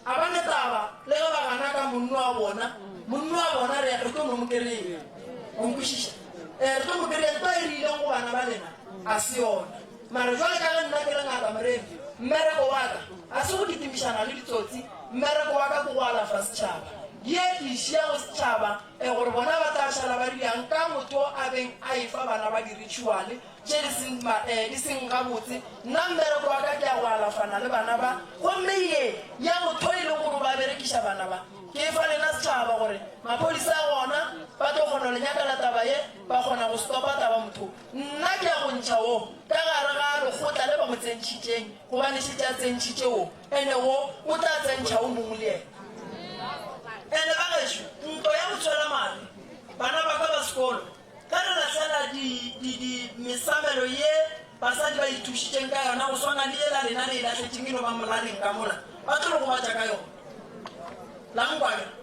a ba ne taba le ge ba gana ka monno wa bona, monno wa bona re re tlo mo kry-a. O nkwešiša? Eh, re tlo mo kry-a nto e re ileng go bana ba lena a se yona. Mara jwale ka ge nna ke le ngaka Moremi, mmereko wa ka a se go kitimišana le ditsotsi, mmereko wa ka ke go alafa setšhaba. Ye ke e šia go setšhaba, e gore bona ba tla šala ba riang ka motho a beng a efa bana ba diritšhuale tše di seng, di seng gabotse. Nna mmereko wa ka ke ya go alafana le bana ba, gomme ye ya motho e leng gore o ba berekiša bana ba, ke efa lena setšhaba gore maphodisa a gona ba tlo kgona go le nyakela taba ye, ba kgona go stopa taba motho. Nna ke ya go ntšha wo ka gare ga lekgotla le ba mo tsentšhitšeng, gobane šetše a tsentšhitše wo, ene wo o tla tsentšha wo mongwe le yena. Ene bagešo, ntlo ya go tshwela mare, bana ba ka ba sekolo, ge re lahlela di, di, di mesamelo ye basadi ba ithušitšeng ka yona, go swana le yela lena le e lahletšeng e no ba molaleng ka mola, ba tlo le gobatša ka yona. La nkwa bjang?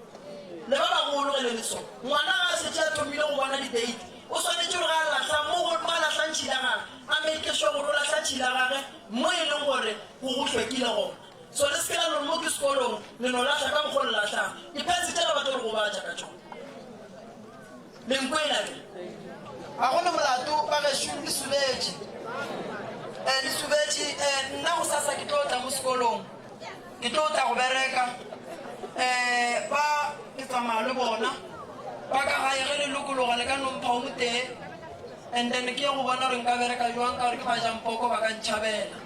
Le ba bagolo ge le le so. Ngwana ga a šetše a thomile go bona di-date, o swanetše gore ga a lahla mo go, mo a lahlang tšhila gage, a make sure gore o lahla tšhila gage mo e leng gore go, go hlwekile gona. So le se ke la no re mo ke sekolong, le no lahla ka mokgo le lahlang. Di-pads tšela ba tlo le gobatša ka tšona. Le nkwela bjang? Ga go na molato, bagešo, le subetše. Eh, le subetše. Eh, nna gosasa ke tlo tla mo sekolong. Ke tlo tla go bereka. Eh, ba ke tsamaya le bona. Ba ka gae ge le lokologa le ka no mpha o motee. And then ke ye go bona gore nka bereka jwang ka gore ke bajampoko ba ka ntšhabela.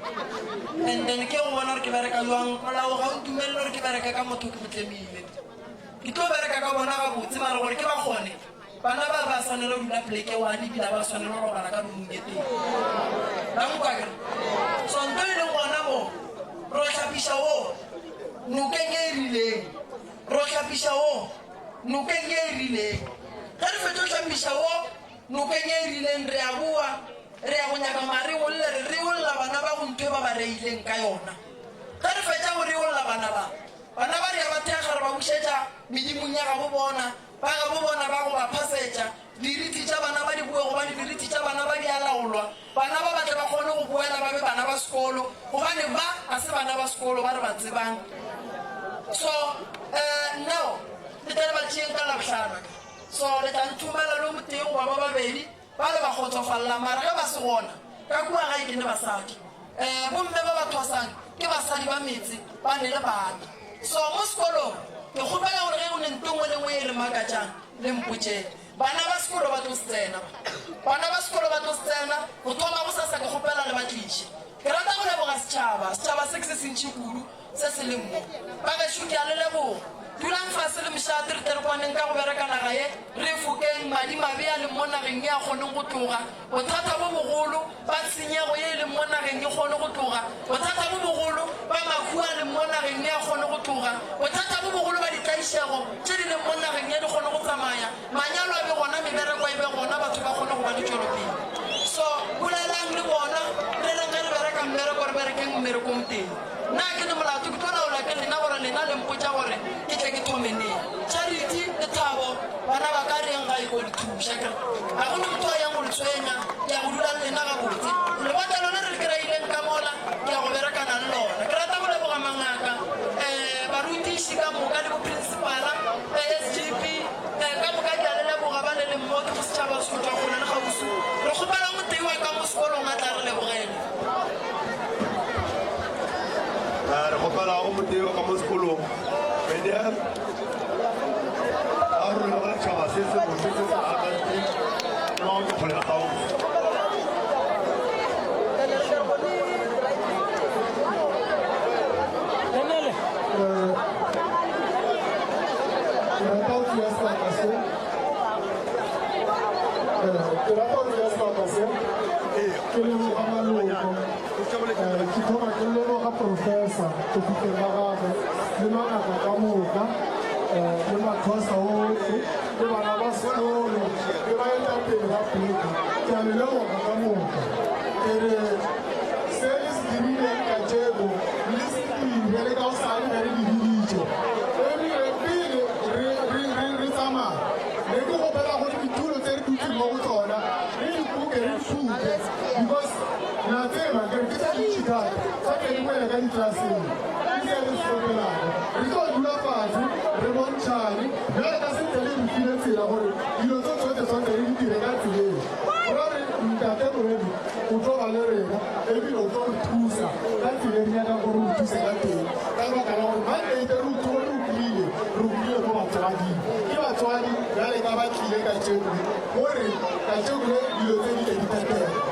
And then ke ye go bona gore ke bereka jwang. Molao ga o ntumelele gore ke bereke ka motho ke mo tlemile. Ke tlo bereka ka bona gabotse mara gore ke ba kgone, bana ba ba swanela go dula pleke one ebile ga ba swanela go robala ka roomong e tee. La nkwa akere? So nto e leng gona mo, ro hlapiša wo nokeng e e rileng, ro hlapiša wo nokeng e e rileng. Ge re fetša go hlapiša wo nokeng e e rileng, re a boa re ya go nyaka mareolle, re reolla bana ba go ntho e ba ba reileng ka yona. Ge re fetša go reolla bana ba, Bana ba re a ba thekga, re ba bušetša medimong ya gabo bona. Ba gabo bona ba go ba phasetša. Dirithi tša bana ba di boe, gobane dirithi tša bana ba di a laolwa. Bana ba ba tle ba kgone go boela ba be bana ba sekolo, gobane ba ga se bana ba sekolo ba re ba tsebang. So, eh, neo, le tle le ba tšeeng ka Labohlano. So, le tla nthomela le o motee goba ba babedi. Ba le ba kgotsofalla, mara ge ba se gona, ka kua gae ke ne basadi. Um bomme ba ba thwasang ke basadi ba metse, ba ne le bana. So mo sekolong, ke kgopela gore ge go ne nto nngwe le nngwe e le makatšang, le mpotšeng. Bana ba sekolo ba tlo se tsena ba. Bana ba sekolo ba tlo se tsena, go thoma gosasa ke kgopela le ba tliše. Ke rata go leboga setšhaba, setšhaba se ke se sentši kudu. Se se leng mo. Bagešo, ke a le leboga. Dulang fase le mošate, re tle re kwaneng ka go bereka naga ye, re fokeng madimabe a leng mo nageng ye a kgoneng go tloga, bothata bo bogolo ba tshenyego ye e leng mo nageng e kgone go tloga, bothata bo bogolo ba mahu a leng mo nageng ye a kgone go tloga, bothata bo bogolo ba ditlaišego tše di leng mo nageng ye di kgone go tsamaya. Manyalo a be gona, mebereko e be gona, batho ba kgone go ba le tšwelopele. So, bolelang le bona, re reng ge re bereka mmereko, re berekeng mmerekong teng. Na ke ne molato? Ke tlo laola ke lena gore lena le mpotša gore ke tle ke thome neng. Charity, Lethabo, bana ba ka, re yeng gae ko le thuša. Ke re, ga go ne motho a yang go le tshwenya, ke ya go dula le lena gabotse. Lebotlelo le re le kry-ileng ka mola, ke ya go berekana le lona. Ke rata go leboga mangaka, um barutiši ka moka le boprinsipala, SGB, Ka moka ke a le leboga ba le leng mo, ke go setšhaba go tšwa kgole le kgauswi. Re kgopela motee wa ka mo sekolong a tla re lebogele. Re kgopela go motee wa ka mo sekolong Meneer a re lebogele setšhaba se se botse se se akantseng le ba go tšwa kgole le kgauswi. Ke rata go tšea sebaka se ke rata go tšea sebaka se ke leboga maloko ke thoma ke leboga professor go fihleng ga gagwe le mangaka ka moka le mathosa ohle le bana ba sekolo le baetapele ba poloko ke a le leboga ka moka ke re se le se dirileng kajeko le se dire le ka osane ge re le biditše ebile pele re, re, re, re tsamaya ne ke gopela gore ditulo tse re dutseng mo go tsona re di kuke re di phute because la tseba ke re ke tse dintši thata tsa ke di boele ka ditlelaseng ke se re se gopelago re tlo dula fatshe re bontšhane bjale ka se tle le re file tsela gore dilo tse tsotlhe tshwanetse re di dire ka tseleng ra re ntate moremi o tlo ba le rena ebile o tlo re thusa ka tsela e re nyakang gore o re thuse ka teng ka lebaka la gore mandate re o re o kry-ile re o kry-ile ko batswading. bjale ka ba tlile kajeno le, gore kajeno le dilo tse di tle di phethege.